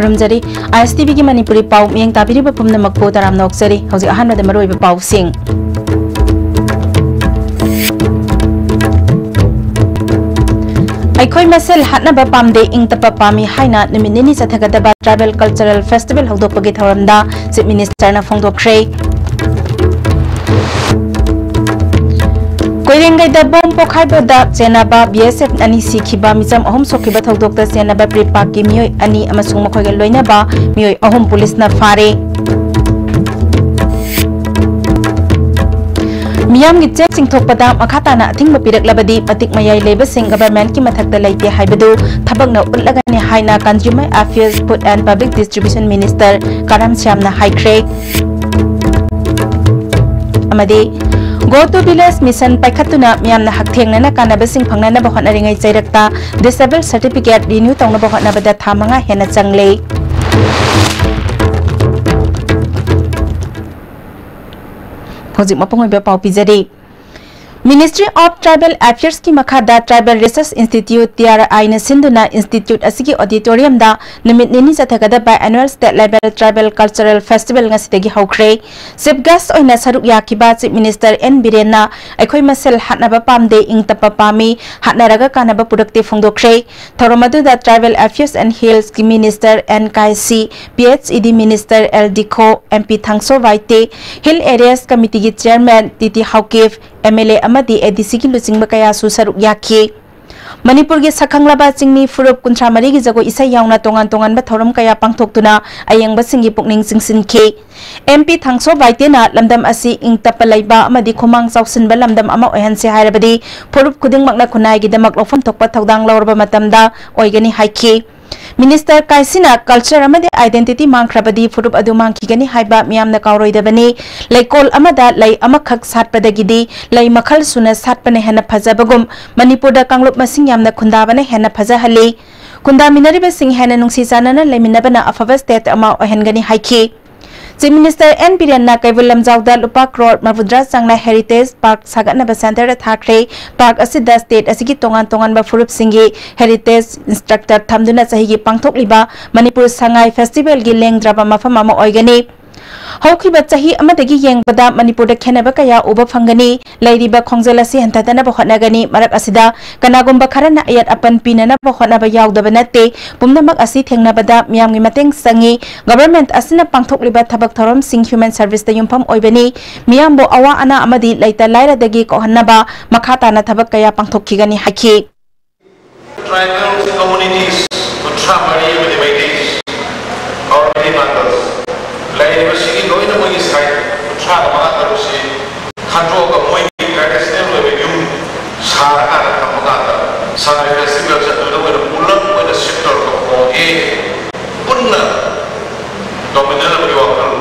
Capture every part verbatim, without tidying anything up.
ꯈꯨꯔꯨꯝꯖꯔꯤ꯫ ISTVꯒꯤ ꯃꯅꯤꯄꯨꯔꯤ ꯄꯥꯎ ꯃꯤꯠꯌꯦꯡ ꯇꯥꯕꯤꯔꯤꯕ ꯄꯨꯝꯅꯃꯛꯄꯨ ꯇꯔꯥꯝꯅ ꯑꯣꯛꯆꯔꯤ꯫ ꯍꯧꯖꯤꯛ ꯑꯍꯥꯟꯕꯗ ꯃꯔꯨꯑꯣꯏꯕ ꯄꯥꯎꯁꯤꯡ꯫ ꯑꯩꯈꯣꯏ ꯃꯁꯦꯜ ꯍꯥꯠꯅꯕ ꯄꯥꯝꯗꯦ, ꯏꯪ ꯇꯞꯄ ꯄꯥꯝꯃꯤ ꯍꯥꯏꯅ ꯅꯨꯃꯤꯠ ꯅꯤꯅꯤ ꯆꯠꯊꯒꯗꯕ Tribal Cultural Festival ꯍꯧꯗꯣꯛꯄꯒꯤ ꯊꯧꯔꯝꯗ Chief Ministerꯅ ꯐꯣꯡꯗꯣꯛꯈ꯭ꯔꯦ꯫ ꯀꯣꯏꯔꯦꯡꯒꯩꯗ ꯕꯣꯝ ꯄꯣꯈꯥꯏꯕꯗ ꯆꯦꯟꯅꯕ BSF ꯑꯅꯤ ꯁꯤꯈꯤꯕ, ꯃꯤꯆꯝ ꯑꯍꯨꯝ ꯁꯣꯛꯈꯤꯕ ꯊꯧꯗꯣꯛꯇ ꯆꯦꯟꯅꯕ ꯄ꯭ꯔꯤꯄꯥꯛꯀꯤ ꯃꯤꯑꯣꯏ ꯑꯅꯤ ꯑꯃꯁꯨꯡ ꯃꯈꯣꯏꯒ ꯂꯣꯏꯅꯕ ꯃꯤꯑꯣꯏ ꯑꯍꯨꯝ ꯄꯨꯂꯤꯁꯅ ꯐꯥꯔꯦ꯫ ꯃꯤꯌꯥꯝꯒꯤ ꯆꯦ ꯆꯤꯡꯊꯣꯛꯄꯗ ꯃꯈꯥ ꯇꯥꯅ ꯑꯊꯤꯡꯕ ꯄꯤꯔꯛꯂꯕꯗꯤ ꯃꯇꯤꯛ ꯃꯌꯥꯏ ꯂꯩꯕꯁꯤꯡ governmentꯀꯤ ꯃꯊꯛꯇ ꯂꯩꯇꯦ ꯍꯥꯏꯕꯗꯨ ꯊꯕꯛꯅ ꯎꯠꯂꯒꯅꯤ ꯍꯥꯏꯅ Consumer Affairs, Food and Public Distribution Minister ꯀꯔꯝ ꯁ꯭ꯌꯥꯝꯅ ꯍꯥꯏꯈ꯭ꯔꯦ꯫ ꯑꯃꯗꯤ Go to Village Mission ꯄꯥꯏꯈꯠꯇꯨꯅ ꯃꯤꯌꯥꯝꯅ ꯍꯛꯊꯦꯡꯅꯅ ꯀꯥꯟꯅꯕꯁꯤꯡ ꯐꯪꯅꯅꯕ ꯍꯣꯠꯅꯔꯤꯉꯩ ꯆꯩꯔꯛꯇ Disable Certificate renew ꯇꯧꯅꯕ ꯍꯣꯠꯅꯕꯗ ꯊꯥ ꯃꯉꯥ ꯍꯦꯟꯅ ꯆꯪꯂꯦ꯫ ꯍꯧꯖꯤꯛ ꯃꯄꯨꯡ ꯑꯣꯏꯕ ꯄꯥꯎ ꯄꯤꯖꯔꯤ꯫ Ministry of Tribal Affairsꯀꯤ ꯃꯈꯥꯗ Tribal Research Institute, TRIꯅ ꯁꯤꯟꯗꯨꯅ institute ꯑꯁꯤꯒꯤ auditoriumꯗ ꯅꯨꯃꯤꯠ ꯅꯤꯅꯤ ꯆꯠꯊꯒꯗꯕ Annual State Level Tribal Cultural Festival ꯉꯁꯤꯗꯒꯤ ꯍꯧꯈ꯭ꯔꯦ꯫ Chief guest ꯑꯣꯏꯅ ꯁꯔꯨꯛ ꯌꯥꯈꯤꯕ Chief Minister N ꯕꯤꯔꯦꯟꯅ ꯑꯩꯈꯣꯏ ꯃꯁꯦꯜ ꯍꯥꯠꯅꯕ ꯄꯥꯝꯗꯦ, ꯏꯪ ꯇꯞꯄ ꯄꯥꯝꯃꯤ, ꯍꯥꯠꯅꯔꯒ ꯀꯥꯟꯅꯕ ꯄꯨꯔꯛꯇꯦ ꯐꯣꯡꯗꯣꯛꯈ꯭ꯔꯦ꯫ ꯊꯧꯔꯝ ꯑꯗꯨꯗ Tribal Affairs and Hillsꯀꯤ Minister N Kaisii, PHED Minister L Dikho, MP Thangso Baite, Hill Areas Committeeꯒꯤ Chairman T T Haokip, MLA ꯑꯃꯗꯤ ADCꯒꯤ ꯂꯨꯆꯤꯡꯕ ꯀꯌꯥꯁꯨ ꯁꯔꯨꯛ ꯌꯥꯈꯤ꯫ ꯃꯅꯤꯄꯨꯔꯒꯤ ꯁꯛꯈꯪꯂꯕ ꯆꯤꯡꯃꯤ ꯐꯨꯔꯨꯞ ꯀꯨꯟꯊ꯭ꯔꯥ ꯃꯔꯤꯒꯤ ꯖꯒꯣꯏ ꯏꯁꯩ ꯌꯥꯎꯅ ꯇꯣꯉꯥꯟ ꯇꯣꯉꯥꯟꯕ ꯊꯧꯔꯝ ꯀꯌꯥ ꯄꯥꯡꯊꯣꯛꯇꯨꯅ ꯑꯌꯦꯡꯕꯁꯤꯡꯒꯤ ꯄꯨꯛꯅꯤꯡ ꯆꯤꯡꯁꯤꯟꯈꯤ꯫ MP ꯊꯥꯡꯁꯣ ꯕꯥꯏꯇꯦꯅ ꯂꯝꯗꯝ ꯑꯁꯤ ꯏꯪ ꯇꯞꯄ ꯂꯩꯕ ꯑꯃꯗꯤ ꯈꯨꯃꯥꯡ ꯆꯥꯎꯁꯤꯟꯕ ꯂꯝꯗꯝ ꯑꯃ ꯑꯣꯏꯍꯟꯁꯦ ꯍꯥꯏꯔꯕꯗꯤ ꯐꯨꯔꯨꯞ ꯈꯨꯗꯤꯡꯃꯛꯅ ꯈꯨꯟꯅꯥꯏꯒꯤꯗꯃꯛ ꯂꯧꯐꯝ ꯊꯣꯛꯄ ꯊꯧꯗꯥꯡ ꯂꯧꯔꯕ ꯃꯇꯝꯗ ꯑꯣꯏꯒꯅꯤ ꯍꯥꯏꯈꯤ꯫ Minister ꯀꯥꯏꯁꯤꯅ culture ꯑꯃꯗꯤ identity ꯃꯥꯡꯈ꯭ꯔꯕꯗꯤ ꯐꯨꯔꯨꯞ ꯑꯗꯨ ꯃꯥꯡꯈꯤꯒꯅꯤ ꯍꯥꯏꯕ ꯃꯤꯌꯥꯝꯅ ꯀꯥꯎꯔꯣꯏꯗꯕꯅꯤ꯫ ꯂꯩꯀꯣꯜ ꯑꯃꯗ ꯂꯩ ꯑꯃꯈꯛ ꯁꯥꯠꯄꯗꯒꯤꯗꯤ ꯂꯩ ꯃꯈꯜ ꯁꯨꯅ ꯁꯥꯠꯄꯅ ꯍꯦꯟꯅ ꯐꯖꯕꯒꯨꯝ, ꯃꯅꯤꯄꯨꯔꯗ ꯀꯥꯡꯂꯨꯞ ꯃꯁꯤꯡ ꯌꯥꯝꯅ ꯈꯨꯟꯗꯥꯕꯅ ꯍꯦꯟꯅ ꯐꯖꯍꯜꯂꯤ꯫ ꯈꯨꯟꯗꯥꯃꯤꯟꯅꯔꯤꯕꯁꯤꯡ ꯍꯦꯟꯅ ꯅꯨꯡꯁꯤ ꯆꯥꯟꯅꯅ ꯂꯩꯃꯤꯟꯅꯕꯅ ꯑꯐꯕ state ꯑꯃ ꯑꯣꯏꯍꯟꯒꯅꯤ ꯍꯥꯏꯈꯤ꯫ Chief Minister N Birenna ꯀꯩꯕꯨꯜ ꯂꯝꯖꯥꯎꯗ ꯂꯨꯄꯥ ꯀ꯭ꯔꯣꯔ ꯃꯔꯐꯨꯇꯔꯥ ꯆꯪꯅ Heritage Park ꯁꯥꯒꯠꯅꯕ centreꯗ ꯊꯥꯈ꯭ꯔꯦ꯫ Park ꯑꯁꯤꯗ state ꯑꯁꯤꯒꯤ ꯇꯣꯉꯥꯟ ꯇꯣꯉꯥꯟꯕ ꯐꯨꯔꯨꯞꯁꯤꯡꯒꯤ heritage structure ꯊꯝꯗꯨꯅ ꯆꯍꯤꯒꯤ ꯄꯥꯡꯊꯣꯛꯂꯤꯕ ꯃꯅꯤꯄꯨꯔ ꯁꯉꯥꯏ festivalꯒꯤ ꯂꯦꯡꯗ꯭ꯔꯕ ꯃꯐꯝ ꯑꯃ ꯑꯣꯏꯒꯅꯤ꯫ ꯍꯧꯈꯤꯕ ꯆꯍꯤ ꯑꯃꯗꯒꯤ ꯌꯦꯡꯕꯗ ꯃꯅꯤꯄꯨꯔꯗ ꯈꯦꯟꯅꯕ ꯀꯌꯥ ꯎꯕ ꯐꯪꯒꯅꯤ꯫ ꯂꯩꯔꯤꯕ ꯈꯣꯡꯖꯦꯜ ꯑꯁꯤ ꯍꯟꯊꯗꯅꯕ ꯍꯣꯠꯅꯒꯅꯤ꯫ ꯃꯔꯛ ꯑꯁꯤꯗ ꯀꯅꯥꯒꯨꯝꯕ ꯈꯔꯅ ꯑꯌꯦꯠ ꯑꯄꯟ ꯄꯤꯅꯅꯕ ꯍꯣꯠꯅꯕ ꯌꯥꯎꯗꯕ ꯅꯠꯇꯦ꯫ ꯄꯨꯝꯅꯃꯛ ꯑꯁꯤ ꯊꯦꯡꯅꯕꯗ ꯃꯤꯌꯥꯝꯒꯤ ꯃꯇꯦꯡ ꯆꯪꯏ꯫ Government ꯑꯁꯤꯅ ꯄꯥꯡꯊꯣꯛꯂꯤꯕ ꯊꯕꯛ ꯊꯧꯔꯝꯁꯤꯡ human serviceꯇ ꯌꯨꯝꯐꯝ ꯑꯣꯏꯕꯅꯤ꯫ ꯃꯤꯌꯥꯝꯕꯨ ꯑꯋꯥ ꯑꯅꯥ ꯑꯃꯗꯤ ꯂꯩꯇ ꯂꯥꯏꯔꯗꯒꯤ ꯀꯣꯛꯍꯟꯅꯕ ꯃꯈꯥ ꯇꯥꯅ ꯊꯕꯛ ꯀꯌꯥ ꯄꯥꯡꯊꯣꯛꯈꯤꯒꯅꯤ ꯍꯥꯏꯈꯤ꯫ Tribal communities ꯀꯨꯟꯊ꯭ꯔꯥ ꯃꯔꯤ ꯑꯃꯗꯤ Meiteis, Aurangabad, ꯂꯩꯔꯤꯕꯁꯤꯒꯤ ꯂꯣꯏꯅ ꯃꯣꯏꯒꯤ site ꯀꯨꯟꯊ꯭ꯔꯥꯒ ꯃꯉꯥ ꯇꯔꯨꯛꯁꯤ ꯈꯟꯗꯣꯛꯑꯒ ꯃꯣꯏꯒꯤ traditional ꯑꯣꯏꯕ ꯌꯨꯝ ꯁꯥꯔꯀꯥꯟꯗ ꯊꯝꯕ ꯀꯥꯟꯗ Sangay festivalꯁꯦ ꯑꯗꯨꯗ ꯑꯣꯏꯅ ꯄꯨꯂꯞ ꯑꯣꯏꯅ shift ꯇꯧꯔꯒ ꯍꯣꯡꯒꯦ, ꯄꯨꯟꯅ ꯇꯧꯃꯤꯟꯅꯅꯕꯒꯤ ꯋꯥꯈꯜ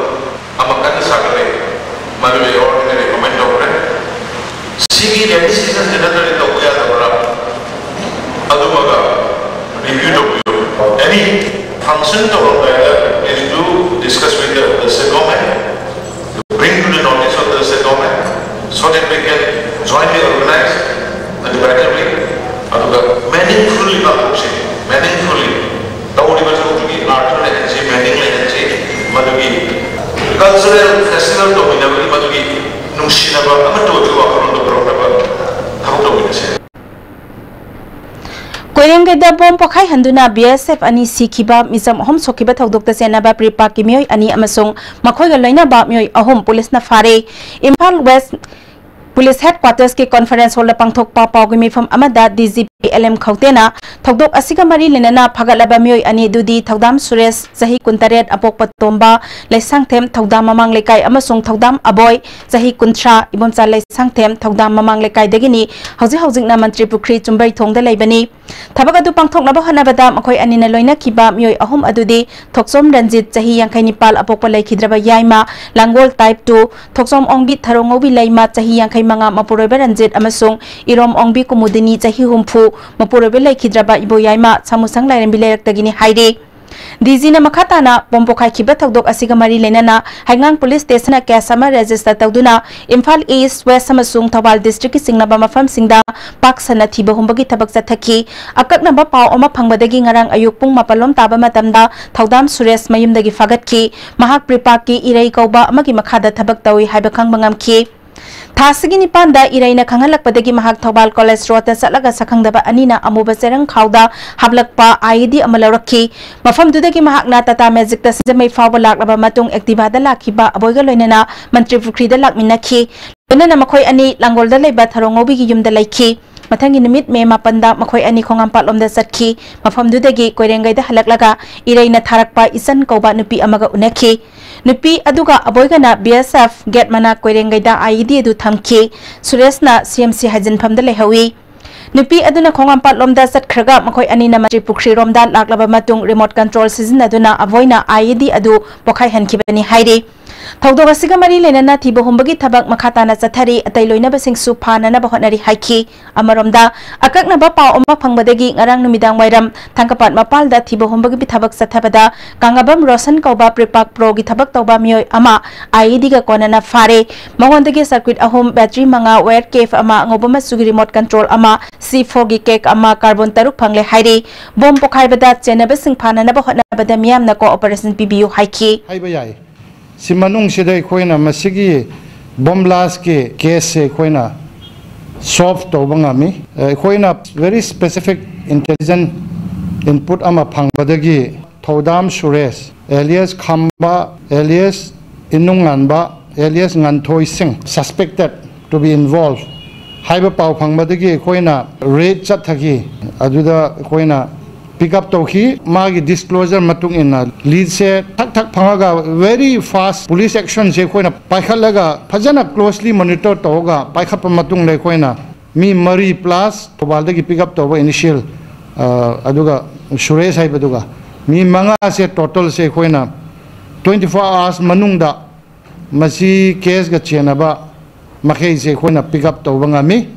ꯑꯃ ꯀꯟꯅ ꯁꯥꯒꯠꯂꯦ꯫ ꯃꯗꯨ ꯑꯩ already recommend ꯇꯧꯈ꯭ꯔꯦ꯫ ꯁꯤꯒꯤ rainy seasonꯁꯦ ꯅꯠꯇ꯭ꯔꯗꯤ ꯇꯧꯕ ꯌꯥꯗꯕ꯭ꯔꯥ? ꯑꯗꯨꯃꯒ review ꯇꯧꯕꯤꯌꯨ꯫ Any function ꯇꯧꯔꯝꯗꯥꯏꯗ, please do discuss with the, the state government, bring to the notice of the state government, so that we can jointly organize in a better way. ꯑꯗꯨꯒ meaningfully ꯄꯥꯡꯊꯣꯛꯁꯤ, meaningfully꯫ ꯇꯧꯔꯤꯕ ꯊꯕꯛꯇꯨꯒꯤ ꯑꯥꯔꯊ ꯂꯩꯍꯟꯁꯤ, meaning ꯂꯩꯍꯟꯁꯤ꯫ ꯃꯗꯨꯒꯤ cultural festival ꯇꯧꯃꯤꯟꯅꯕꯒꯤ ꯃꯗꯨꯒꯤ ꯅꯨꯡꯁꯤꯅꯕ ꯑꯃꯠꯇ ꯑꯣꯏꯕꯒꯤ ꯋꯥꯈꯜꯂꯣꯟꯗꯣ ꯄꯨꯔꯛꯅꯕ ꯊꯕꯛ ꯇꯧꯃꯤꯟꯅꯁꯤ꯫ ꯀꯣꯏꯔꯦꯡꯒꯩꯗ ꯕꯣꯝ ꯄꯣꯈꯥꯏꯍꯟꯗꯨꯅ BSF ꯑꯅꯤ ꯁꯤꯈꯤꯕ, ꯃꯤꯆꯝ ꯑꯍꯨꯝ ꯁꯣꯛꯈꯤꯕ ꯊꯧꯗꯣꯛꯇ ꯆꯦꯟꯅꯕ PREPAKꯀꯤ ꯃꯤꯑꯣꯏ ꯑꯅꯤ ꯑꯃꯁꯨꯡ ꯃꯈꯣꯏꯒ ꯂꯣꯏꯅꯕ ꯃꯤꯑꯣꯏ ꯑꯍꯨꯝ ꯄꯨꯂꯤꯁꯅ ꯐꯥꯔꯦ꯫ ꯏꯝꯐꯥꯜ West Police Headquartersꯀꯤ conference hallꯗ ꯄꯥꯡꯊꯣꯛꯄ ꯄꯥꯎꯒꯤ ꯃꯤꯐꯝ ꯑꯃꯗ DGP LM ꯈꯧꯇꯦꯅ ꯊꯧꯗꯣꯛ ꯑꯁꯤꯒ ꯃꯔꯤ ꯂꯩꯅꯅ ꯐꯥꯒꯠꯂꯕ ꯃꯤꯑꯣꯏ ꯑꯅꯤ ꯑꯗꯨꯗꯤ ꯊꯧꯗꯥꯝ ꯁꯨꯔꯦꯁ, ꯆꯍꯤ ꯀꯨꯟꯇꯔꯦꯠ, ꯑꯄꯣꯛꯄ ꯇꯣꯝꯕ ꯂꯩꯁꯥꯡꯊꯦꯝ ꯊꯧꯗꯥꯝ ꯃꯃꯥꯡ ꯂꯩꯀꯥꯏ ꯑꯃꯁꯨꯡ ꯊꯧꯗꯥꯝ ꯑꯕꯣꯏ, ꯆꯍꯤ ꯀꯨꯟꯊ꯭ꯔꯥ, ꯏꯕꯣꯝꯆꯥ ꯂꯩꯁꯥꯡꯊꯦꯝ ꯊꯧꯗꯥꯝ ꯃꯃꯥꯡ ꯂꯩꯀꯥꯏꯗꯒꯤꯅꯤ꯫ ꯍꯧꯖꯤꯛ ꯍꯧꯖꯤꯛꯅ ꯃꯟꯇ꯭ꯔꯤ ꯄꯨꯈ꯭ꯔꯤ ꯆꯨꯝꯕ꯭ꯔꯩꯊꯣꯡꯗ ꯂꯩꯕꯅꯤ꯫ ꯊꯕꯛ ꯑꯗꯨ ꯄꯥꯡꯊꯣꯛꯅꯕ ꯍꯣꯠꯅꯕꯗ ꯃꯈꯣꯏ ꯑꯅꯤꯅ ꯂꯣꯏꯅꯈꯤꯕ ꯃꯤꯑꯣꯏ ꯑꯍꯨꯝ ꯑꯗꯨꯗꯤ ꯊꯣꯛꯆꯣꯝ ꯔꯟꯖꯤꯠ, ꯆꯍꯤ ꯌꯥꯡꯈꯩ ꯅꯤꯄꯥꯜ, ꯑꯄꯣꯛꯄ ꯂꯩꯈꯤꯗ꯭ꯔꯕ ꯌꯥꯏꯃ, ꯂꯥꯡꯒꯣꯜ type two, ꯊꯣꯛꯆꯣꯝ ꯑꯣꯡꯕꯤ ꯊꯔꯣ ꯉꯧꯕꯤ ꯂꯩꯃ, ꯆꯍꯤ ꯌꯥꯡꯈꯩ ꯃꯉꯥ, ꯃꯄꯨꯔꯣꯏꯕ ꯔꯟꯖꯤꯠ, ꯑꯃꯁꯨꯡ ꯏꯔꯣꯝ ꯑꯣꯡꯕꯤ ꯀꯨꯃꯨꯗꯤꯅꯤ, ꯆꯍꯤ ꯍꯨꯝꯐꯨ, ꯃꯄꯨꯔꯣꯏꯕ ꯂꯩꯈꯤꯗ꯭ꯔꯕ ꯏꯕꯣ ꯌꯥꯏꯃ, ꯁꯥꯃꯨꯁꯪ ꯂꯥꯏꯔꯦꯝꯕꯤ ꯂꯩꯔꯛꯇꯒꯤꯅꯤ ꯍꯥꯏꯔꯤ꯫ ꯗꯤ ꯖꯤꯅ ꯃꯈꯥ ꯇꯥꯅ ꯕꯣꯝ ꯄꯣꯈꯥꯏꯈꯤꯕ ꯊꯧꯗꯣꯛ ꯑꯁꯤꯒ ꯃꯔꯤ ꯂꯩꯅꯅ ꯍꯩꯉꯥꯡ ꯄꯨꯂꯤꯁ ꯁ꯭ꯇꯦꯁꯟꯅ ꯀꯦꯁ ꯑꯃ ꯔꯦꯖꯤꯁꯇꯔ ꯇꯧꯗꯨꯅ ꯏꯝꯐꯥꯜ ꯏꯁ, ꯋꯦꯁ ꯑꯃꯁꯨꯡ ꯊꯧꯕꯥꯜ ꯗꯤꯁꯇ꯭ꯔꯤꯛꯀꯤ ꯆꯤꯡꯅꯕ ꯃꯐꯝꯁꯤꯡꯗ ꯄꯥꯛ ꯁꯟꯅ ꯊꯤꯕ ꯍꯨꯝꯕꯒꯤ ꯊꯕꯛ ꯆꯠꯊꯈꯤ꯫ ꯑꯀꯛꯅꯕ ꯄꯥꯎ ꯑꯃ ꯐꯪꯕꯗꯒꯤ ꯉꯔꯥꯡ ꯑꯌꯨꯛ ꯄꯨꯡ ꯃꯥꯄꯜ ꯂꯣꯝ ꯇꯥꯕ ꯃꯇꯝꯗ ꯊꯧꯗꯥꯝ ꯁꯨꯔꯦꯁ ꯃꯌꯨꯝꯗꯒꯤ ꯐꯥꯒꯠꯈꯤ꯫ ꯃꯍꯥꯛ ꯄ꯭ꯔꯤꯄꯥꯛꯀꯤ ꯏꯔꯩ ꯀꯧꯕ ꯑꯃꯒꯤ ꯃꯈꯥꯗ ꯊꯕꯛ ꯇꯧꯏ ꯍꯥꯏꯕ ꯈꯪꯕ ꯉꯝꯈꯤ꯫ ꯊꯥ ꯑꯁꯤꯒꯤ ꯅꯤꯄꯥꯟꯗ ꯏꯔꯩꯅ ꯈꯪꯍꯜꯂꯛꯄꯗꯒꯤ ꯃꯍꯥꯛ ꯊꯧꯕꯥꯜ ꯀꯣꯂꯦꯖ ꯔꯣꯗꯇ ꯆꯠꯂꯒ ꯁꯛꯈꯪꯗꯕ ꯑꯅꯤꯅ ꯑꯃꯨꯕ ꯆꯦꯔꯪ ꯈꯥꯎꯗ ꯍꯥꯞꯂꯛꯄ ꯑꯥꯏ ꯏ ꯗꯤ ꯑꯃ ꯂꯧꯔꯛꯈꯤ꯫ ꯃꯐꯝꯗꯨꯗꯒꯤ ꯃꯍꯥꯛꯅ ꯇꯥꯇꯥ ꯃꯦꯖꯤꯛꯇ ꯁꯤꯡꯖꯃꯩ ꯐꯥꯎꯕ ꯂꯥꯛꯂꯕ ꯃꯇꯨꯡ ꯑꯦꯛꯇꯤꯚꯥꯗ ꯂꯥꯛꯈꯤꯕ ꯑꯕꯣꯏꯒ ꯂꯣꯏꯅꯅ ꯃꯟꯇ꯭ꯔꯤ ꯄꯨꯈ꯭ꯔꯤꯗ ꯂꯥꯛꯃꯤꯟꯅꯈꯤ꯫ ꯂꯣꯏꯅꯅ ꯃꯈꯣꯏ ꯑꯅꯤ ꯂꯥꯡꯒꯣꯜꯗ ꯂꯩꯕ ꯊꯔꯣ ꯉꯧꯕꯤꯒꯤ ꯌꯨꯝꯗ ꯂꯩꯈꯤ꯫ ꯃꯊꯪꯒꯤ ꯅꯨꯃꯤꯠ ꯃꯦ ꯃꯥꯄꯟꯗ ꯃꯈꯣꯏ ꯑꯅꯤ ꯈꯣꯡꯉꯥꯝꯄꯥꯠꯂꯣꯝꯗ ꯆꯠꯈꯤ꯫ ꯃꯐꯝꯗꯨꯗꯒꯤ ꯀꯣꯏꯔꯦꯡꯒꯩꯗ ꯍꯜꯂꯛꯂꯒ ꯏꯔꯩꯅ ꯊꯥꯔꯛꯄ ꯏꯆꯟ ꯀꯧꯕ ꯅꯨꯄꯤ ꯑꯃꯒ ꯎꯅꯈꯤ꯫ ꯅꯨꯄꯤ ꯑꯗꯨꯒ ꯑꯕꯣꯏꯒꯅ ꯕꯤ ꯑꯦꯁ ꯑꯦꯐ ꯒꯦꯠ ꯃꯅꯥꯛ ꯀꯣꯏꯔꯦꯡꯒꯩꯗ ꯑꯥꯏ ꯏ ꯗꯤ ꯑꯗꯨ ꯊꯝꯈꯤ꯫ ꯁꯨꯔꯦꯁꯅ ꯁꯤ ꯑꯦꯝ ꯁꯤ ꯍꯥꯏꯖꯤꯟꯐꯝꯗ ꯂꯩꯍꯧꯏ꯫ ꯅꯨꯄꯤ ꯑꯗꯨꯅ ꯈꯣꯡꯉꯥꯝꯄꯥꯠꯂꯣꯝꯗ ꯆꯠꯈ꯭ꯔꯒ ꯃꯈꯣꯏ ꯑꯅꯤꯅ ꯃꯟꯇ꯭ꯔꯤ ꯄꯨꯈ꯭ꯔꯤꯔꯣꯝꯗ ꯂꯥꯛꯂꯕ ꯃꯇꯨꯡ ꯔꯤꯃꯣꯠ ꯀꯟꯇ꯭ꯔꯣꯜ ꯁꯤꯖꯤꯟꯅꯗꯨꯅ ꯑꯕꯣꯏꯅ ꯑꯥꯏ ꯏ ꯗꯤ ꯑꯗꯨ ꯄꯣꯈꯥꯏꯍꯟꯈꯤꯕꯅꯤ ꯍꯥꯏꯔꯤ꯫ ꯊꯧꯗꯣꯛ ꯑꯁꯤꯒ ꯃꯔꯤ ꯂꯩꯅꯅ ꯊꯤꯕ ꯍꯨꯝꯕꯒꯤ ꯊꯕꯛ ꯃꯈꯥ ꯇꯥꯅ ꯆꯠꯊꯔꯤ, ꯑꯇꯩ ꯂꯣꯏꯅꯕꯁꯤꯡꯁꯨ ꯐꯥꯅꯅꯕ ꯍꯣꯠꯅꯔꯤ ꯍꯥꯏꯈꯤ꯫ ꯑꯃꯔꯣꯝꯗ, ꯑꯀꯛꯅꯕ ꯄꯥꯎ ꯑꯃ ꯐꯪꯕꯗꯒꯤ ꯉꯔꯥꯡ ꯅꯨꯃꯤꯗꯥꯡ ꯋꯥꯏꯔꯝ ꯊꯥꯡꯀꯄꯥꯠ ꯃꯄꯥꯜꯗ ꯊꯤꯕ ꯍꯨꯝꯕꯒꯤ ꯊꯕꯛ ꯆꯠꯊꯕꯗ ꯀꯥꯡꯉꯕꯝ ꯔꯣꯁꯟ ꯀꯧꯕ ꯄ꯭ꯔꯤꯄꯥꯛ ꯄ꯭ꯔꯣꯒꯤ ꯊꯕꯛ ꯇꯧꯕ ꯃꯤꯑꯣꯏ ꯑꯃ ꯑꯥꯏ ꯏ ꯗꯤꯒ ꯀꯣꯟꯅꯅ ꯐꯥꯔꯦ꯫ ꯃꯉꯣꯟꯗꯒꯤ ꯁꯔꯀ꯭ꯌꯨꯠ ꯑꯍꯨꯝ, ꯕꯦꯇ꯭ꯔꯤ ꯃꯉꯥ, ꯋꯥꯌꯔ ꯀꯦꯞ ꯑꯃ, ꯑꯉꯧꯕ ꯃꯆꯨꯒꯤ ꯔꯤꯃꯣꯠ ꯀꯟꯇ꯭ꯔꯣꯜ ꯑꯃ, ꯁꯤ ꯐꯣꯔꯒꯤ ꯀꯦꯛ ꯑꯃ, ꯀꯥꯔꯕꯣꯟ ꯇꯔꯨꯛ ꯐꯪꯂꯦ ꯍꯥꯏꯔꯤ꯫ ꯕꯣꯝ ꯄꯣꯈꯥꯏꯕꯗ ꯆꯦꯟꯅꯕꯁꯤꯡ ꯐꯥꯅꯅꯕ ꯍꯣꯠꯅꯕꯗ ꯃꯤꯌꯥꯝꯅ ꯀꯣꯑꯣꯄꯔꯦꯁꯟ ꯄꯤꯕꯤꯌꯨ ꯍꯥꯏꯈꯤ꯫ ꯍꯥꯏꯕ ꯌꯥꯏ꯫ ꯁꯤ ꯃꯅꯨꯡꯁꯤꯗ ꯑꯩꯈꯣꯏꯅ ꯃꯁꯤꯒꯤ ꯕꯣꯝ ꯕ꯭ꯂꯥꯁꯀꯤ ꯀꯦꯁꯁꯦ ꯑꯩꯈꯣꯏꯅ ꯁꯣꯜꯚ ꯇꯧꯕ ꯉꯝꯃꯤ꯫ ꯑꯩꯈꯣꯏꯅ very specific intelligence input ꯑꯃ ꯐꯪꯕꯗꯒꯤ ꯊꯧꯗꯥꯝ ꯁꯨꯔꯦꯁ, alias ꯈꯝꯕ, alias ꯏꯅꯨꯡꯉꯥꯟꯕ, alias ꯉꯥꯟꯊꯣꯏ ꯁꯤꯡ, suspected to be involved ꯍꯥꯏꯕ ꯄꯥꯎ ꯐꯪꯕꯗꯒꯤ ꯑꯩꯈꯣꯏꯅ ꯔꯦꯗ ꯆꯠꯊꯈꯤ꯫ ꯑꯗꯨꯗ ꯑꯩꯈꯣꯏꯅ ꯄꯤꯛ ꯑꯞ ꯇꯧꯈꯤ꯫ ꯃꯥꯒꯤ ꯗꯤꯁꯀ꯭ꯂꯣꯖꯔ ꯃꯇꯨꯡ ꯏꯟꯅ ꯂꯤꯗꯁꯦ ꯊꯛ ꯊꯛ ꯐꯪꯉꯒ very fast police actionꯁꯦ ꯑꯩꯈꯣꯏꯅ ꯄꯥꯏꯈꯠꯂꯒ ꯐꯖꯅ closely monitor ꯇꯧꯔꯒ ꯄꯥꯏꯈꯠꯄ ꯃꯇꯨꯡꯗ ꯑꯩꯈꯣꯏꯅ ꯃꯤ ꯃꯔꯤ plus ꯊꯧꯕꯥꯜꯗꯒꯤ ꯄꯤꯛ ꯑꯞ ꯇꯧꯕ initial, ꯑ, ꯑꯗꯨꯒ ꯁꯨꯔꯦꯁ ꯍꯥꯏꯕꯗꯨꯒ ꯃꯤ ꯃꯉꯥꯁꯦ ꯇꯣꯇꯜꯁꯦ ꯑꯩꯈꯣꯏꯅ twenty four hours ꯃꯅꯨꯡꯗ ꯃꯁꯤ ꯀꯦꯁꯀ ꯆꯦꯟꯅꯕ ꯃꯈꯩꯁꯦ ꯑꯩꯈꯣꯏꯅ ꯄꯤꯛ ꯑꯞ ꯇꯧꯕ ꯉꯝꯃꯤ꯫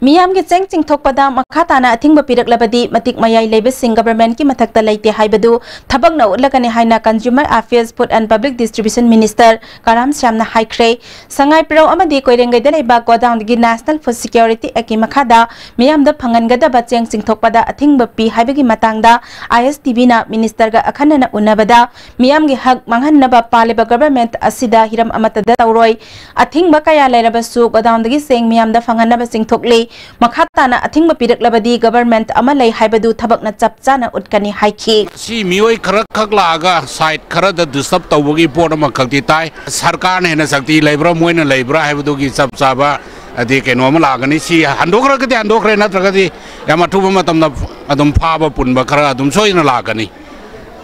ꯃꯤꯌꯥꯝꯒꯤ ꯆꯦꯡ ꯆꯤꯡꯊꯣꯛꯄꯗ ꯃꯈꯥ ꯇꯥꯅ ꯑꯊꯤꯡꯕ ꯄꯤꯔꯛꯂꯕꯗꯤ ꯃꯇꯤꯛ ꯃꯌꯥꯏ ꯂꯩꯕꯁꯤꯡ governmentꯀꯤ ꯃꯊꯛꯇ ꯂꯩꯇꯦ ꯍꯥꯏꯕꯗꯨ ꯊꯕꯛꯅ ꯎꯠꯂꯒꯅꯤ ꯍꯥꯏꯅ Consumer Affairs, Food and Public Distribution Minister ꯀꯔꯥꯝ ꯁ꯭ꯌꯥꯝꯅ ꯍꯥꯏꯈ꯭ꯔꯦ꯫ ꯁꯉꯥꯏꯄ꯭ꯔꯧ ꯑꯃꯗꯤ ꯀꯣꯏꯔꯦꯡꯒꯩꯗ ꯂꯩꯕ godownꯗꯒꯤ National Food Security Actꯀꯤ ꯃꯈꯥꯗ ꯃꯤꯌꯥꯝꯗ ꯐꯪꯍꯟꯒꯗꯕ ꯆꯦꯡ ꯆꯤꯡꯊꯣꯛꯄꯗ ꯑꯊꯤꯡꯕ ꯄꯤ ꯍꯥꯏꯕꯒꯤ ꯃꯇꯥꯡꯗ ISTVꯅ ministerꯒ ꯑꯈꯟꯅꯅ ꯎꯟꯅꯕꯗ ꯃꯤꯌꯥꯝꯒꯤ ꯍꯛ ꯃꯥꯡꯍꯟꯅꯕ ꯄꯥꯜꯂꯤꯕ government ꯑꯁꯤꯗ ꯍꯤꯔꯝ ꯑꯃꯠꯇꯗ ꯇꯧꯔꯣꯏ꯫ ꯑꯊꯤꯡꯕ ꯀꯌꯥ ꯂꯩꯔꯕꯁꯨ godownꯗꯒꯤ ꯆꯦꯡ ꯃꯤꯌꯥꯝꯗ ꯐꯪꯍꯟꯅꯕ ꯆꯤꯡꯊꯣꯛꯂꯤ꯫ ꯃꯈꯥ ꯇꯥꯅ ꯑꯊꯤꯡꯕ ꯄꯤꯔꯛꯂꯕꯗꯤ government ꯑꯃ ꯂꯩ ꯍꯥꯏꯕꯗꯨ ꯊꯕꯛꯅ ꯆꯞ ꯆꯥꯅ ꯎꯠꯀꯅꯤ ꯍꯥꯏꯈꯤ꯫ ꯁꯤ ꯃꯤꯑꯣꯏ ꯈꯔ ꯈꯛ ꯂꯥꯛꯑꯒ side ꯈꯔꯗ disturb ꯇꯧꯕꯒꯤ ꯄꯣꯠ ꯑꯃꯈꯛꯇꯤ ꯇꯥꯏ꯫ ꯁꯔꯀꯥꯔꯅ ꯍꯦꯟꯅ ꯁꯛꯇꯤ ꯂꯩꯕ꯭ꯔꯥ, ꯃꯣꯏꯅ ꯂꯩꯕ꯭ꯔꯥ ꯍꯥꯏꯕꯗꯨꯒꯤ ꯆꯞ ꯆꯥꯕ ꯍꯥꯏꯗꯤ ꯀꯩꯅꯣ ꯑꯃ ꯂꯥꯛꯀꯅꯤ꯫ ꯁꯤ ꯍꯟꯗꯣꯛꯈ꯭ꯔꯒꯗꯤ ꯍꯟꯗꯣꯛꯈ꯭ꯔꯦ, ꯅꯠꯇ꯭ꯔꯒꯗꯤ ꯌꯥꯝ ꯑꯊꯨꯕ ꯃꯇꯝꯗ ꯑꯗꯨꯝ ꯐꯥꯕ ꯄꯨꯟꯕ ꯈꯔ ꯑꯗꯨꯝ ꯁꯣꯏꯗꯅ ꯂꯥꯛꯀꯅꯤ꯫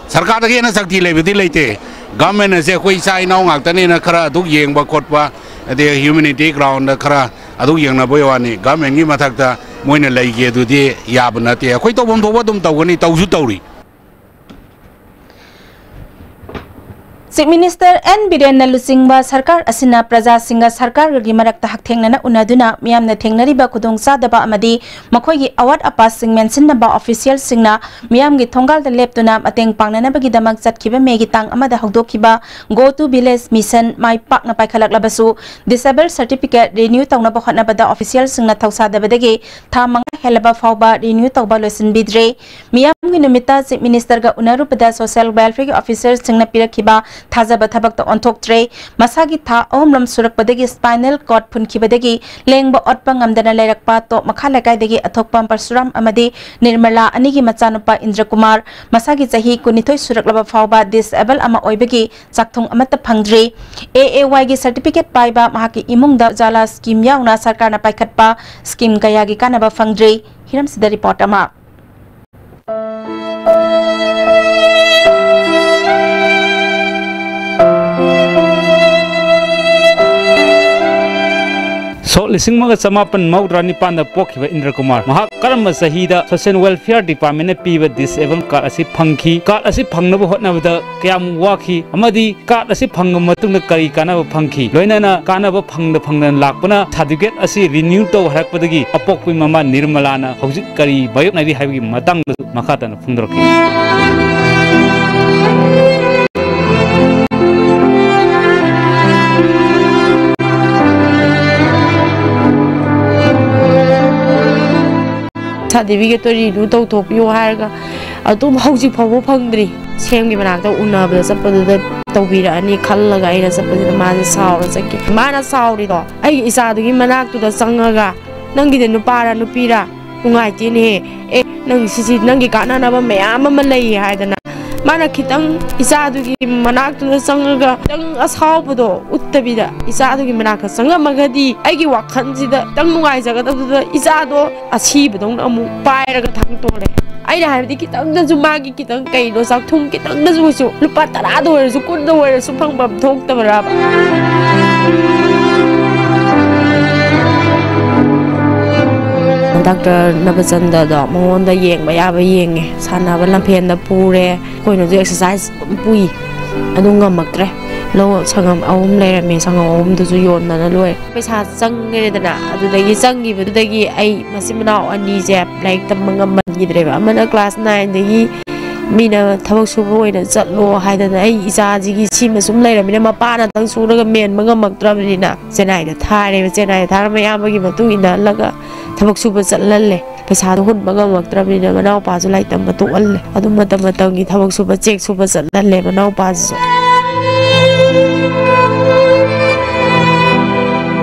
ꯁꯔꯀꯥꯔꯗꯒꯤ ꯍꯦꯟꯅ ꯁꯛꯇꯤ ꯂꯩꯕꯗꯤ ꯂꯩꯇꯦ꯫ Government ꯑꯁꯦ ꯑꯩꯈꯣꯏ ꯏꯆꯥ ꯏꯅꯥꯎ ꯉꯥꯛꯇꯅꯦꯅ ꯈꯔ ꯑꯗꯨꯛ ꯌꯦꯡꯕ ꯈꯣꯠꯄ, ꯑꯗꯩ humanity groundꯗ ꯈꯔ ꯑꯗꯨꯛ ꯌꯦꯡꯅꯕꯒꯤ ꯋꯥꯅꯤ꯫ Governmentꯀꯤ ꯃꯊꯛꯇ ꯃꯣꯏꯅ ꯂꯩꯒꯦ ꯑꯗꯨꯗꯤ ꯌꯥꯕ ꯅꯠꯇꯦ꯫ ꯑꯩꯈꯣꯏ ꯇꯧꯐꯝ ꯊꯣꯛꯄ ꯑꯗꯨꯝ ꯇꯧꯒꯅꯤ, ꯇꯧꯁꯨ ꯇꯧꯔꯤ꯫ Chief Minister N ꯕꯤꯔꯦꯟꯅ ꯂꯨꯆꯤꯡꯕ ꯁꯔꯀꯥꯔ ꯑꯁꯤꯅ ꯄ꯭ꯔꯖꯥꯁꯤꯡꯒ ꯁꯔꯀꯥꯔꯒꯤ ꯃꯔꯛꯇ ꯍꯛꯊꯦꯡꯅꯅ ꯎꯅꯗꯨꯅ ꯃꯤꯌꯥꯝꯅ ꯊꯦꯡꯅꯔꯤꯕ ꯈꯨꯗꯣꯡꯆꯥꯗꯕ ꯑꯃꯗꯤ ꯃꯈꯣꯏꯒꯤ ꯑꯋꯥꯠ ꯑꯄꯥꯁꯤꯡ ꯃꯦꯟꯁꯤꯟꯅꯕ officialꯁꯤꯡꯅ ꯃꯤꯌꯥꯝꯒꯤ ꯊꯣꯡꯒꯥꯜꯗ ꯂꯦꯞꯇꯨꯅ ꯃꯇꯦꯡ ꯄꯥꯡꯅꯅꯕꯒꯤꯗꯃꯛ ꯆꯠꯈꯤꯕ ꯃꯦꯒꯤ ꯇꯥꯡ ꯑꯃꯗ ꯍꯧꯗꯣꯛꯈꯤꯕ Go to Village Mission ꯃꯥꯏ ꯄꯥꯛꯅ ꯄꯥꯏꯈꯠꯂꯛꯂꯕꯁꯨ, disable certificate renew ꯇꯧꯅꯕ ꯍꯣꯠꯅꯕꯗ officialꯁꯤꯡꯅ ꯊꯧꯁꯥꯗꯕꯗꯒꯤ ꯊꯥ ꯃꯉꯥ ꯍꯦꯜꯂꯕ ꯐꯥꯎꯕ renew ꯇꯧꯕ ꯂꯣꯏꯁꯤꯟꯕꯤꯗ꯭ꯔꯦ꯫ ꯃꯤꯌꯥꯝꯒꯤ ꯅꯨꯃꯤꯠꯇ Chief Ministerꯒ ꯎꯅꯔꯨꯕꯗ social welfareꯒꯤ officerꯁꯤꯡꯅ ꯄꯤꯔꯛꯈꯤꯕ ꯊꯥꯖꯕ ꯊꯕꯛꯇ ꯑꯣꯟꯊꯣꯛꯇ꯭ꯔꯦ꯫ ꯃꯁꯥꯒꯤ ꯊꯥ ꯑꯍꯨꯝꯂꯣꯝ ꯁꯨꯔꯛꯄꯗꯒꯤ spinal cord ꯐꯨꯟꯈꯤꯕꯗꯒꯤ ꯂꯦꯡꯕ ꯑꯣꯠꯄ ꯉꯝꯗꯅ ꯂꯩꯔꯛꯄ ꯇꯣꯞ ꯃꯈꯥ ꯂꯩꯀꯥꯏꯗꯒꯤ ꯑꯊꯣꯛꯄ ꯄꯔꯁꯨꯔꯥꯝ ꯑꯃꯗꯤ ꯅꯤꯔꯃꯂꯥ ꯑꯅꯤꯒꯤ ꯃꯆꯥꯅꯨꯄꯥ ꯏꯟꯗ꯭ꯔꯀꯨꯃꯥꯔ, ꯃꯁꯥꯒꯤ ꯆꯍꯤ ꯀꯨꯟꯅꯤꯊꯣꯏ ꯁꯨꯔꯛꯂꯕ ꯐꯥꯎꯕ disable ꯑꯃ ꯑꯣꯏꯕꯒꯤ ꯆꯥꯛꯊꯨꯡ ꯑꯃꯠꯇ ꯐꯪꯗ꯭ꯔꯤ꯫ AAYꯒꯤ certificate ꯄꯥꯏꯕ ꯃꯍꯥꯛꯀꯤ ꯏꯃꯨꯡꯗ ꯎꯖꯥꯂꯥ scheme ꯌꯥꯎꯅ ꯁꯔꯀꯥꯔꯅ ꯄꯥꯏꯈꯠꯄ scheme ꯀꯌꯥꯒꯤ ꯀꯥꯟꯅꯕ ꯐꯪꯗ꯭ꯔꯤ꯫ ꯍꯤꯔꯝꯁꯤꯗ report ꯑꯃ꯫ Salt ꯂꯤꯁꯤꯡ ꯑꯃꯒ ꯆꯃꯥꯄꯟ ꯃꯧꯗ꯭ꯔꯥ ꯅꯤꯄꯥꯟꯗ ꯄꯣꯛꯈꯤꯕ ꯏꯟꯗ꯭ꯔ ꯀꯨꯃꯥꯔ꯫ ꯃꯍꯥꯛ ꯀꯔꯝꯕ ꯆꯍꯤꯗ Social Welfare Department ꯅ ꯄꯤꯕ disable card ꯑꯁꯤ ꯐꯪꯈꯤ? Card ꯑꯁꯤ ꯐꯪꯅꯕ ꯍꯣꯠꯅꯕꯗ ꯀꯌꯥꯝ ꯋꯥꯈꯤ? ꯑꯃꯗꯤ card ꯑꯁꯤ ꯐꯪꯂꯕ ꯃꯇꯨꯡꯗ ꯀꯔꯤ ꯀꯥꯟꯅꯕ ꯐꯪꯈꯤ? ꯂꯣꯏꯅꯅ ꯀꯥꯟꯅꯕ ꯐꯪꯗ ꯐꯪꯗꯅ ꯂꯥꯛꯄꯅ certificate ꯑꯁꯤ renew ꯇꯧ ꯍꯥꯏꯔꯛꯄꯗꯒꯤ ꯑꯄꯣꯛꯄꯤ ꯃꯃꯥ ꯅꯤꯔꯃꯂꯥꯅ ꯍꯧꯖꯤꯛ ꯀꯔꯤ ꯃꯥꯌꯣꯛꯅꯔꯤ ꯍꯥꯏꯕꯒꯤ ꯃꯇꯥꯡꯗꯁꯨ ꯃꯈꯥ ꯇꯥꯅ ꯐꯣꯡꯗꯣꯔꯛꯈꯤ꯫ Certificate ꯇꯣ renew ꯇꯧꯊꯣꯛꯄꯤꯌꯣ ꯍꯥꯏꯔꯒ ꯑꯗꯨꯝ ꯍꯧꯖꯤꯛ ꯐꯥꯎꯕ ꯐꯪꯗ꯭ꯔꯤ꯫ CM ꯒꯤ ꯃꯅꯥꯛꯇ ꯎꯅꯕꯗ ꯆꯠꯄꯗꯨꯗ ꯇꯧꯕꯤꯔꯛꯑꯅꯤ ꯈꯜꯂꯒ ꯑꯩꯅ ꯆꯠꯄꯁꯤꯗ ꯃꯥꯁꯦ ꯁꯥꯎꯔ ꯆꯠꯈꯤ꯫ ꯃꯥꯅ ꯁꯥꯎꯔꯤꯗꯣ ꯑꯩꯒꯤ ꯏꯆꯥꯗꯨꯒꯤ ꯃꯅꯥꯛꯇꯨꯗ ꯆꯪꯉꯒ, "ꯅꯪꯒꯤꯗꯤ ꯅꯨꯄꯥꯔ ꯅꯨꯄꯤꯔ? ꯅꯨꯡꯉꯥꯏꯇꯦꯅꯦꯍꯦ꯫ ꯑꯦ, ꯅꯪ ꯁꯤꯁꯤ ꯅꯪꯒꯤ ꯀꯥꯟꯅꯅꯕ ꯃꯌꯥꯝ ꯑꯃ ꯂꯩ" ꯍꯥꯏꯗꯅ ꯃꯥꯅ ꯈꯤꯇꯪ ꯏꯆꯥꯗꯨꯒꯤ ꯃꯅꯥꯛꯇꯨꯗ ꯆꯪꯉꯒ ꯈꯤꯇꯪ ꯑꯁꯥꯎꯕꯗꯣ ꯎꯠꯇꯕꯤꯗ ꯏꯆꯥꯗꯨꯒꯤ ꯃꯅꯥꯛꯇ ꯆꯪꯉꯝꯃꯒꯗꯤ ꯑꯩꯒꯤ ꯋꯥꯈꯜꯁꯤꯗ ꯈꯤꯇꯪ ꯅꯨꯡꯉꯥꯏꯖꯒꯗꯕꯗꯨꯗ ꯏꯆꯥꯗꯣ ꯑꯁꯤꯕꯗꯧꯅ ꯑꯃꯨꯛ ꯄꯥꯏꯔꯒ ꯊꯥꯡꯇꯣꯔꯦ꯫ ꯑꯩꯅ ꯍꯥꯏꯕꯗꯤ ꯈꯤꯇꯪꯗꯁꯨ ꯃꯥꯒꯤ ꯈꯤꯇꯪ ꯀꯩꯅꯣ ꯆꯥꯛꯊꯨꯝ ꯈꯤꯇꯪꯗꯁꯨ ꯑꯣꯏꯁꯨ ꯂꯨꯄꯥ ꯇꯔꯥꯗ ꯑꯣꯏꯔꯁꯨ ꯀꯨꯟꯗ ꯑꯣꯏꯔꯁꯨ ꯐꯪꯐꯝ ꯊꯣꯛꯇꯕ꯭ꯔꯥꯕ? ꯗꯥꯛꯇꯔ ꯅꯕꯆꯟꯗꯗꯣ ꯃꯉꯣꯟꯗ ꯌꯦꯡꯕ ꯌꯥꯕ ꯌꯦꯡꯉꯦ, ꯁꯥꯟꯅꯕ ꯂꯝꯐꯦꯟꯗ ꯄꯨꯔꯦ, ꯑꯩꯈꯣꯏꯅꯁꯨ exercise ꯑꯗꯨꯝ ꯄꯨꯏ꯫ ꯑꯗꯨ ꯉꯝꯃꯛꯇ꯭ꯔꯦ꯫ ꯂꯧ ꯁꯪꯉꯝ ꯑꯍꯨꯝ ꯂꯩꯔꯝꯃꯦ, ꯁꯪꯉꯝ ꯑꯍꯨꯝꯗꯨꯁꯨ ꯌꯣꯟꯗꯅ ꯂꯣꯏꯔꯦ꯫ ꯄꯩꯁꯥ ꯆꯪꯉꯦꯗꯅ, ꯑꯗꯨꯗꯒꯤ ꯆꯪꯈꯤꯕꯗꯨꯗꯒꯤ ꯑꯩ ꯃꯆꯤꯟ ꯃꯅꯥꯎ ꯑꯅꯤꯁꯦ ꯂꯥꯏꯔꯤꯛ ꯇꯝꯕ ꯉꯝꯍꯟꯈꯤꯗ꯭ꯔꯦꯕ꯫ ꯑꯃꯅ class nine ꯗꯒꯤ ꯃꯤꯅ ꯊꯕꯛ ꯁꯨꯕ ꯑꯣꯏꯅ ꯆꯠꯂꯣ ꯍꯥꯏꯗꯅ ꯑꯩ ꯏꯆꯥꯁꯤꯒꯤ ꯁꯤꯃ ꯁꯨꯝ ꯂꯩꯔꯕꯅꯤꯅ ꯃꯄꯥꯅ ꯇꯪ ꯁꯨꯔꯒ ꯃꯦꯟꯕ ꯉꯝꯃꯛꯇ꯭ꯔꯕꯅꯤꯅ ꯆꯦꯟꯅꯥꯏꯗ ꯊꯥꯔꯦꯕ꯫ ꯆꯦꯟꯅꯥꯏꯗ ꯊꯥꯔ ꯃꯌꯥꯝꯕꯒꯤ ꯃꯇꯨꯡ ꯏꯟꯅꯍꯜꯂꯒ ꯊꯕꯛ ꯁꯨꯕ ꯆꯠꯍꯜꯂꯦ꯫ ꯄꯩꯁꯥꯗꯣ ꯍꯨꯟꯕ ꯉꯝꯃꯛꯇ꯭ꯔꯕꯅꯤꯅ ꯃꯅꯥꯎꯄꯥꯁꯨ ꯂꯥꯏꯔꯤꯛ ꯇꯝꯕ ꯇꯣꯛꯍꯜꯂꯦ꯫ ꯑꯗꯨ ꯃꯇꯝ ꯃꯇꯝꯒꯤ ꯊꯕꯛ ꯁꯨꯕ, ꯆꯦꯛ ꯁꯨꯕ ꯆꯠꯍꯜꯂꯦ ꯃꯅꯥꯎꯄꯥꯁꯤꯁꯨ꯫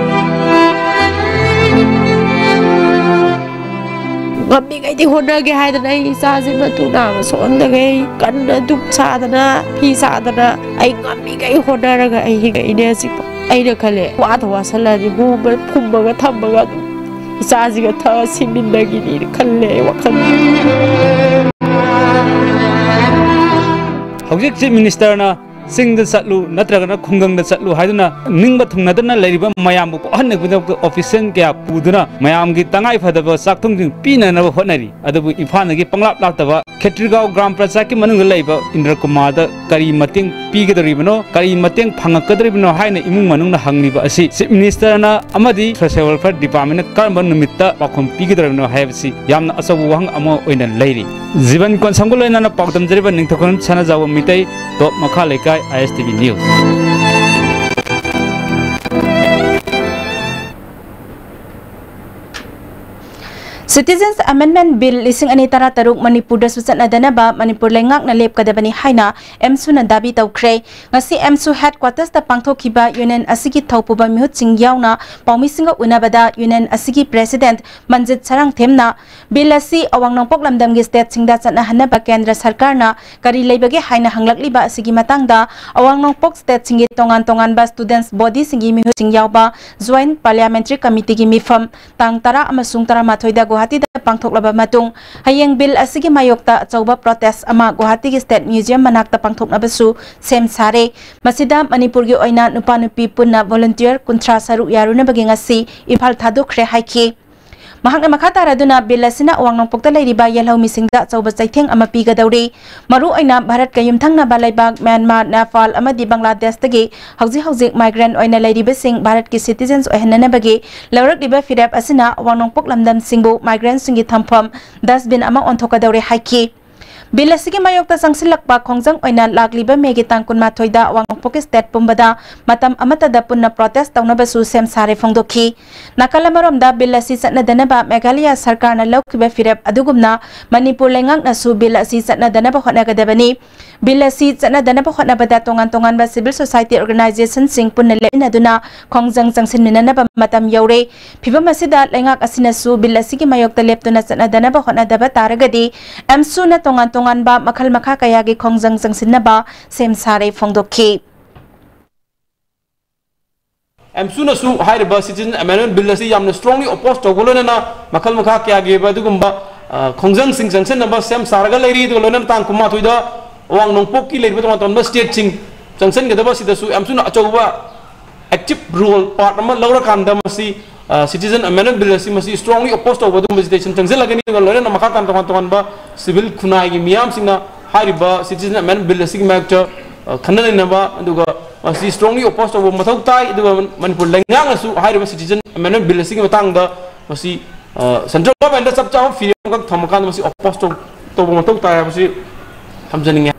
ꯉꯝꯃꯤꯈꯩꯗꯤ ꯍꯣꯠꯅꯒꯦ ꯍꯥꯏꯗꯅ ꯑꯩ ꯏꯆꯥꯁꯦ ꯃꯇꯨ ꯅꯥꯕ ꯁꯣꯛꯍꯟꯗꯈꯩ ꯀꯟꯅ ꯙꯨꯞ ꯁꯥꯗꯅ, ꯐꯤ ꯁꯥꯗꯅ, ꯑꯩ ꯉꯝꯃꯤꯈꯩ ꯍꯣꯠꯅꯔꯒ ꯑꯩ ꯍꯤꯡꯉꯛꯏꯅꯦ ꯍꯧꯖꯤꯛꯐꯥꯎ꯫ ꯑꯩꯅ ꯈꯜꯂꯦ, ꯋꯥꯗ ꯋꯥꯁꯜꯂꯛꯑꯗꯤ ꯍꯨꯃ ꯐꯨꯝꯃꯒ ꯊꯝꯃꯒ ꯑꯗꯨꯝ ꯏꯆꯥꯁꯤꯒ ꯊꯛꯑ ꯁꯤꯃꯤꯟꯅꯈꯤꯅꯤꯅ ꯈꯜꯂꯦ ꯑꯩ ꯋꯥꯈꯜꯗ꯫ ꯍꯧꯖꯤꯛ Chief Minister ꯅ ꯆꯤꯡꯗ ꯆꯠꯂꯨ ꯅꯠꯇ꯭ꯔꯒꯅ ꯈꯨꯡꯒꯪꯗ ꯆꯠꯂꯨ ꯍꯥꯏꯗꯨꯅ ꯅꯤꯡꯕ ꯊꯨꯡꯅꯗꯅ ꯂꯩꯔꯤꯕ ꯃꯌꯥꯝꯕꯨ ꯄꯣꯛꯍꯟꯅꯕꯒꯤꯗꯃꯛꯇ official ꯀꯌꯥ ꯄꯨꯗꯨꯅ ꯃꯌꯥꯝꯒꯤ ꯇꯉꯥꯏ ꯐꯗꯕ ꯆꯥꯛ ꯊꯣꯡꯁꯤꯡ ꯄꯤꯅꯅꯕ ꯍꯣꯠꯅꯔꯤ꯫ ꯑꯗꯨꯕꯨ ꯏꯝꯐꯥꯜꯗꯒꯤ ꯄꯪꯂꯥꯞ ꯂꯥꯛꯇꯕ ꯈꯦꯇ꯭ꯔꯤꯒꯥꯎ ꯒ꯭ꯔꯥꯝ ꯄꯟꯆꯥꯌꯠꯀꯤ ꯃꯅꯨꯡꯗ ꯂꯩꯕ ꯏꯟꯗ꯭ꯔ ꯀꯨꯃꯥꯔꯗ ꯀꯔꯤ ꯃꯇꯦꯡ ꯄꯤꯒꯗꯧꯔꯤꯕꯅꯣ, ꯀꯔꯤ ꯃꯇꯦꯡ ꯐꯪꯉꯛꯀꯗꯧꯔꯤꯕꯅꯣ ꯍꯥꯏꯅ ꯏꯃꯨꯡ ꯃꯅꯨꯡꯅ ꯍꯪꯂꯤꯕ ꯑꯁꯤ Chief Minister ꯅ ꯑꯃꯗꯤ Social Welfare Department ꯅ ꯀꯔꯝꯕ ꯅꯨꯃꯤꯠꯇ ꯄꯥꯎꯈꯨꯝ ꯄꯤꯒꯗꯧꯔꯤꯕꯅꯣ ꯍꯥꯏꯕꯁꯤ ꯌꯥꯝꯅ ꯑꯆꯧꯕ ꯋꯥꯍꯪ ꯑꯃ ꯑꯣꯏꯅ ꯂꯩꯔꯤ꯫ ꯖꯤꯕꯟ ꯀꯣꯟꯁꯝꯒ ꯂꯣꯏꯅꯅ ꯄꯥꯎꯗꯝꯖꯔꯤꯕ ꯅꯤꯡꯊꯧꯈꯣꯟ ꯁꯅꯥꯖꯥꯎꯕ ꯃꯤꯇꯩ, ꯇꯣꯞ ꯃꯈꯥ ꯂꯩꯀꯥꯏ, I S T V News꯫ Citizens Amendment Bill ꯂꯤꯁꯤꯡ ꯑꯅꯤ ꯇꯔꯥꯇꯔꯨꯛ ꯃꯅꯤꯄꯨꯔꯗꯁꯨ ꯆꯠꯅꯗꯅꯕ ꯃꯅꯤꯄꯨꯔ ꯂꯩꯉꯥꯛꯅ ꯂꯦꯞꯀꯗꯕꯅꯤ ꯍꯥꯏꯅ ꯑꯦꯝꯁꯨꯅ ꯗꯥꯕꯤ ꯇꯧꯈ꯭ꯔꯦ꯫ ꯉꯁꯤ ꯑꯦꯝꯁꯨ headquarters ꯇ ꯄꯥꯡꯊꯣꯛꯈꯤꯕ union ꯑꯁꯤꯒꯤ ꯊꯧꯄꯨꯕ ꯃꯤꯍꯨꯠꯁꯤꯡ ꯌꯥꯎꯅ ꯄꯥꯎꯃꯤꯁꯤꯡꯒ ꯎꯅꯕꯗ union ꯑꯁꯤꯒꯤ president ꯃꯟꯖꯤꯠ ꯁꯔꯥꯡꯊꯦꯝꯅ bill ꯑꯁꯤ ꯑꯋꯥꯡ ꯅꯣꯡꯄꯣꯛ ꯂꯝꯗꯝꯒꯤ state ꯁꯤꯡꯗ ꯆꯠꯅꯍꯟꯅꯕ ꯀꯦꯟꯗ꯭ꯔ ꯁꯔꯀꯥꯔꯅ ꯀꯔꯤ ꯂꯩꯕꯒꯦ ꯍꯥꯏꯅ ꯍꯪꯂꯛꯂꯤꯕ ꯑꯁꯤꯒꯤ ꯃꯇꯥꯡꯗ ꯑꯋꯥꯡ ꯅꯣꯡꯄꯣꯛ state ꯁꯤꯡꯒꯤ ꯇꯣꯉꯥꯟ ꯇꯣꯉꯥꯟꯕ students body ꯁꯤꯡꯒꯤ ꯃꯤꯍꯨꯠꯁꯤꯡ ꯌꯥꯎꯕ Joint Parliamentary Committee ꯒꯤ ꯃꯤꯐꯝ ꯇꯥꯡ ꯇꯔꯥ ꯑꯃꯁꯨꯡ ꯇꯔꯥꯃꯥꯊꯣꯏꯗ ꯒꯨꯋꯥꯍꯥꯇꯤꯗ ꯄꯥꯡꯊꯣꯛꯂꯕ ꯃꯇꯨꯡ, ꯍꯌꯦꯡ bill ꯑꯁꯤꯒꯤ ꯃꯥꯌꯣꯛꯇ ꯑꯆꯧꯕ protest ꯑꯃ ꯒꯨꯋꯥꯍꯥꯇꯤꯒꯤ State Museum ꯃꯅꯥꯛꯇ ꯄꯥꯡꯊꯣꯛꯅꯕꯁꯨ ꯁꯦꯝ ꯁꯥꯔꯦ꯫ ꯃꯁꯤꯗ ꯃꯅꯤꯄꯨꯔꯒꯤ ꯑꯣꯏꯅ ꯅꯨꯄꯥ ꯅꯨꯄꯤ ꯄꯨꯟꯅ volunteer ꯀꯨꯟꯊ꯭ꯔꯥ ꯁꯔꯨꯛ ꯌꯥꯔꯨꯅꯕꯒꯤ ꯉꯁꯤ ꯏꯝꯐꯥꯜ ꯊꯥꯗꯣꯛꯈ꯭ꯔꯦ ꯍꯥꯏꯈꯤ꯫ ꯃꯍꯥꯛꯅ ꯃꯈꯥ ꯇꯥꯔꯗꯨꯅ bill ꯑꯁꯤꯅ ꯑꯋꯥꯡ ꯅꯣꯡꯄꯣꯛꯇ ꯂꯩꯔꯤꯕ ꯌꯦꯜꯍꯧꯃꯤꯁꯤꯡꯗ ꯑꯆꯧꯕ ꯆꯩꯊꯦꯡ ꯑꯃ ꯄꯤꯒꯗꯧꯔꯤ꯫ ꯃꯔꯨ ꯑꯣꯏꯅ ꯚꯥꯔꯠꯀ ꯌꯨꯝꯊꯪꯅꯕ ꯂꯩꯕꯥꯛ ꯃ꯭ꯌꯥꯟꯃꯥꯔ, ꯅꯦꯄꯥꯜ ꯑꯃꯗꯤ ꯕꯪꯒ꯭ꯂꯥꯗꯦꯁꯇꯒꯤ ꯍꯧꯖꯤꯛ ꯍꯧꯖꯤꯛ migrant ꯑꯣꯏꯅ ꯂꯩꯔꯤꯕꯁꯤꯡ ꯚꯥꯔꯠꯀꯤ citizens ꯑꯣꯏꯍꯟꯅꯅꯕꯒꯤ ꯂꯧꯔꯛꯂꯤꯕ ꯐꯤꯔꯦꯞ ꯑꯁꯤꯅ ꯑꯋꯥꯡ ꯅꯣꯡꯄꯣꯛ ꯂꯝꯗꯝꯁꯤꯡꯕꯨ migrant ꯁꯤꯡꯒꯤ ꯊꯝꯐꯝ dustbin ꯑꯃ ꯑꯣꯟꯊꯣꯛꯀꯗꯧꯔꯦ ꯍꯥꯏꯈꯤ꯫ Bill ꯑꯁꯤꯒꯤ ꯃꯥꯌꯣꯛꯇ ꯆꯪꯁꯤꯜꯂꯛꯄ ꯈꯣꯡꯖꯪ ꯑꯣꯏꯅ ꯂꯥꯛꯂꯤꯕ ꯃꯦꯒꯤ ꯇꯥꯡ ꯀꯨꯟꯃꯥꯊꯣꯏꯗ ꯑꯋꯥꯡ ꯅꯣꯡꯄꯣꯛꯀꯤ state ꯄꯨꯝꯕꯗ ꯃꯇꯝ ꯑꯃꯠꯇꯗ ꯄꯨꯟꯅ protest ꯇꯧꯅꯕꯁꯨ ꯁꯦꯝ ꯁꯥꯔꯦ ꯐꯣꯡꯗꯣꯛꯈꯤ꯫ ꯅꯥꯀꯜ ꯑꯃꯔꯣꯝꯗ bill ꯑꯁꯤ ꯆꯠꯅꯗꯅꯕ ꯃꯦꯘꯥꯂꯌꯥ ꯁꯔꯀꯥꯔꯅ ꯂꯧꯈꯤꯕ ꯐꯤꯔꯦꯞ ꯑꯗꯨꯒꯨꯝꯅ ꯃꯅꯤꯄꯨꯔ ꯂꯩꯉꯥꯛꯅꯁꯨ bill ꯑꯁꯤ ꯆꯠꯅꯗꯅꯕ ꯍꯣꯠꯅꯒꯗꯕꯅꯤ꯫ Bill ꯑꯁꯤ ꯆꯠꯅꯗꯅꯕ ꯍꯣꯠꯅꯕꯗ ꯇꯣꯉꯥꯟ ꯇꯣꯉꯥꯟꯕ civil society organization ꯁꯤꯡ ꯄꯨꯟꯅ ꯂꯦꯞꯃꯤꯟꯅꯗꯨꯅ ꯈꯣꯡꯖꯪ ꯆꯪꯁꯤꯟꯃꯤꯟꯅꯅꯕ ꯃꯇꯝ ꯌꯧꯔꯦ꯫ ꯐꯤꯚꯝ ꯑꯁꯤꯗ ꯂꯩꯉꯥꯛ ꯑꯁꯤꯅꯁꯨ bill ꯑꯁꯤꯒꯤ ꯃꯥꯌꯣꯛꯇ ꯂꯦꯞꯇꯨꯅ ꯆꯠꯅꯗꯅꯕ ꯍꯣꯠꯅꯗꯕ ꯇꯥꯔꯒꯗꯤ ꯑꯦꯝꯁꯨꯅ ꯇꯣꯉꯥꯟ ꯇꯣꯉꯥꯟꯕ ꯃꯈꯜ ꯃꯈꯥ ꯀꯌꯥꯒꯤ ꯈꯣꯡꯖꯪ ꯆꯪꯁꯤꯟꯅꯕ ꯁꯦꯝ ꯁꯥꯔꯦ ꯐꯣꯡꯗꯣꯛꯈꯤ꯫ ꯑꯦꯝꯁꯨꯅꯁꯨ ꯍꯥꯏꯔꯤꯕ Citizen Amendment Bill ꯑꯁꯤ ꯌꯥꯝꯅ strongly oppose ꯇꯧꯕ ꯂꯣꯏꯅꯅ ꯃꯈꯜ ꯃꯈꯥ ꯀꯌꯥꯒꯤ ꯑꯣꯏꯕ ꯑꯗꯨꯒꯨꯝꯕ, ꯑ, ꯈꯣꯡꯖꯪꯁꯤꯡ ꯆꯪꯁꯤꯟꯅꯕ ꯁꯦꯝ ꯁꯥꯔꯒ ꯂꯩꯔꯤ꯫ ꯑꯗꯨꯒ ꯂꯣꯏꯅꯅ ꯇꯥꯡ ꯀꯨꯟꯃꯥꯊꯣꯏꯗ ꯑꯋꯥꯡ ꯅꯣꯡꯄꯣꯛꯀꯤ ꯂꯩꯔꯤꯕ ꯇꯣꯉꯥꯟ ꯇꯣꯉꯥꯟꯕ state ꯁꯤꯡ ꯆꯪꯁꯤꯟꯒꯗꯕ ꯑꯁꯤꯗꯁꯨ ꯌꯥꯝ ꯊꯨꯅ ꯑꯆꯧꯕ active role, part ꯑꯃ ꯂꯧꯔꯀꯥꯟꯗ ꯃꯁꯤ, ꯑ, Citizen Amendment Bill ꯑꯁꯤ ꯃꯁꯤ strongly oppose ꯇꯧꯕ ꯑꯗꯨꯒꯨꯝꯕ suggestion ꯆꯪꯁꯤꯜꯂꯒꯅꯤ꯫ ꯑꯗꯨꯒ ꯂꯣꯏꯅꯅ ꯃꯈꯥ ꯇꯥꯅ ꯇꯣꯉꯥꯟ ꯇꯣꯉꯥꯟꯕ civil ꯈꯨꯟꯅꯥꯏꯒꯤ ꯃꯤꯌꯥꯝꯁꯤꯡꯅ ꯍꯥꯏꯔꯤꯕ Citizen Amendment Bill ꯑꯁꯤꯒꯤ ꯃꯥꯌꯣꯛꯇ, ꯑ, ꯈꯟꯅ ꯅꯩꯅꯕ, ꯑꯗꯨꯒ ꯃꯁꯤ strongly oppose ꯇꯧꯕ ꯃꯊꯧ ꯇꯥꯏ꯫ ꯑꯗꯨꯒ ꯃꯅꯤꯄꯨꯔ ꯂꯩꯉꯥꯛꯅꯁꯨ ꯍꯥꯏꯔꯤꯕ Citizen Amendment Bill ꯑꯁꯤꯒꯤ ꯃꯇꯥꯡꯗ ꯃꯁꯤ, ꯑ, central government ꯆꯞ ꯆꯥꯕ ꯐꯤꯔꯦꯞ ꯑꯃꯈꯛ ꯊꯝꯃꯀꯥꯟꯗ ꯃꯁꯤ oppose ꯇꯧ-, ꯇꯧꯕ ꯃꯊꯧ ꯇꯥꯏ ꯍꯥꯏꯕꯁꯤ ꯊꯝꯖꯅꯤꯡꯉꯤ꯫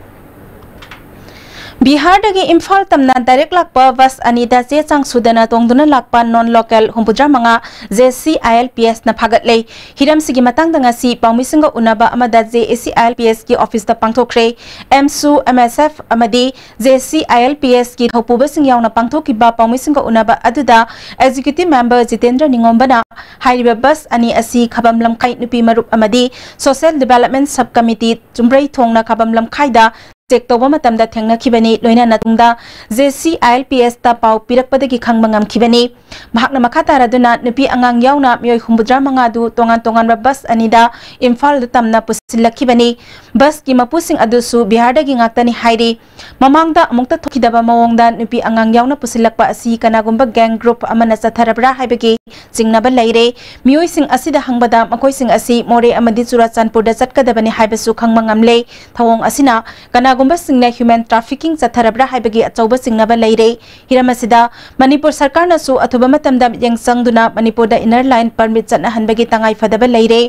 ꯕꯤꯍꯥꯔꯗꯒꯤ ꯏꯝꯐꯥꯜ ꯇꯝꯅ direct ꯂꯥꯛꯄ ꯕꯁ ꯑꯅꯤꯗ ꯆꯦ ꯆꯥꯡ ꯁꯨꯗꯅ ꯇꯣꯡꯗꯨꯅ ꯂꯥꯛꯄ non local ꯍꯨꯝꯐꯨꯇꯔꯥ ꯃꯉꯥ J C I L P S ꯅ ꯐꯥꯒꯠꯂꯦ꯫ ꯍꯤꯔꯝꯁꯤꯒꯤ ꯃꯇꯥꯡꯗ ꯉꯁꯤ ꯄꯥꯎꯃꯤꯁꯤꯡꯒ ꯎꯅꯕ ꯑꯃꯗ J C I L P S ꯀꯤ office ꯇ ꯄꯥꯡꯊꯣꯛꯈ꯭ꯔꯦ꯫ ꯑꯦꯝꯁꯨ, M S F ꯑꯃꯗꯤ J C I L P S ꯀꯤ ꯊꯧꯄꯨꯕꯁꯤꯡ ꯌꯥꯎꯅ ꯄꯥꯡꯊꯣꯛꯈꯤꯕ ꯄꯥꯎꯃꯤꯁꯤꯡꯒ ꯎꯅꯕ ꯑꯗꯨꯗ executive member ꯖꯤꯇꯦꯟꯗ꯭ꯔ ꯅꯤꯉꯣꯝꯕꯅ ꯍꯥꯏꯔꯤꯕ ꯕꯁ ꯑꯅꯤ ꯑꯁꯤ ꯈꯕꯝ ꯂꯝꯈꯥꯏ ꯅꯨꯄꯤ ꯃꯔꯨꯞ ꯑꯃꯗꯤ Social Development Sub Committee ꯆꯨꯝꯕ꯭ꯔꯩ ꯊꯣꯡꯅ ꯈꯕꯝ ꯂꯝꯈꯥꯏꯗ check ꯇꯧꯕ ꯃꯇꯝꯗ ꯊꯦꯡꯅꯈꯤꯕꯅꯤ꯫ ꯂꯣꯏꯅꯅ ꯇꯨꯡꯗ J C I L P S ꯇ ꯄꯥꯎ ꯄꯤꯔꯛꯄꯗꯒꯤ ꯈꯪꯕ ꯉꯝꯈꯤꯕꯅꯤ꯫ ꯃꯍꯥꯛꯅ ꯃꯈꯥ ꯇꯥꯔꯗꯨꯅ ꯅꯨꯄꯤ ꯑꯉꯥꯡ ꯌꯥꯎꯅ ꯃꯤꯑꯣꯏ ꯍꯨꯝꯐꯨꯇꯔꯥ ꯃꯉꯥ ꯑꯗꯨ ꯇꯣꯉꯥꯟ ꯇꯣꯉꯥꯟꯕ ꯕꯁ ꯑꯅꯤꯗ ꯏꯝꯐꯥꯜꯗ ꯇꯝꯅ ꯄꯨꯁꯤꯜꯂꯛꯈꯤꯕꯅꯤ꯫ ꯕꯁꯀꯤ ꯃꯄꯨꯁꯤꯡ ꯑꯗꯨꯁꯨ ꯕꯤꯍꯥꯔꯗꯒꯤ ꯉꯥꯛꯇꯅꯤ ꯍꯥꯏꯔꯤ꯫ ꯃꯃꯥꯡꯗ ꯑꯃꯨꯛꯇ ꯊꯣꯛꯈꯤꯗꯕ ꯃꯑꯣꯡꯗ ꯅꯨꯄꯤ ꯑꯉꯥꯡ ꯌꯥꯎꯅ ꯄꯨꯁꯤꯜꯂꯛꯄ ꯑꯁꯤ ꯀꯅꯥꯒꯨꯝꯕ gang group ꯑꯃꯅ ꯆꯠꯊꯔꯕ꯭ꯔꯥ ꯍꯥꯏꯕꯒꯤ ꯆꯤꯡꯅꯕ ꯂꯩꯔꯦ꯫ ꯃꯤꯑꯣꯏꯁꯤꯡ ꯑꯁꯤꯗ ꯍꯪꯕꯗ ꯃꯈꯣꯏꯁꯤꯡ ꯑꯁꯤ ꯃꯣꯔꯦ ꯑꯃꯗꯤ ꯆꯨꯔꯥꯆꯥꯟꯄꯨꯔꯗ ꯆꯠꯀꯗꯕꯅꯤ ꯍꯥꯏꯕꯁꯨ ꯈꯪꯕ ꯉꯝꯂꯦ꯫ ꯊꯧꯑꯣꯡ ꯑꯁꯤꯅ ꯀꯅꯥꯒꯨꯝꯕꯁꯤꯡꯅ human trafficking ꯆꯠꯊꯔꯕ꯭ꯔꯥ ꯍꯥꯏꯕꯒꯤ ꯑꯆꯧꯕ ꯆꯤꯡꯅꯕ ꯂꯩꯔꯦ꯫ ꯍꯤꯔꯝ ꯑꯁꯤꯗ ꯃꯅꯤꯄꯨꯔ ꯁꯔꯀꯥꯔꯅꯁꯨ ꯑꯊꯨꯕ ꯃꯇꯝꯗ ꯃꯤꯠꯌꯦꯡ ꯆꯪꯗꯨꯅ ꯃꯅꯤꯄꯨꯔꯗ inner line permit ꯆꯠꯅꯍꯟꯕꯒꯤ ꯇꯉꯥꯏ ꯐꯗꯕ ꯂꯩꯔꯦ꯫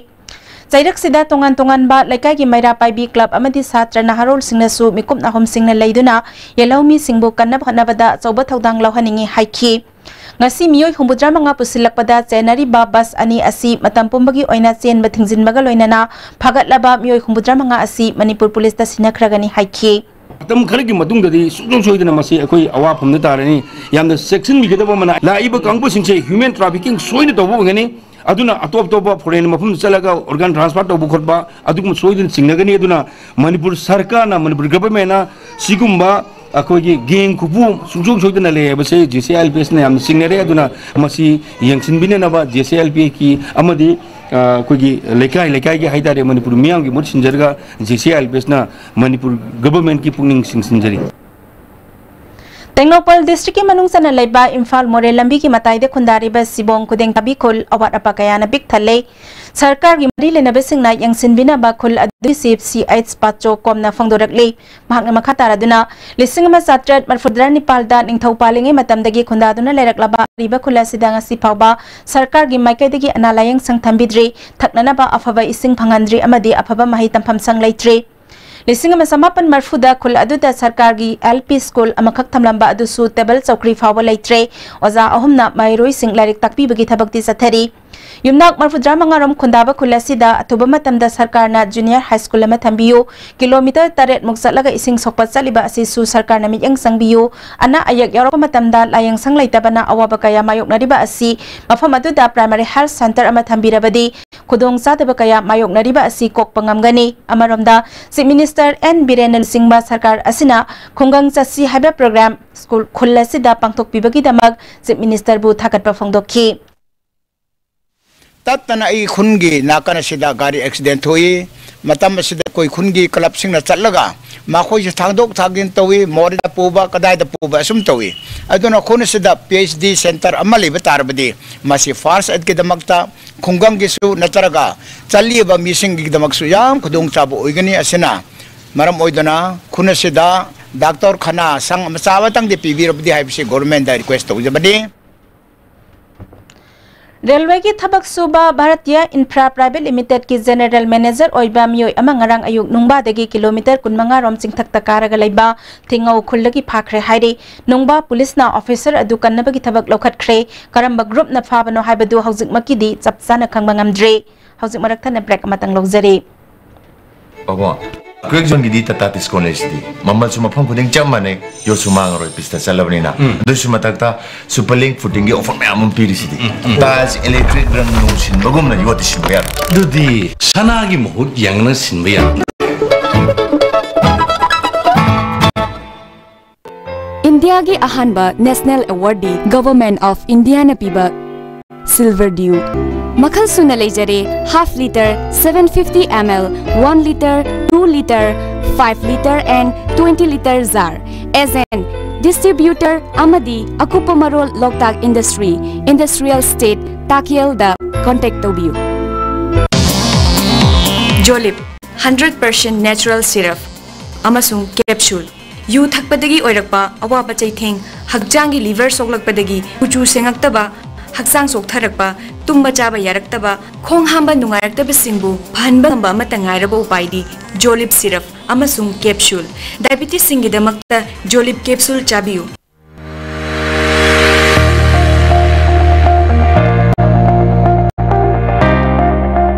ꯆꯩꯔꯛꯁꯤꯗ ꯇꯣꯉꯥꯟ ꯇꯣꯉꯥꯟꯕ ꯂꯩꯀꯥꯏꯒꯤ ꯃꯩꯔꯥ ꯄꯥꯏꯕꯤ club ꯑꯃꯗꯤ ꯁꯥꯇ꯭ꯔ ꯅꯍꯥꯔꯣꯜꯁꯤꯡꯅꯁꯨ ꯃꯤꯀꯨꯞ ꯅꯥꯍꯨꯝꯁꯤꯡꯅ ꯂꯩꯗꯨꯅ ꯌꯦꯜꯍꯧꯃꯤꯁꯤꯡꯕꯨ ꯀꯟꯅꯕ ꯍꯣꯠꯅꯕꯗ ꯑꯆꯧꯕ ꯊꯧꯗꯥꯡ ꯂꯧꯍꯟꯅꯤꯡꯏ ꯍꯥꯏꯈꯤ꯫ ꯉꯁꯤ ꯃꯤꯑꯣꯏ ꯍꯨꯝꯐꯨꯇꯔꯥ ꯃꯉꯥ ꯄꯨꯁꯤꯜꯂꯛꯄꯗ ꯆꯦꯟꯅꯔꯤꯕ ꯕꯁ ꯑꯅꯤ ꯑꯁꯤ ꯃꯇꯝ ꯄꯨꯝꯕꯒꯤ ꯑꯣꯏꯅ ꯆꯦꯟꯕ ꯊꯤꯡꯖꯤꯟꯕꯒ ꯂꯣꯏꯅꯅ ꯐꯥꯒꯠꯂꯕ ꯃꯤꯑꯣꯏ ꯍꯨꯝꯐꯨꯇꯔꯥ ꯃꯉꯥ ꯑꯁꯤ ꯃꯅꯤꯄꯨꯔ ꯄꯨꯂꯤꯁꯇ ꯁꯤꯟꯅꯈ꯭ꯔꯒꯅꯤ ꯍꯥꯏꯈꯤ꯫ ꯃꯇꯝ ꯈꯔꯒꯤ ꯃꯇꯨꯡꯗꯗꯤ ꯁꯨꯡꯁꯣꯏ ꯁꯣꯏꯗꯅ ꯃꯁꯤ ꯑꯩꯈꯣꯏ ꯑꯋꯥꯐꯝꯗ ꯇꯥꯔꯅꯤ꯫ ꯌꯥꯝꯅ ꯆꯦꯛꯁꯤꯟꯕꯤꯒꯗꯕ ꯑꯃꯅ, ꯂꯥꯛꯏꯕ ꯀꯥꯡꯕꯨꯁꯤꯡꯁꯦ human trafficking ꯁꯣꯏꯅ ꯇꯧꯕ ꯑꯣꯏꯒꯅꯤ꯫ ꯑꯗꯨꯅ ꯑꯇꯣꯞ ꯑꯇꯣꯞꯄ foreign ꯃꯐꯝꯗ ꯆꯠꯂꯒ organ transfer ꯇꯧꯕ ꯈꯣꯠꯄ ꯑꯗꯨꯒꯨꯝꯕ ꯁꯣꯏꯗꯅ ꯆꯤꯡꯅꯒꯅꯤ꯫ ꯑꯗꯨꯅ ꯃꯅꯤꯄꯨꯔ ꯁꯔꯀꯥꯔꯅ, ꯃꯅꯤꯄꯨꯔ government ꯅ ꯁꯤꯒꯨꯝꯕ ꯑꯩꯈꯣꯏꯒꯤ gang ꯈꯨꯄꯨ ꯁꯨꯡꯁꯣꯏ ꯁꯣꯏꯗꯅ ꯂꯩ ꯍꯥꯏꯕꯁꯦ J C I L P S ꯅ ꯌꯥꯝꯅ ꯆꯤꯡꯅꯔꯦ꯫ ꯑꯗꯨꯅ ꯃꯁꯤ ꯌꯦꯡꯁꯤꯟꯕꯤꯅꯅꯕ J C I L P ꯀꯤ ꯑꯃꯗꯤ, ꯑ, ꯑꯩꯈꯣꯏꯒꯤ ꯂꯩꯀꯥꯏ ꯂꯩꯀꯥꯏꯒꯤ ꯍꯥꯏꯇꯥꯔꯦ, ꯃꯅꯤꯄꯨꯔ ꯃꯤꯌꯥꯝꯒꯤ ꯃꯍꯨꯠ ꯁꯤꯟꯖꯔꯒ J C I L P S ꯅ ꯃꯅꯤꯄꯨꯔ government ꯀꯤ ꯄꯨꯛꯅꯤꯡ ꯆꯤꯡꯁꯤꯟꯖꯔꯤ꯫ ꯇꯦꯡꯅꯧꯄꯜ ꯗꯤꯁꯇ꯭ꯔꯤꯛꯀꯤ ꯃꯅꯨꯡ ꯆꯟꯅ ꯂꯩꯕ ꯏꯝꯐꯥꯜ ꯃꯣꯔꯦ ꯂꯝꯕꯤꯒꯤ ꯃꯇꯥꯏꯗ ꯈꯨꯟꯗꯥꯔꯤꯕ ꯁꯤꯕꯣꯡ ꯈꯨꯗꯦꯡ ꯊꯥꯕꯤ ꯈꯨꯜ ꯑꯋꯥꯠ ꯑꯄꯥ ꯀꯌꯥꯅ ꯄꯤꯛ ꯊꯜꯂꯦ꯫ ꯁꯔꯀꯥꯔꯒꯤ ꯃꯔꯤ ꯂꯩꯅꯕꯁꯤꯡꯅ ꯌꯦꯡꯁꯤꯟꯕꯤꯅꯕ ꯈꯨꯜ ꯑꯗꯨꯒꯤ ꯁꯤ ꯑꯩꯆ ꯄꯥꯆꯣ ꯀꯣꯝꯅ ꯐꯣꯡꯗꯣꯔꯛꯂꯤ꯫ ꯃꯍꯥꯛꯅ ꯃꯈꯥ ꯇꯥꯔꯗꯨꯅ ꯂꯤꯁꯤꯡ ꯑꯃ ꯆꯥꯇ꯭ꯔꯦꯠ ꯃꯔꯐꯨꯇꯔꯥ ꯅꯤꯄꯥꯜꯗ ꯅꯤꯡꯊꯧ ꯄꯥꯜꯂꯤꯉꯩ ꯃꯇꯝꯗꯒꯤ ꯈꯨꯟꯗꯥꯗꯨꯅ ꯂꯩꯔꯛꯂꯕ ꯑꯔꯤꯕ ꯈꯨꯜ ꯑꯁꯤꯗ ꯉꯁꯤ ꯐꯥꯎꯕ ꯁꯔꯀꯥꯔꯒꯤ ꯃꯥꯏꯀꯩꯗꯒꯤ ꯑꯅꯥ ꯂꯥꯌꯦꯡ ꯁꯪ ꯊꯝꯕꯤꯗ꯭ꯔꯤ, ꯊꯛꯅꯅꯕ ꯑꯐꯕ ꯏꯁꯤꯡ ꯐꯪꯍꯟꯗ꯭ꯔꯤ ꯑꯃꯗꯤ ꯑꯐꯕ ꯃꯍꯩ ꯇꯝꯐꯝ ꯁꯪ ꯂꯩꯇ꯭ꯔꯤ꯫ ꯂꯤꯁꯤꯡ ꯑꯃ ꯆꯃꯥꯄꯟ ꯃꯔꯐꯨꯗ ꯈꯨꯜ ꯑꯗꯨꯗ ꯁꯔꯀꯥꯔꯒꯤ ꯑꯦꯜ ꯄꯤ ꯁ꯭ꯀꯨꯜ ꯑꯃꯈꯛ ꯊꯝꯂꯝꯕ ꯑꯗꯨꯁꯨ ꯇꯦꯕꯜ ꯆꯧꯀ꯭ꯔꯤ ꯐꯥꯎꯕ ꯂꯩꯇ꯭ꯔꯦ꯫ ꯑꯣꯖꯥ ꯑꯍꯨꯝꯅ ꯃꯍꯩꯔꯣꯏꯁꯤꯡ ꯂꯥꯏꯔꯤꯛ ꯇꯥꯛꯄꯤꯕꯒꯤ ꯊꯕꯛꯇꯤ ꯆꯠꯊꯔꯤ꯫ ꯌꯨꯝꯅꯥꯛ ꯃꯔꯐꯨꯇꯔꯥ ꯃꯉꯥ ꯔꯣꯝ ꯈꯨꯟꯗꯥꯕ ꯈꯨꯜ ꯑꯁꯤꯗ ꯑꯊꯨꯕ ꯃꯇꯝꯗ ꯁꯔꯀꯥꯔꯅ ꯖꯨꯅꯤꯌꯔ ꯍꯥꯏ ꯁ꯭ꯀꯨꯜ ꯑꯃ ꯊꯝꯕꯤꯌꯨ, ꯀꯤꯂꯣꯃꯤꯇꯔ ꯇꯔꯦꯠ ꯃꯨꯛ ꯆꯠꯂꯒ ꯏꯁꯤꯡ ꯁꯣꯛꯄ ꯆꯠꯂꯤꯕ ꯑꯁꯤꯁꯨ ꯁꯔꯀꯥꯔꯅ ꯃꯤꯠꯌꯦꯡ ꯆꯪꯕꯤꯌꯨ, ꯑꯅꯥ ꯑꯌꯦꯛ ꯌꯥꯎꯔꯛꯄ ꯃꯇꯝꯗ ꯂꯥꯏꯌꯦꯡ ꯁꯪ ꯂꯩꯇꯕꯅ ꯑꯋꯥꯕ ꯀꯌꯥ ꯃꯥꯌꯣꯛꯅꯔꯤꯕ ꯑꯁꯤ ꯃꯐꯝ ꯑꯗꯨꯗ ꯄ꯭ꯔꯥꯏꯃꯥꯔꯤ ꯍꯦꯜꯊ ꯁꯦꯟꯇꯔ ꯑꯃ ꯊꯝꯕꯤꯔꯕꯗꯤ ꯈꯨꯗꯣꯡꯆꯥꯗꯕ ꯀꯌꯥ ꯃꯥꯌꯣꯛꯅꯔꯤꯕ ꯑꯁꯤ ꯀꯣꯛꯄ ꯉꯝꯒꯅꯤ꯫ ꯑꯃꯔꯣꯝꯗ ꯆꯤꯐ ꯃꯤꯅꯤꯁꯇꯔ ꯑꯦꯟ ꯕꯤꯔꯦꯟꯅ ꯂꯨꯆꯤꯡꯕ ꯁꯔꯀꯥꯔ ꯑꯁꯤꯅ ꯈꯨꯡꯒꯪ ꯆꯠꯁꯤ ꯍꯥꯏꯕ ꯄ꯭ꯔꯣꯒ꯭ꯔꯥꯝ ꯁ꯭ꯀꯨꯜ ꯈꯨꯜ ꯑꯁꯤꯗ ꯄꯥꯡꯊꯣꯛꯄꯤꯕꯒꯤꯗꯃꯛ ꯆꯤꯐ ꯃꯤꯅꯤꯁꯇꯔꯕꯨ ꯊꯥꯒꯠꯄ ꯐꯣꯡꯗꯣꯛꯈꯤ꯫ ꯇꯠꯇꯅ ꯑꯩ ꯈꯨꯟꯒꯤ ꯅꯥꯀꯟ ꯑꯁꯤꯗ ꯒꯥꯔꯤ ꯑꯦꯛꯁꯤꯗꯦꯟ ꯊꯣꯛꯏ꯫ ꯃꯇꯝ ꯑꯁꯤꯗ ꯑꯩꯈꯣꯏ ꯈꯨꯟꯒꯤ ꯀ꯭ꯂꯕꯁꯤꯡꯅ ꯆꯠꯂꯒ ꯃꯈꯣꯏꯁꯨ ꯊꯥꯡꯗꯣꯛ ꯊꯥꯡꯖꯤꯟ ꯇꯧꯏ, ꯃꯣꯔꯦꯗ ꯄꯨꯕ, ꯀꯗꯥꯏꯗ ꯄꯨꯕ ꯑꯁꯨꯝ ꯇꯧꯏ꯫ ꯑꯗꯨꯅ ꯈꯨꯟ ꯑꯁꯤꯗ ꯄꯤ ꯑꯩꯆ ꯗꯤ ꯁꯦꯟꯇꯔ ꯑꯃ ꯂꯩꯕ ꯇꯥꯔꯕꯗꯤ ꯃꯁꯤ ꯐꯥꯔꯁ ꯑꯦꯗꯀꯤꯗꯃꯛꯇ, ꯈꯨꯡꯒꯪꯒꯤꯁꯨ ꯅꯠꯇ꯭ꯔꯒ ꯆꯠꯂꯤꯕ ꯃꯤꯁꯤꯡꯒꯤꯗꯃꯛꯁꯨ ꯌꯥꯝ ꯈꯨꯗꯣꯡꯆꯥꯕ ꯑꯣꯏꯒꯅꯤ꯫ ꯑꯁꯤꯅ ꯃꯔꯝ ꯑꯣꯏꯗꯨꯅ ꯈꯨꯟ ꯑꯁꯤꯗ ꯗꯥꯛꯇꯔ ꯈꯅꯥ ꯁꯪ ꯃꯆꯥ ꯑꯃꯇꯪꯗꯤ ꯄꯤꯕꯤꯔꯕꯗꯤ ꯍꯥꯏꯕꯁꯤ ꯒꯣꯔꯃꯦꯟꯗ ꯔꯤꯀ꯭ꯋꯦꯁ ꯇꯧꯖꯕꯅꯤ꯫ ꯔꯦꯜꯋꯦꯒꯤ ꯊꯕꯛ ꯁꯨꯕ ꯚꯥꯔꯇꯤꯌꯥ ꯏꯟꯐ꯭ꯔꯥ ꯄ꯭ꯔꯥꯏꯚꯦꯠ ꯂꯤꯃꯤꯇꯦꯗꯀꯤ ꯖꯦꯅꯦꯔꯦꯜ ꯃꯦꯅꯦꯖꯔ ꯑꯣꯏꯕ ꯃꯤꯑꯣꯏ ꯑꯃ ꯉꯔꯥꯡ ꯑꯌꯨꯛ ꯅꯨꯡꯕꯥꯗꯒꯤ ꯀꯤꯂꯣꯃꯤꯇꯔ ꯀꯨꯟꯃꯉꯥ ꯔꯣꯝ ꯆꯤꯡꯊꯛꯇ ꯀꯥꯔꯒ ꯂꯩꯕ ꯊꯤꯡꯉꯧ ꯈꯨꯜꯗꯒꯤ ꯐꯥꯈ꯭ꯔꯦ ꯍꯥꯏꯔꯤ꯫ ꯅꯨꯡꯕꯥ ꯄꯨꯂꯤꯁꯅ ꯑꯣꯐꯤꯁꯔ ꯑꯗꯨ ꯀꯟꯅꯕꯒꯤ ꯊꯕꯛ ꯂꯧꯈꯠꯈ꯭ꯔꯦ꯫ ꯀꯔꯝꯕ ꯒ꯭ꯔꯨꯞꯅ ꯐꯥꯕꯅꯣ ꯍꯥꯏꯕꯗꯨ ꯍꯧꯖꯤꯛꯃꯛꯀꯤꯗꯤ ꯆꯞ ꯆꯥꯅ ꯈꯪꯕ ꯉꯝꯗ꯭ꯔꯤ꯫ ꯍꯧꯖꯤꯛ ꯃꯔꯛ ꯊꯠꯅ ꯕ꯭ꯔꯦꯛ ꯑꯃꯇꯪ ꯂꯧꯖꯔꯤ꯫ ꯄꯥꯕꯨꯡ, ꯀ꯭ꯔꯦꯛ ꯖꯣꯟꯒꯤꯗꯤ ꯇꯥꯇꯥ ꯇꯤꯁꯀꯣꯟ ꯂꯩꯁꯤꯗꯤ꯫ ꯃꯃꯜꯁꯨ ꯃꯐꯝ ꯈꯨꯗꯤꯡ ꯆꯞ ꯃꯥꯟꯅꯩ, ꯌꯣꯠꯁꯨ ꯃꯥꯡꯉꯔꯣꯏ, ꯄꯤꯁꯇ ꯆꯠꯂꯕꯅꯤꯅ꯫ ꯑꯗꯨꯁꯨ ꯃꯊꯛꯇ ꯁꯨꯄꯔ ꯂꯤꯡ ꯐꯨꯇꯤꯡꯒꯤ ꯑꯣꯐꯔ ꯃꯌꯥꯝ ꯑꯃ ꯄꯤꯔꯤꯁꯤꯗꯤ꯫ ꯇꯥꯏꯜꯁ, ꯏꯂꯦꯛꯇ꯭ꯔꯤꯛ ꯔꯪ ꯅꯨꯡ ꯁꯤꯟꯕꯒꯨꯝꯅ ꯌꯣꯠꯇꯤ ꯁꯤꯟꯕ ꯌꯥꯔꯣꯏ꯫ ꯑꯗꯨꯗꯤ ꯁꯅꯥꯒꯤ ꯃꯍꯨꯠ ꯌꯦꯡꯅ ꯁꯤꯟꯕ ꯌꯥꯔꯣꯏ꯫ ꯏꯟꯗꯤꯌꯥꯒꯤ ꯑꯍꯥꯟꯕ ꯅꯦꯁꯅꯦꯜ ꯑꯦꯋꯥꯔꯗꯤ ꯒꯚꯔꯟꯃꯦꯟꯠ ꯑꯣꯐ ꯏꯟꯗꯤꯌꯥꯅ ꯄꯤꯕ ꯁꯤꯜꯚꯔ ꯗ꯭ꯌꯨ꯫ ꯃꯈꯜ ꯁꯨꯅ ꯂꯩꯖꯔꯦ, half litre, seven fifty ml, one litre, two litre, five litre and twenty litre jar, as an Distributor ꯑꯃꯗꯤ ꯑꯀꯨꯞꯄ ꯃꯔꯣꯜ ꯂꯣꯛꯇꯥꯛ Industry, Industrial Estate, ꯇꯥꯀꯦꯜꯗ contact ꯇꯧꯕꯤꯌꯨ꯫ ꯖꯣꯂꯤꯞ hundred percent natural syrup ꯑꯃꯁꯨꯡ capsule꯫ ꯌꯨ ꯊꯛꯄꯗꯒꯤ ꯑꯣꯏꯔꯛꯄ ꯑꯋꯥꯕ ꯆꯩꯊꯦꯡ, ꯍꯛꯆꯥꯡꯒꯤ liver ꯁꯣꯛꯂꯛꯄꯗꯒꯤ ꯀꯨꯆꯨ ꯁꯦꯡꯉꯛꯇꯕ, ꯍꯛꯆꯥꯡ ꯆꯣꯛꯊꯔꯛꯄ, ꯇꯨꯝꯕ ꯆꯥꯕ ꯌꯥꯔꯛꯇꯕ, ꯈꯣꯡ ꯍꯥꯝꯕ ꯅꯨꯡꯉꯥꯏꯔꯛꯇꯕꯁꯤꯡꯕꯨ ꯐꯍꯟꯕ ꯉꯝꯕ ꯑꯃꯠꯇ ꯉꯥꯏꯔꯕ ꯎꯄꯥꯏꯗꯤ ꯖꯣꯂꯤꯞ syrup ꯑꯃꯁꯨꯡ capsule꯫ Diabetesꯁꯤꯡꯒꯤꯗꯃꯛꯇ ꯖꯣꯂꯤꯞ capsule ꯆꯥꯕꯤꯌꯨ꯫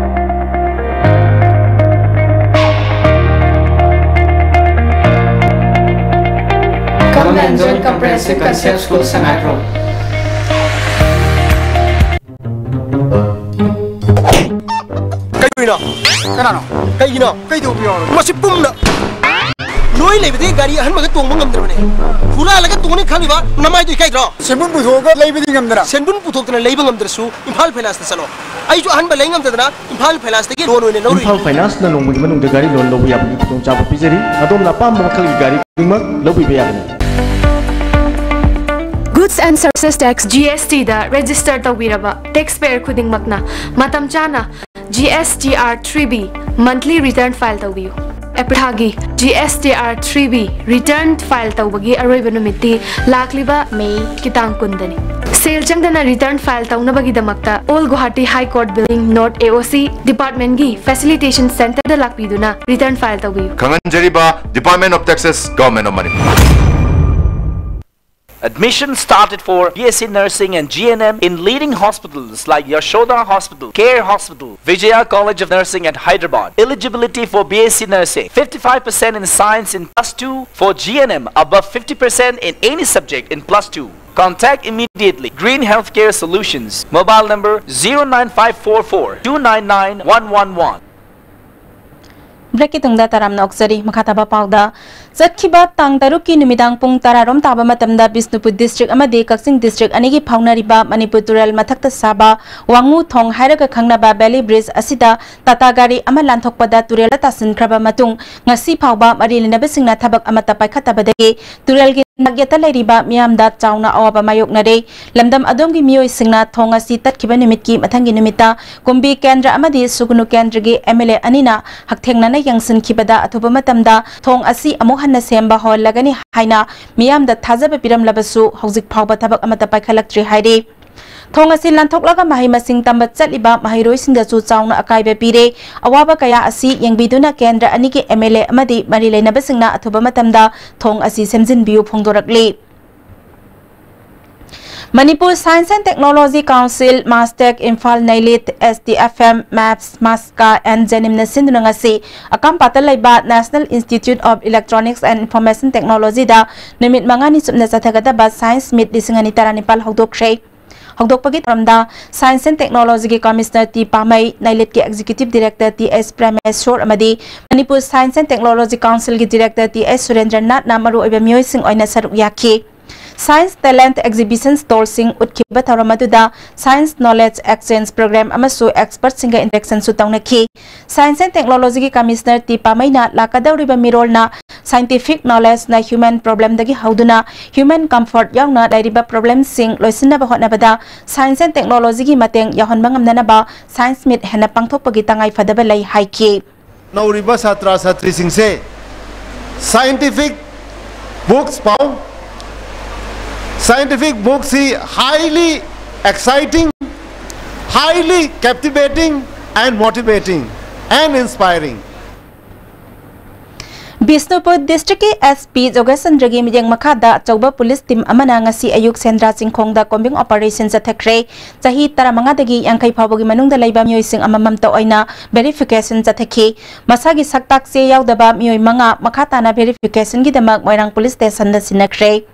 Come and join Comprehensive Concept School, Sangaiprao. ꯀꯩꯗꯧꯔꯤꯅꯣ? ꯀꯅꯥꯅꯣ? ꯀꯩꯒꯤꯅꯣ? ꯀꯩꯗꯧꯕ ꯌꯥꯎꯔꯒꯦ? ꯃꯁꯤ ꯄꯨꯝꯅ ꯅꯣꯏ ꯂꯩꯕꯗꯤ ꯒꯥꯔꯤ ꯑꯍꯟꯕꯒ ꯇꯣꯡꯕ ꯉꯝꯗ꯭ꯔꯕꯅꯦ꯫ ꯍꯨꯔꯥꯜꯂꯒ ꯇꯣꯡꯅꯤ ꯈꯜꯂꯤꯕ ꯅꯃꯥꯏꯗꯣ ꯏꯀꯥꯏꯗ꯭ꯔꯣ? ꯁꯦꯟꯕꯨꯟ ꯄꯨꯊꯣꯛꯑꯒ ꯂꯩꯕꯗꯤ ꯉꯝꯗꯅ꯫ ꯁꯦꯟꯕꯨꯟ ꯄꯨꯊꯣꯛꯇꯅ ꯂꯩꯕ ꯉꯝꯗ꯭ꯔꯁꯨ ꯏꯝꯐꯥꯜ ꯐꯥꯏꯅꯥꯟꯁꯇ ꯆꯠꯂꯣ꯫ ꯑꯩꯁꯨ ꯑꯍꯟꯕ ꯂꯩ ꯉꯝꯗꯗꯅ ꯏꯝꯐꯥꯜ ꯐꯥꯏꯅꯥꯟꯁꯇꯒꯤ ꯂꯣꯟ ꯑꯣꯏꯅ ꯂꯧꯔꯨꯏ꯫ ꯏꯝꯐꯥꯜ ꯐꯥꯏꯅꯥꯟꯁꯅ ꯅꯣꯡꯃꯒꯤ ꯃꯅꯨꯡꯗ ꯒꯥꯔꯤ ꯂꯣꯟ ꯂꯧꯕ ꯌꯥꯕꯒꯤ ꯈꯨꯗꯣꯡꯆꯥꯕ ꯄꯤꯖꯔꯤ꯫ ꯑꯗꯣꯝꯅ ꯑꯄꯥꯝꯕ ꯃꯈꯜꯒꯤ ꯒꯥꯔꯤ ꯈꯨꯗꯤꯡꯃꯛ ꯂꯧꯕꯤꯕ ꯌꯥꯒꯅꯤ꯫ Goods and Services Tax, G S T, the register ꯇꯧꯕꯤꯔꯕ taxpayer ꯈꯨꯗꯤꯡꯃꯛꯅ ꯃꯇꯝ ꯆꯥꯅ G S T R three B monthly return file ꯇꯧꯕꯤꯌꯨ꯫ ꯑꯦꯄ꯭ꯔꯤꯜ ꯊꯥꯒꯤ G S T R three B return file ꯇꯧꯕꯒꯤ ꯑꯔꯣꯏꯕ ꯅꯨꯃꯤꯠꯇꯤ ꯂꯥꯛꯂꯤꯕ ꯃꯦꯒꯤ ꯇꯥꯡ ꯀꯨꯟꯗꯅꯤ꯫ ꯁꯦꯜ ꯆꯪꯗꯅ return file ꯇꯧꯅꯕꯒꯤꯗꯃꯛꯇ Old Guwahati High Court Building, North A O C departmentꯀꯤ facilitation centreꯗ ꯂꯥꯛꯄꯤꯗꯨꯅ return file ꯇꯧꯕꯤꯌꯨ꯫ ꯈꯪꯍꯟꯖꯔꯤꯕ Department of Taxes, Government of Manipur. Admission started for B S C Nursing and G N M in leading hospitals like Yashoda Hospital, Care Hospital, Vijaya College of Nursing at Hyderabad. Eligibility for B S C Nursing: fifty-five percent in science in plus two, for G N M above fifty percent in any subject in plus two. Contact immediately. Green Healthcare Solutions. Mobile number zero nine five four four two nine nine one one one. Breakꯀꯤ ꯇꯨꯡꯗ ꯇꯔꯥꯝꯅ ꯑꯣꯛꯆꯔꯤ꯫ ꯃꯈꯥ ꯇꯥꯕ ꯄꯥꯎꯗ, ꯆꯠꯈꯤꯕ ꯇꯥꯡ ꯇꯔꯨꯛꯀꯤ ꯅꯨꯃꯤꯗꯥꯡ ꯄꯨꯡ ꯇꯔꯥꯔꯣꯝ ꯇꯥꯕ ꯃꯇꯝꯗ ꯕꯤꯁꯅꯨꯄꯨꯔ district ꯑꯃꯗꯤ ꯀꯛꯆꯤꯡ district ꯑꯅꯤꯒꯤ ꯐꯥꯎꯅꯔꯤꯕ ꯃꯅꯤꯄꯨꯔ ꯇꯨꯔꯦꯜ ꯃꯊꯛꯇ ꯁꯥꯕ ꯋꯥꯉꯨ ꯊꯣꯡ ꯍꯥꯏꯔꯒ ꯈꯪꯅꯕ valley bridge ꯑꯁꯤꯗ ꯇꯥꯇꯥ ꯒꯥꯔꯤ ꯑꯃ ꯂꯥꯟꯊꯣꯛꯄꯗ ꯇꯨꯔꯦꯜꯗ ꯇꯥꯁꯤꯟꯈ꯭ꯔꯕ ꯃꯇꯨꯡ, ꯉꯁꯤ ꯐꯥꯎꯕ ꯃꯔꯤ ꯂꯩꯅꯕꯁꯤꯡꯅ ꯊꯕꯛ ꯑꯃꯠꯇ ꯄꯥꯏꯈꯠꯇꯕꯗꯒꯤ ꯇꯨꯔꯦꯜꯒꯤ ꯅꯥꯛꯌꯦꯠꯇ ꯂꯩꯔꯤꯕ ꯃꯤꯌꯥꯝꯗ ꯆꯥꯎꯅ ꯑꯋꯥꯕ ꯃꯥꯌꯣꯛꯅꯔꯦ꯫ ꯂꯝꯗꯝ ꯑꯗꯣꯝꯒꯤ ꯃꯤꯑꯣꯏꯁꯤꯡꯅ ꯊꯣꯡ ꯑꯁꯤ ꯇꯠꯈꯤꯕ ꯅꯨꯃꯤꯠꯀꯤ ꯃꯊꯪꯒꯤ ꯅꯨꯃꯤꯠꯇ ꯀꯨꯝꯕꯤ ꯀꯦꯟꯗ꯭ꯔ ꯑꯃꯗꯤ ꯁꯨꯒꯨꯅꯨ ꯀꯦꯟꯗ꯭ꯔꯒꯤ M L A ꯑꯅꯤꯅ ꯍꯛꯊꯦꯡꯅꯅ ꯌꯦꯡꯁꯤꯟꯈꯤꯕꯗ ꯑꯊꯨꯕ ꯃꯇꯝꯗ ꯊꯣꯡ ꯑꯁꯤ ꯑꯃꯨꯛ ꯍꯟꯅ ꯁꯦꯝꯕ ꯍꯧꯍꯜꯂꯒꯅꯤ ꯍꯥꯏꯅ ꯃꯤꯌꯥꯝꯗ ꯊꯥꯖꯕ ꯄꯤꯔꯝꯂꯕꯁꯨ ꯍꯧꯖꯤꯛ ꯐꯥꯎꯕ ꯊꯕꯛ ꯑꯃꯠꯇ ꯄꯥꯏꯈꯠꯂꯛꯇ꯭ꯔꯤ ꯍꯥꯏꯔꯤ꯫ ꯊꯣꯡ ꯑꯁꯤ ꯂꯥꯟꯊꯣꯛꯂꯒ ꯃꯍꯩ ꯃꯁꯤꯡ ꯇꯝꯕ ꯆꯠꯂꯤꯕ ꯃꯍꯩꯔꯣꯏꯁꯤꯡꯗꯁꯨ ꯆꯥꯎꯅ ꯑꯀꯥꯏꯕ ꯄꯤꯔꯦ꯫ ꯑꯋꯥꯕ ꯀꯌꯥ ꯑꯁꯤ ꯌꯦꯡꯕꯤꯗꯨꯅ ꯀꯦꯟꯗ꯭ꯔ ꯑꯅꯤꯒꯤ M L A ꯑꯃꯗꯤ ꯃꯔꯤ ꯂꯩꯅꯕꯁꯤꯡꯅ ꯑꯊꯨꯕ ꯃꯇꯝꯗ ꯊꯣꯡ ꯑꯁꯤ ꯁꯦꯝꯖꯤꯟꯕꯤꯌꯨ ꯐꯣꯡꯗꯣꯔꯛꯂꯤ꯫ Manipur Science and Technology Council, MASTEC, Imphal ꯅꯩꯂꯤꯠ, S T F M, MAPS, MASCA and JNIM ꯅ ꯁꯤꯟꯗꯨꯅ ꯉꯁꯤ ꯑꯀꯥꯝꯄꯥꯠꯇ ꯂꯩꯕ National Institute of Electronics and Information Technology ꯗ ꯅꯨꯃꯤꯠ ꯃꯉꯥꯅꯤ ꯆꯨꯞꯅ ꯆꯠꯊꯒꯗꯕ Science Meet ꯂꯤꯁꯤꯡ ꯑꯅꯤ ꯇꯔꯥꯅꯤꯄꯥꯜ ꯍꯧꯗꯣꯛꯈ꯭ꯔꯦ꯫ ꯍꯧꯗꯣꯛꯄꯒꯤ ꯊꯧꯔꯝꯗ Science and Technology ꯒꯤ Commissioner ꯇꯤ ꯄꯥꯃꯩ, ꯅꯩꯂꯤꯠꯀꯤ Executive Director T S Premeshwor ꯑꯃꯗꯤ Manipur Science and Technology Council ꯒꯤ Director ꯇꯤ ꯑꯦꯁ ꯁꯨꯔꯦꯟꯗ꯭ꯔꯅꯥꯊꯅ ꯃꯔꯨꯑꯣꯏꯕ ꯃꯤꯑꯣꯏꯁꯤꯡ ꯑꯣꯏꯅ ꯁꯔꯨꯛ ꯌꯥꯈꯤ꯫ Science Talent Exhibition stall ꯁꯤꯡ ꯎꯠꯈꯤꯕ ꯊꯧꯔꯝ ꯑꯗꯨꯗ Science Knowledge Exchange Program ꯑꯃꯁꯨ expert ꯁꯤꯡꯒ interaction ꯁꯨ ꯇꯧꯅꯈꯤ꯫ Science and Technology ꯒꯤ Commissioner ꯇꯤ ꯄꯥꯃꯩꯅ ꯂꯥꯛꯀꯗꯧꯔꯤꯕ ꯃꯤꯔꯣꯜꯅ scientific knowledge ꯅ human problem ꯗꯒꯤ ꯍꯧꯗꯨꯅ human comfort ꯌꯥꯎꯅ ꯂꯩꯔꯤꯕ problem ꯁꯤꯡ ꯂꯣꯏꯁꯤꯟꯅꯕ ꯍꯣꯠꯅꯕꯗ Science and Technology ꯒꯤ ꯃꯇꯦꯡ ꯌꯥꯎꯍꯟꯕ ꯉꯝꯅꯅꯕ Science Meet ꯍꯦꯟꯅ ꯄꯥꯡꯊꯣꯛꯄꯒꯤ ꯇꯉꯥꯏ ꯐꯗꯕ ꯂꯩ ꯍꯥꯏꯈꯤ꯫ ꯅꯧꯔꯤꯕ ꯁꯥꯇ꯭ꯔ ꯁꯥꯇ꯭ꯔꯤꯁꯤꯡꯁꯦ scientific books ꯄꯥꯎ꯫ Scientific books ꯁꯤ highly exciting, highly captivating and motivating and inspiring. Bishnupur district ꯀꯤ S P ꯖꯣꯒꯦꯁꯆꯟꯗ꯭ꯔꯒꯤ ꯃꯤꯠꯌꯦꯡ ꯃꯈꯥꯗ ꯑꯆꯧꯕ police team ꯑꯃꯅ ꯉꯁꯤ ꯑꯌꯨꯛ ꯁꯦꯟꯗ꯭ꯔꯥ ꯆꯤꯡꯈꯣꯡꯗ combing operation ꯆꯠꯊꯈ꯭ꯔꯦ꯫ ꯆꯍꯤ ꯇꯔꯥꯃꯉꯥꯗꯒꯤ ꯌꯥꯡꯈꯩ ꯐꯥꯎꯕꯒꯤ ꯃꯅꯨꯡꯗ ꯂꯩꯕ ꯃꯤꯑꯣꯏꯁꯤꯡ ꯑꯃꯃꯝꯇ ꯑꯣꯏꯅ verification ꯆꯠꯊꯈꯤ꯫ ꯃꯁꯥꯒꯤ ꯁꯛꯇꯥꯛ ꯆꯦ ꯌꯥꯎꯗꯕ ꯃꯤꯑꯣꯏ ꯃꯉꯥ ꯃꯈꯥ ꯇꯥꯅ verification ꯒꯤꯗꯃꯛ ꯃꯣꯏꯔꯥꯡ police station ꯗ ꯁꯤꯟꯅꯈ꯭ꯔꯦ꯫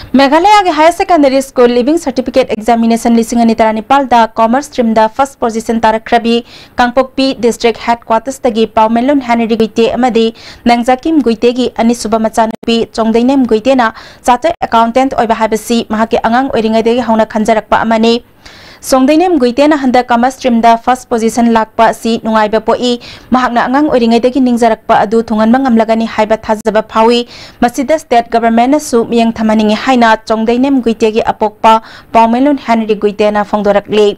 ꯃꯦꯘꯥꯂꯌꯥꯒꯤ Higher Secondary School Leaving Certificate Examination ꯂꯤꯁꯤꯡ ꯑꯅꯤ ꯇꯔꯥꯅꯤꯄꯥꯜꯗ Commerce stream ꯗ first position ꯇꯥꯔꯛꯈ꯭ꯔꯕꯤ ꯀꯥꯡꯄꯣꯛꯄꯤ district headquarters ꯇꯒꯤ ꯄꯥꯎꯃꯦꯂꯨꯟ ꯍꯦꯅꯔꯤ ꯒꯨꯏꯇꯦ ꯑꯃꯗꯤ ꯅꯦꯡꯖꯥꯀꯤꯝ ꯒꯨꯏꯇꯦꯒꯤ ꯑꯅꯤꯁꯨꯕ ꯃꯆꯥꯅꯨꯄꯤ ꯆꯣꯡꯗꯩꯅꯦꯝ ꯒꯨꯏꯇꯦꯅ chartered accountant ꯑꯣꯏꯕ ꯍꯥꯏꯕꯁꯤ ꯃꯍꯥꯛꯀꯤ ꯑꯉꯥꯡ ꯑꯣꯏꯔꯤꯉꯩꯗꯒꯤ ꯍꯧꯅ ꯈꯟꯖꯔꯛꯄ ꯑꯃꯅꯤ꯫ ꯆꯣꯡꯗꯩꯅꯦꯝ ꯒꯨꯏꯇꯦꯅ ꯍꯟꯗꯛ ꯀꯃꯔꯁ ꯁ꯭ꯇ꯭ꯔꯤꯝꯗ ꯐꯥꯔꯁ ꯄꯣꯖꯤꯁꯟ ꯂꯥꯛꯄ ꯑꯁꯤ ꯅꯨꯡꯉꯥꯏꯕ ꯄꯣꯛꯏ꯫ ꯃꯍꯥꯛꯅ ꯑꯉꯥꯡ ꯑꯣꯏꯔꯤꯉꯩꯗꯒꯤ ꯅꯤꯡꯖꯔꯛꯄ ꯑꯗꯨ ꯊꯨꯡꯍꯟꯕ ꯉꯝꯂꯒꯅꯤ ꯍꯥꯏꯕ ꯊꯥꯖꯕ ꯐꯥꯎꯏ꯫ ꯃꯁꯤꯗ ꯁ꯭ꯇꯦꯠ ꯒꯚꯔꯟꯃꯦꯟꯠꯅꯁꯨ ꯃꯤꯠꯌꯦꯡ ꯊꯝꯍꯟꯅꯤꯡꯏ ꯍꯥꯏꯅ ꯆꯣꯡꯗꯩꯅꯦꯝ ꯒꯨꯏꯇꯦꯒꯤ ꯑꯄꯣꯛꯄ ꯄꯥꯎꯃꯦꯂꯣꯟ ꯍꯦꯟꯔꯤ ꯒꯨꯏꯇꯦꯅ ꯐꯣꯡꯗꯣꯔꯛꯂꯤ꯫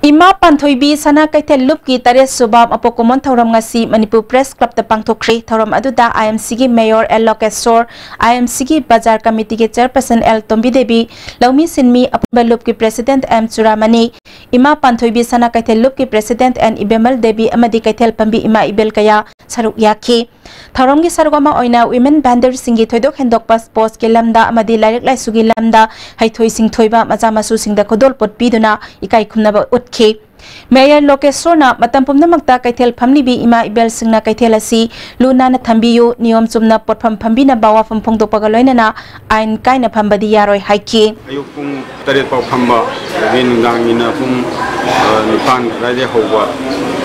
ꯏꯃꯥ ꯄꯥꯟꯊꯣꯏꯕꯤ ꯁꯅꯥ ꯀꯩꯊꯦꯜ ꯂꯨꯞꯀꯤ ꯇꯔꯦꯠ ꯁꯨꯕ ꯃꯄꯣꯛ ꯀꯨꯝꯑꯣꯟ ꯊꯧꯔꯝ ꯉꯁꯤ ꯃꯅꯤꯄꯨꯔ ꯄ꯭ꯔꯦꯁ ꯀ꯭ꯂꯕꯇ ꯄꯥꯡꯊꯣꯛꯈ꯭ꯔꯦ꯫ ꯊꯧꯔꯝ ꯑꯗꯨꯗ ꯑꯥꯏ ꯑꯦꯝ ꯁꯤꯒꯤ ꯃꯦꯌꯣꯔ ꯑꯦꯜ ꯂꯣꯀꯦꯁꯣꯔ, ꯑꯥꯏ ꯑꯦꯝ ꯁꯤꯒꯤ ꯕꯖꯥꯔ ꯀꯃꯤꯇꯤꯒꯤ ꯆꯦꯌꯔꯄꯔꯁꯟ ꯑꯦꯜ ꯇꯣꯝꯕꯤꯗꯦꯕꯤ, ꯂꯧꯃꯤ ꯁꯤꯟꯃꯤ ꯑꯄꯨꯟꯕ ꯂꯨꯞꯀꯤ ꯄ꯭ꯔꯦꯁꯤꯗꯦꯟꯠ ꯑꯦꯝ ꯆꯨꯔꯥꯃꯅꯤ, ꯏꯃꯥ ꯄꯥꯟꯊꯣꯏꯕꯤ ꯁꯅꯥ ꯀꯩꯊꯦꯜ ꯂꯨꯞꯀꯤ ꯄ꯭ꯔꯦꯁꯤꯗꯦꯟꯠ ꯑꯦꯟ ꯏꯕꯦꯝꯃꯜ ꯗꯦꯕꯤ ꯑꯃꯗꯤ ꯀꯩꯊꯦꯜ ꯐꯝꯕꯤ ꯏꯃꯥ ꯏꯕꯦꯜ ꯀꯌꯥ ꯁꯔꯨꯛ ꯌꯥꯈꯤ꯫ ꯊꯧꯔꯝꯒꯤ ꯁꯔꯨꯛ ꯑꯃ ꯑꯣꯏꯅ ꯋꯤꯃꯦꯟ ꯚꯦꯟꯗꯔꯁꯤꯡꯒꯤ ꯊꯣꯏꯗꯣꯛ ꯍꯦꯟꯗꯣꯛꯄ ꯁ꯭ꯄꯣꯔꯠꯁꯀꯤ ꯂꯝꯗ ꯑꯃꯗꯤ ꯂꯥꯏꯔꯤꯛ ꯂꯥꯏꯁꯨꯒꯤ ꯂꯝꯗ ꯍꯩꯊꯣꯏ ꯁꯤꯡꯊꯣꯏꯕ ꯃꯆꯥ ꯃꯁꯨꯁꯤꯡꯗ ꯈꯨꯗꯣꯜꯄꯣꯠ ꯄꯤꯗꯨꯅ ꯏꯀꯥꯏ ꯈꯨꯝꯅꯕ ꯎꯠꯈꯤ꯫ ꯃꯦꯌꯔ ꯂꯣꯀꯦꯁꯣꯔꯅ ꯃꯇꯝ ꯄꯨꯝꯅꯃꯛꯇ ꯀꯩꯊꯦꯜ ꯐꯝꯂꯤꯕꯤ ꯏꯃꯥ ꯏꯕꯦꯜꯁꯤꯡꯅ ꯀꯩꯊꯦꯜ ꯑꯁꯤ ꯂꯨ ꯅꯥꯟꯅ ꯊꯝꯕꯤꯌꯨ, ꯅꯤꯌꯣꯝ ꯆꯨꯝꯅ ꯄꯣꯠꯐꯝ ꯐꯝꯕꯤꯅꯕ ꯋꯥꯐꯝ ꯐꯣꯡꯗꯣꯛꯄꯒ ꯂꯣꯏꯅꯅ ꯑꯥꯏꯟ ꯀꯥꯏꯅ ꯐꯝꯕꯗꯤ ꯌꯥꯔꯣꯏ ꯍꯥꯏꯈꯤ꯫ ꯑꯌꯨꯛ ꯄꯨꯡ ꯇꯔꯦꯠ ꯐꯥꯎ ꯐꯝꯕ, ꯑꯗꯒꯤ ꯅꯨꯡꯗꯥꯡꯒꯤꯅ ꯄꯨꯡ, ꯑ, ꯅꯤꯄꯥꯟ ꯑꯗꯨꯋꯥꯏꯗꯩ ꯍꯧꯕ,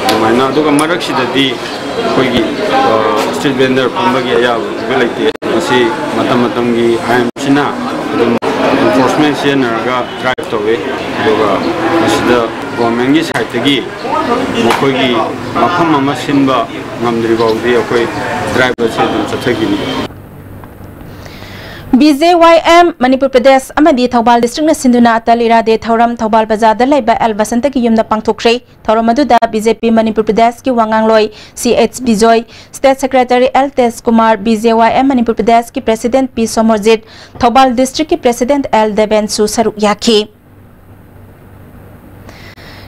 ꯑꯗꯨꯃꯥꯏꯅ꯫ ꯑꯗꯨꯒ ꯃꯔꯛꯁꯤꯗꯗꯤ ꯑꯩꯈꯣꯏꯒꯤ, ꯑ, ꯁ꯭ꯇ꯭ꯔꯤꯠ ꯚꯦꯟꯗꯔ ꯐꯝꯕꯒꯤ ꯑꯌꯥꯕ ꯄꯤꯕ ꯂꯩꯇꯦ꯫ ꯃꯁꯤ ꯃꯇꯝ ꯃꯇꯝꯒꯤ ꯑꯥꯏꯟꯁꯤꯅ ꯑꯗꯨꯝ ꯑꯦꯟꯐꯣꯔꯁꯃꯦꯟ ꯁꯤꯖꯤꯟꯅꯔꯒ ꯗ꯭ꯔꯥꯏꯚ ꯇꯧꯋꯤ꯫ ꯑꯗꯨꯒ ꯃꯁꯤꯗ ꯒꯣꯔꯃꯦꯟꯒꯤ ꯁꯥꯏꯠꯇꯒꯤ ꯃꯈꯣꯏꯒꯤ ꯃꯐꯝ ꯑꯃ ꯁꯤꯟꯕ ꯉꯝꯗ꯭ꯔꯤ ꯐꯥꯎꯗꯤ ꯑꯩꯈꯣꯏ ꯗ꯭ꯔꯥꯏꯚ ꯑꯁꯤ ꯑꯗꯨꯝ ꯆꯠꯊꯈꯤꯅꯤ꯫ B J Y M Manipur Pradesh ꯑꯃꯗꯤ ꯊꯧꯕꯥꯜ ꯗꯤꯁꯇ꯭ꯔꯤꯛꯅ ꯁꯤꯟꯗꯨꯅ ꯑꯇꯜ ꯏꯔꯥꯗꯦ ꯊꯧꯔꯝ ꯊꯧꯕꯥꯜ ꯕꯖꯥꯔꯗ ꯂꯩꯕ ꯑꯦꯜ ꯕꯁꯟꯇꯒꯤ ꯌꯨꯝꯗ ꯄꯥꯡꯊꯣꯛꯈ꯭ꯔꯦ꯫ ꯊꯧꯔꯝ ꯑꯗꯨꯗ ꯕꯤ ꯖꯦ ꯄꯤ ꯃꯅꯤꯄꯨꯔ ꯄ꯭ꯔꯗꯦꯁꯀꯤ ꯋꯥ ꯉꯥꯡꯂꯣꯏ C H Bijoy, state secretary L Tejkumar, B J Y M Manipur ꯄ꯭ꯔꯗꯦꯁꯀꯤ ꯄ꯭ꯔꯦꯁꯤꯗꯦꯟꯠ ꯄꯤ ꯁꯣꯃꯣꯔꯖꯤꯠ, ꯊꯧꯕꯥꯜ ꯗꯤꯁꯇ꯭ꯔꯤꯛꯀꯤ ꯄ꯭ꯔꯦꯁꯤꯗꯦꯟꯠ ꯑꯦꯜ ꯗꯦꯕꯦꯟꯁꯨ ꯁꯔꯨꯛ ꯌꯥꯈꯤ꯫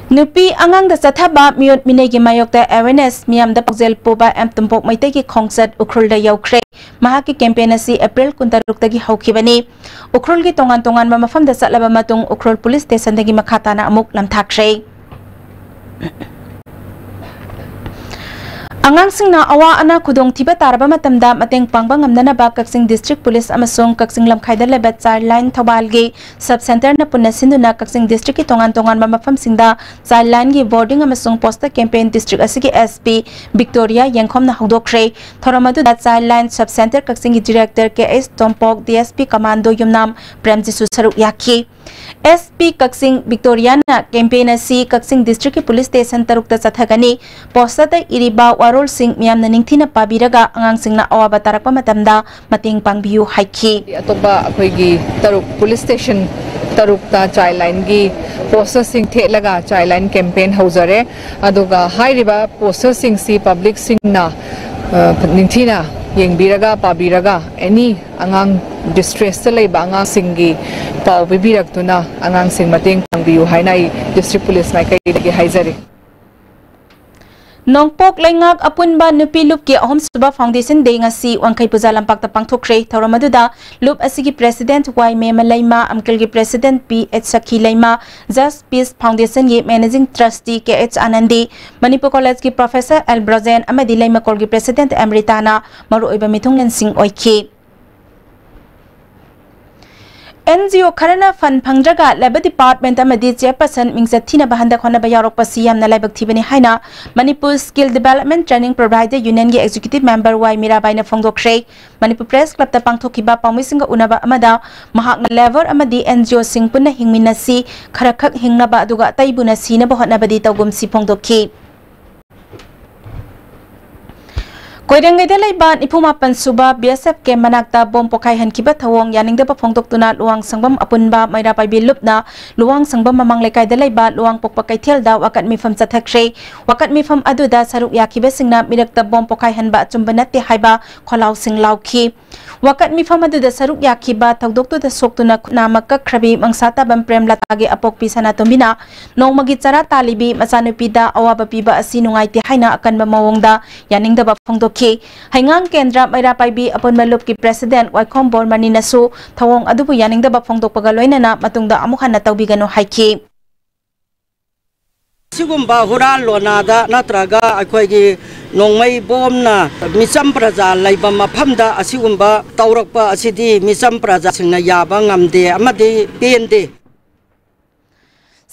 ꯅꯨꯄꯤ ꯑꯉꯥꯡꯗ ꯆꯠꯊꯕ ꯃꯤꯑꯣꯠ ꯃꯤꯅꯩꯒꯤ ꯃꯥꯌꯣꯛꯇ ꯑꯦꯋꯦꯔꯅꯦꯁ ꯃꯤꯌꯥꯝꯗ ꯄꯥꯎꯖꯦꯜ ꯄꯨꯕ ꯑꯦꯝ ꯇꯨꯝꯄꯣꯛ ꯃꯩꯇꯩꯒꯤ ꯈꯣꯡꯆꯠ ꯎꯈ꯭ꯔꯨꯜꯗ ꯌꯧꯈ꯭ꯔꯦ꯫ ꯃꯍꯥꯛꯀꯤ ꯀꯦꯝꯄꯦꯟ ꯑꯁꯤ ꯑꯦꯄ꯭ꯔꯤꯜ ꯀꯨꯟꯇꯔꯨꯛꯇꯒꯤ ꯍꯧꯈꯤꯕꯅꯤ꯫ ꯎꯈ꯭ꯔꯨꯜꯒꯤ ꯇꯣꯉꯥꯟ ꯇꯣꯉꯥꯟꯕ ꯃꯐꯝꯗ ꯆꯠꯂꯕ ꯃꯇꯨꯡ ꯎꯈ꯭ꯔꯨꯜ ꯄꯨꯂꯤꯁ ꯁ꯭ꯇꯦꯁꯟꯗꯒꯤ ꯃꯈꯥ ꯇꯥꯅ ꯑꯃꯨꯛ ꯂꯝꯊꯥꯈ꯭ꯔꯦ꯫ ꯑꯉꯥꯡꯁꯤꯡꯅ ꯑꯋꯥ ꯑꯅꯥ ꯈꯨꯗꯣꯡꯊꯤꯕ ꯇꯥꯔꯕ ꯃꯇꯝꯗ ꯃꯇꯦꯡ ꯄꯥꯡꯕ ꯉꯝꯅꯅꯕ ꯀꯛꯆꯤꯡ District Police ꯑꯃꯁꯨꯡ ꯀꯛꯆꯤꯡ ꯂꯝꯈꯥꯏꯗ ꯂꯩꯕ Child Line ꯊꯧꯕꯥꯜꯒꯤ Sub Centreꯅ ꯄꯨꯟꯅ ꯁꯤꯟꯗꯨꯅ ꯀꯛꯆꯤꯡ Districtꯀꯤ ꯇꯣꯉꯥꯟ ꯇꯣꯉꯥꯟꯕ ꯃꯐꯝꯁꯤꯡꯗ Child Lineꯒꯤ boarding ꯑꯃꯁꯨꯡ poster campaign district ꯑꯁꯤꯒꯤ SP ꯕꯤꯛꯇꯣꯔꯤꯌꯥ ꯌꯦꯡꯈꯣꯝꯅ ꯍꯧꯗꯣꯛꯈ꯭ꯔꯦ꯫ ꯊꯧꯔꯝ ꯑꯗꯨꯗ Child Line Sub Centre ꯀꯛꯆꯤꯡꯒꯤ Director ꯀꯦ ꯑꯦꯁ ꯇꯣꯝꯄꯣꯛ, DSP Commando ꯌꯨꯝꯅꯥꯝ ꯄ꯭ꯔꯦꯝꯖꯤꯠꯁꯨ ꯁꯔꯨꯛ ꯌꯥꯈꯤ꯫ SP ꯀꯛꯆꯤꯡ ꯕꯤꯛꯇꯣꯔꯤꯌꯥꯅ campaign ꯑꯁꯤ ꯀꯛꯆꯤꯡ Districtꯀꯤ police station ꯇꯔꯨꯛꯇ ꯆꯠꯊꯒꯅꯤ꯫ Posterꯗ ꯏꯔꯤꯕ ꯋꯥꯔꯣꯜꯁꯤꯡ ꯃꯤꯌꯥꯝꯅ ꯅꯤꯡꯊꯤꯅ ꯄꯥꯕꯤꯔꯒ ꯑꯉꯥꯡꯁꯤꯡꯅ ꯑꯋꯥꯕ ꯇꯥꯔꯛꯄ ꯃꯇꯝꯗ ꯃꯇꯦꯡ ꯄꯥꯡꯕꯤꯌꯨ ꯍꯥꯏꯈꯤ꯫ ꯑꯇꯣꯞꯄ ꯑꯩꯈꯣꯏꯒꯤ ꯇꯔꯨꯛ police station ꯇꯔꯨꯛꯇ Child Lineꯒꯤ posterꯁꯤꯡ ꯊꯦꯠꯂꯒ Child Line campaign ꯍꯧꯖꯔꯦ꯫ ꯑꯗꯨꯒ ꯍꯥꯏꯔꯤꯕ posterꯁꯤꯡꯁꯤ publicꯁꯤꯡꯅ, ꯑ, ꯅꯤꯡꯊꯤꯅ ꯌꯦꯡꯕꯤꯔꯒ, ꯄꯥꯕꯤꯔꯒ, any ꯑꯉꯥꯡ distressta ꯂꯩꯕ ꯑꯉꯥꯡꯁꯤꯡꯒꯤ ꯄꯥꯎ ꯄꯤꯕꯤꯔꯛꯇꯨꯅ ꯑꯉꯥꯡꯁꯤꯡ ꯃꯇꯦꯡ ꯄꯥꯡꯕꯤꯌꯨ ꯍꯥꯏꯅ ꯑꯩ District Police ꯃꯥꯏꯀꯩꯗꯒꯤ ꯍꯥꯏꯖꯔꯤ꯫ ꯅꯣꯡꯄꯣꯛ ꯂꯩꯉꯥꯛ ꯑꯄꯨꯟꯕ ꯅꯨꯄꯤ ꯂꯨꯞꯀꯤ ꯑꯍꯨꯝꯁꯨꯕ Foundation Day ꯉꯁꯤ ꯋꯥꯡꯈꯩ ꯄꯨꯖꯥ ꯂꯝꯄꯥꯛꯇ ꯄꯥꯡꯊꯣꯛꯈ꯭ꯔꯦ꯫ ꯊꯧꯔꯝ ꯑꯗꯨꯗ ꯂꯨꯞ ꯑꯁꯤꯒꯤ President ꯋꯥꯏ ꯃꯦꯃ ꯂꯩꯃ, ꯑꯝꯀꯜꯒꯤ President ꯄꯤ ꯑꯦꯆ ꯁꯈꯤ ꯂꯩꯃ, Just Peace Foundationꯒꯤ Managing Trustee ꯀꯦ H ꯑꯥꯅꯟꯗꯤ, Manipur Collegeꯀꯤ Professor L Brojen ꯑꯃꯗꯤ ꯂꯩꯃꯀꯣꯜꯒꯤ President ꯑꯦꯝꯔꯤꯇꯥꯅ ꯃꯔꯨꯑꯣꯏꯕ ꯃꯤꯊꯨꯡꯂꯦꯟꯁꯤꯡ ꯑꯣꯏꯈꯤ꯫ NGO ꯈꯔꯅ fund ꯐꯪꯗ꯭ꯔꯒ Labour Department ꯑꯃꯗꯤ Chairperson ꯃꯤꯡꯆꯠ ꯊꯤꯅꯕ ꯍꯟꯗꯛ ꯍꯣꯠꯅꯕ ꯌꯥꯎꯔꯛꯄꯁꯤ ꯌꯥꯝꯅ ꯂꯥꯏꯕꯛ ꯊꯤꯕꯅꯤ ꯍꯥꯏꯅ Manipur Skill Development Training Provider Unionꯒꯤ Executive Member ꯋꯥꯏ ꯃꯤꯔꯥꯕꯥꯏꯅ ꯐꯣꯡꯗꯣꯛꯈ꯭ꯔꯦ꯫ ꯃꯅꯤꯄꯨꯔ Press Clubꯇ ꯄꯥꯡꯊꯣꯛꯈꯤꯕ ꯄꯥꯎꯃꯤꯁꯤꯡꯒ ꯎꯅꯕ ꯑꯃꯗ ꯃꯍꯥꯛꯅ Labour ꯑꯃꯗꯤ NGOꯁꯤꯡ ꯄꯨꯟꯅ ꯍꯤꯡꯃꯤꯟꯅꯁꯤ, ꯈꯔ ꯈꯛ ꯍꯤꯡꯅꯕ ꯑꯗꯨꯒ ꯑꯇꯩꯕꯨꯅ ꯁꯤꯅꯕ ꯍꯣꯠꯅꯕꯗꯤ ꯇꯧꯒꯨꯝꯁꯤ ꯐꯣꯡꯗꯣꯛꯈꯤ꯫ ꯀꯣꯏꯔꯦꯡꯒꯩꯗ ꯂꯩꯕ ꯅꯤꯐꯨ ꯃꯥꯄꯟ ꯁꯨꯕ BSF camp ꯃꯅꯥꯛꯇ bomb ꯄꯣꯈꯥꯏꯍꯟꯈꯤꯕ ꯊꯧꯑꯣꯡ ꯌꯥꯅꯤꯡꯗꯕ ꯐꯣꯡꯗꯣꯛꯇꯨꯅ ꯂꯨꯋꯥꯡ ꯁꯪꯕꯝ ꯑꯄꯨꯟꯕ ꯃꯩꯔꯥ ꯄꯥꯏꯕꯤ ꯂꯨꯞꯅ ꯂꯨꯋꯥꯡ ꯁꯪꯕꯝ ꯃꯃꯥꯡ ꯂꯩꯀꯥꯏꯗ ꯂꯩꯕ ꯂꯨꯋꯥꯡ ꯄꯣꯛꯄ ꯀꯩꯊꯦꯜꯗ ꯋꯥꯀꯠ ꯃꯤꯐꯝ ꯆꯠꯊꯈ꯭ꯔꯦ꯫ ꯋꯥꯀꯠ ꯃꯤꯐꯝ ꯑꯗꯨꯗ ꯁꯔꯨꯛ ꯌꯥꯈꯤꯕꯁꯤꯡꯅ ꯃꯤꯔꯛꯇ bomb ꯄꯣꯈꯥꯏꯍꯟꯕ ꯑꯆꯨꯝꯕ ꯅꯠꯇꯦ ꯍꯥꯏꯕ ꯈꯣꯜꯂꯥꯎꯁꯤꯡ ꯂꯥꯎꯈꯤ꯫ ꯋꯥꯀꯠ ꯃꯤꯐꯝ ꯑꯗꯨꯗ ꯁꯔꯨꯛ ꯌꯥꯈꯤꯕ ꯊꯧꯗꯣꯛꯇꯨꯗ ꯁꯣꯛꯇꯨꯅ ꯈꯨꯠ ꯅꯥꯃ ꯀꯛꯈ꯭ꯔꯕꯤ ꯃꯪꯁꯥ ꯇꯥꯕꯝ ꯄ꯭ꯔꯦꯝꯂꯇꯥꯒꯤ ꯑꯄꯣꯛꯄꯤ ꯁꯅꯥꯇꯣꯝꯕꯤꯅ ꯅꯣꯡꯃꯒꯤ ꯆꯔꯥ ꯇꯥꯜꯂꯤꯕꯤ ꯃꯆꯥꯅꯨꯄꯤꯗ ꯑꯋꯥꯕ ꯄꯤꯕ ꯑꯁꯤ ꯅꯨꯡꯉꯥꯏꯇꯦ ꯍꯥꯏꯅ ꯑꯀꯟꯕ ꯃꯑꯣꯡꯗ ꯌꯥꯅꯤꯡꯗꯕ ꯐꯣꯡꯗꯣꯛꯈꯤ꯫ ꯍꯩꯉꯥꯡ ꯀꯦꯟꯗ꯭ꯔ ꯃꯩꯔꯥ ꯄꯥꯏꯕꯤ ꯑꯄꯨꯟꯕ ꯂꯨꯞꯀꯤ President ꯋꯥꯏꯈꯣꯝ ꯕꯣꯔꯃꯅꯤꯅꯁꯨ ꯊꯧꯑꯣꯡ ꯑꯗꯨꯕꯨ ꯌꯥꯅꯤꯡꯗꯕ ꯐꯣꯡꯗꯣꯛꯄꯒ ꯂꯣꯏꯅꯅ ꯃꯇꯨꯡꯗ ꯑꯃꯨꯛ ꯍꯟꯅ ꯇꯧꯕꯤꯒꯅꯨ ꯍꯥꯏꯈꯤ꯫ ꯑꯁꯤꯒꯨꯝꯕ ꯍꯨꯔꯥꯟ ꯂꯣꯟꯅꯥꯗ ꯅꯠꯇ꯭ꯔꯒ ꯑꯩꯈꯣꯏꯒꯤ ꯅꯣꯡꯃꯩ ꯕꯣꯝꯅ ꯃꯤꯆꯝ ꯄ꯭ꯔꯖꯥ ꯂꯩꯕ ꯃꯐꯝꯗ ꯑꯁꯤꯒꯨꯝꯕ ꯇꯧꯔꯛꯄ ꯑꯁꯤꯗꯤ ꯃꯤꯆꯝ ꯄ꯭ꯔꯖꯥꯁꯤꯡꯅ ꯌꯥꯕ ꯉꯝꯗꯦ ꯑꯃꯗꯤ ꯄꯦꯟꯗꯦ꯫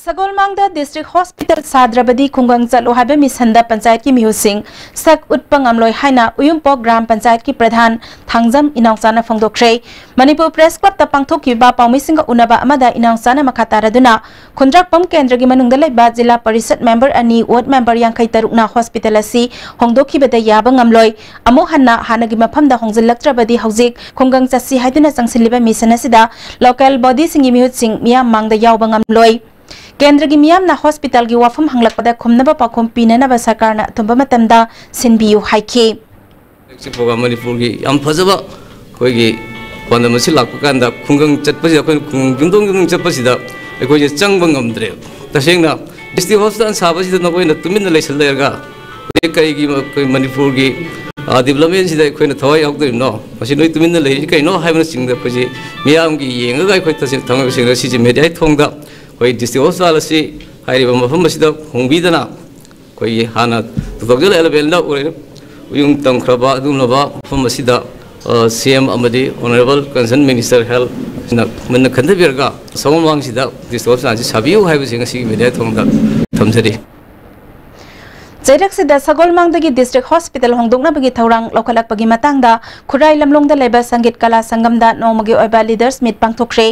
ꯁꯒꯣꯜꯃꯥꯡꯗ ꯗꯤꯁꯇ꯭ꯔꯤꯛ ꯍꯣꯁꯄꯤꯇꯥꯜ ꯁꯥꯗ꯭ꯔꯕꯗꯤ ꯈꯨꯡꯒꯪ ꯆꯠꯂꯣ ꯍꯥꯏꯕ ꯃꯤꯁꯟꯗ ꯄꯟꯆꯥꯌꯠꯀꯤ ꯃꯤꯍꯨꯠꯁꯤꯡ ꯁꯛ ꯎꯠꯄ ꯉꯝꯂꯣꯏ ꯍꯥꯏꯅ ꯎꯌꯨꯝꯄꯣꯛ ꯒ꯭ꯔꯥꯝ ꯄꯟꯆꯥꯌꯠꯀꯤ ꯄ꯭ꯔꯙꯥꯟ ꯊꯥꯡꯖꯝ ꯏꯅꯥꯎꯆꯥꯅ ꯐꯣꯡꯗꯣꯛꯈ꯭ꯔꯦ꯫ ꯃꯅꯤꯄꯨꯔ ꯄ꯭ꯔꯦꯁ ꯀ꯭ꯂꯕꯇ ꯄꯥꯡꯊꯣꯛꯈꯤꯕ ꯄꯥꯎꯃꯤꯁꯤꯡꯒ ꯎꯅꯕ ꯑꯃꯗ ꯏꯅꯥꯎꯆꯥꯅ ꯃꯈꯥ ꯇꯥꯔꯗꯨꯅ ꯈꯨꯟꯗ꯭ꯔꯥꯛꯄꯝ ꯀꯦꯟꯗ꯭ꯔꯒꯤ ꯃꯅꯨꯡꯗ ꯂꯩꯕ ꯖꯤꯂꯥ ꯄꯔꯤꯁꯠ ꯃꯦꯝꯕꯔ ꯑꯅꯤ, ꯋꯥꯔꯗ ꯃꯦꯝꯕꯔ ꯌꯥꯡꯈꯩ ꯇꯔꯨꯛꯅ ꯍꯣꯁꯄꯤꯇꯥꯜ ꯑꯁꯤ ꯍꯣꯡꯗꯣꯛꯈꯤꯕꯗ ꯌꯥꯕ ꯉꯝꯂꯣꯏ꯫ ꯑꯃꯨꯛ ꯍꯟꯅ ꯍꯥꯟꯅꯒꯤ ꯃꯐꯝꯗ ꯍꯣꯡꯖꯤꯜꯂꯛꯇ꯭ꯔꯕꯗꯤ ꯍꯧꯖꯤꯛ ꯈꯨꯡꯒꯪ ꯆꯠꯁꯤ ꯍꯥꯏꯗꯨꯅ ꯆꯪꯁꯤꯜꯂꯤꯕ ꯃꯤꯁꯟ ꯑꯁꯤꯗ ꯂꯣꯀꯦꯜ ꯕꯣꯗꯤꯁꯤꯡꯒꯤ ꯃꯤꯍꯨꯠꯁꯤꯡ ꯃꯤꯌꯥꯝ ꯃꯥꯡꯗ ꯌꯥꯎꯕ ꯉꯝꯂꯣꯏ꯫ ꯀꯦꯟꯗ꯭ꯔꯒꯤ ꯃꯤꯌꯥꯝꯅ ꯍꯣꯁꯄꯤꯇꯥꯜꯒꯤ ꯋꯥꯐꯝ ꯍꯪꯂꯛꯄꯗ ꯈꯨꯝꯅꯕ ꯄꯥꯎꯈꯨꯝ ꯄꯤꯅꯅꯕ ꯁꯔꯀꯥꯔꯅ ꯑꯊꯨꯕ ꯃꯇꯝꯗ ꯁꯤꯟꯕꯤꯌꯨ ꯍꯥꯏꯈꯤ꯫ ꯁꯤ ꯄ꯭ꯔꯣꯒ꯭ꯔꯥꯝ ꯃꯅꯤꯄꯨꯔꯒꯤ ꯌꯥꯝ ꯐꯖꯕ ꯑꯩꯈꯣꯏꯒꯤ ꯄꯥꯟꯗꯝ ꯑꯁꯤ ꯂꯥꯛꯄ ꯀꯥꯟꯗ ꯈꯨꯡꯒꯪ ꯆꯠꯄꯁꯤꯗ, ꯑꯩꯈꯣꯏꯅ ꯈꯨꯡꯒꯪ ꯌꯨꯝꯊꯣꯡ ꯌꯨꯝꯊꯣꯡ ꯆꯠꯄꯁꯤꯗ ꯑꯩꯈꯣꯏꯁꯦ ꯆꯪꯕ ꯉꯝꯗ꯭ꯔꯦꯕ꯫ ꯇꯁꯦꯡꯅ ꯗꯤꯁꯇ꯭ꯔꯤꯛ ꯍꯣꯁꯄꯤꯇꯥꯜ ꯁꯥꯕꯁꯤꯗ ꯅꯈꯣꯏꯅ ꯇꯨꯃꯤꯟꯅ ꯂꯩꯁꯤꯜ ꯂꯩꯔꯒ ꯍꯧꯖꯤꯛ ꯀꯔꯤꯒꯤ ꯑꯩꯈꯣꯏ ꯃꯅꯤꯄꯨꯔꯒꯤ ꯗꯤꯕꯂꯞꯃꯦꯟꯁꯤꯗ ꯑꯩꯈꯣꯏꯅ ꯊꯋꯥꯏ ꯌꯥꯎꯗꯣꯔꯤꯕꯅꯣ? ꯃꯁꯤ ꯅꯣꯏ ꯇꯨꯃꯤꯟꯅ ꯂꯩꯔꯤꯁꯤ ꯀꯩꯅꯣ ꯍꯥꯏꯕꯅꯆꯤꯡꯕꯗ ꯑꯩꯈꯣꯏꯁꯤ ꯃꯤꯌꯥꯝꯒꯤ ꯌꯦꯡꯉꯒ ꯑꯩꯈꯣꯏ ꯇꯁꯦꯡ ꯊꯥꯡꯃꯩꯕꯟꯁꯤꯡꯅ ꯁꯤꯁꯦ ꯃꯦꯗꯤꯌꯥꯒꯤ ꯊꯣꯡꯗ ꯑꯩꯈꯣꯏ ꯗꯤꯁꯇ꯭ꯔꯤꯛ ꯍꯣꯁꯄꯤꯇꯥꯜ ꯑꯁꯤ ꯍꯥꯏꯔꯤꯕ ꯃꯐꯝ ꯑꯁꯤꯗ ꯍꯣꯡꯕꯤꯗꯅ ꯑꯩꯈꯣꯏꯒꯤ ꯍꯥꯟꯅ ꯇꯨ ꯊꯥꯎꯖꯟ ꯑꯦꯂꯚꯦꯟꯗ ꯑꯣꯏꯔ ꯎꯌꯨꯡ ꯇꯝꯈ꯭ꯔꯕ ꯑꯗꯨꯒꯨꯝꯂꯕ ꯃꯐꯝ ꯑꯁꯤꯗ ꯁꯤ ꯑꯦꯝ ꯑꯃꯗꯤ ꯑꯣꯅꯔꯦꯕꯜ ꯀꯟꯁꯔꯟ ꯃꯤꯅꯤꯁꯇꯔ ꯍꯦꯜꯠꯅ ꯃꯨꯟꯅ ꯈꯟꯊꯕꯤꯔꯒ ꯁꯒꯣꯜꯃꯥꯡꯁꯤꯗ ꯗꯤꯁꯇ꯭ꯔꯤꯛ ꯍꯣꯁꯄꯤꯇꯥꯜꯁꯤ ꯁꯥꯕꯤꯌꯨ ꯍꯥꯏꯕꯁꯤ ꯉꯁꯤꯒꯤ ꯃꯦꯗꯤꯌꯥ ꯊꯣꯡꯗ ꯊꯝꯖꯔꯤ꯫ ꯆꯩꯔꯛꯁꯤꯗ ꯁꯒꯣꯜꯃꯥꯡꯗꯒꯤ ꯗꯤꯁꯇ꯭ꯔꯤꯛ ꯍꯣꯁꯄꯤꯇꯥꯜ ꯍꯣꯡꯗꯣꯛꯅꯕꯒꯤ ꯊꯧꯔꯥꯡ ꯂꯧꯈꯠꯂꯛꯄꯒꯤ ꯃꯇꯥꯡꯗ ꯈꯨꯔꯥꯏ ꯂꯝꯂꯣꯡꯗ ꯂꯩꯕ ꯁꯪꯒꯤꯠ ꯀꯂꯥ ꯁꯪꯒꯝꯗ ꯅꯣꯡꯃꯒꯤ ꯑꯣꯏꯕ ꯂꯤꯗꯔꯁ ꯃꯤꯠ ꯄꯥꯡꯊꯣꯛꯈ꯭ꯔꯦ꯫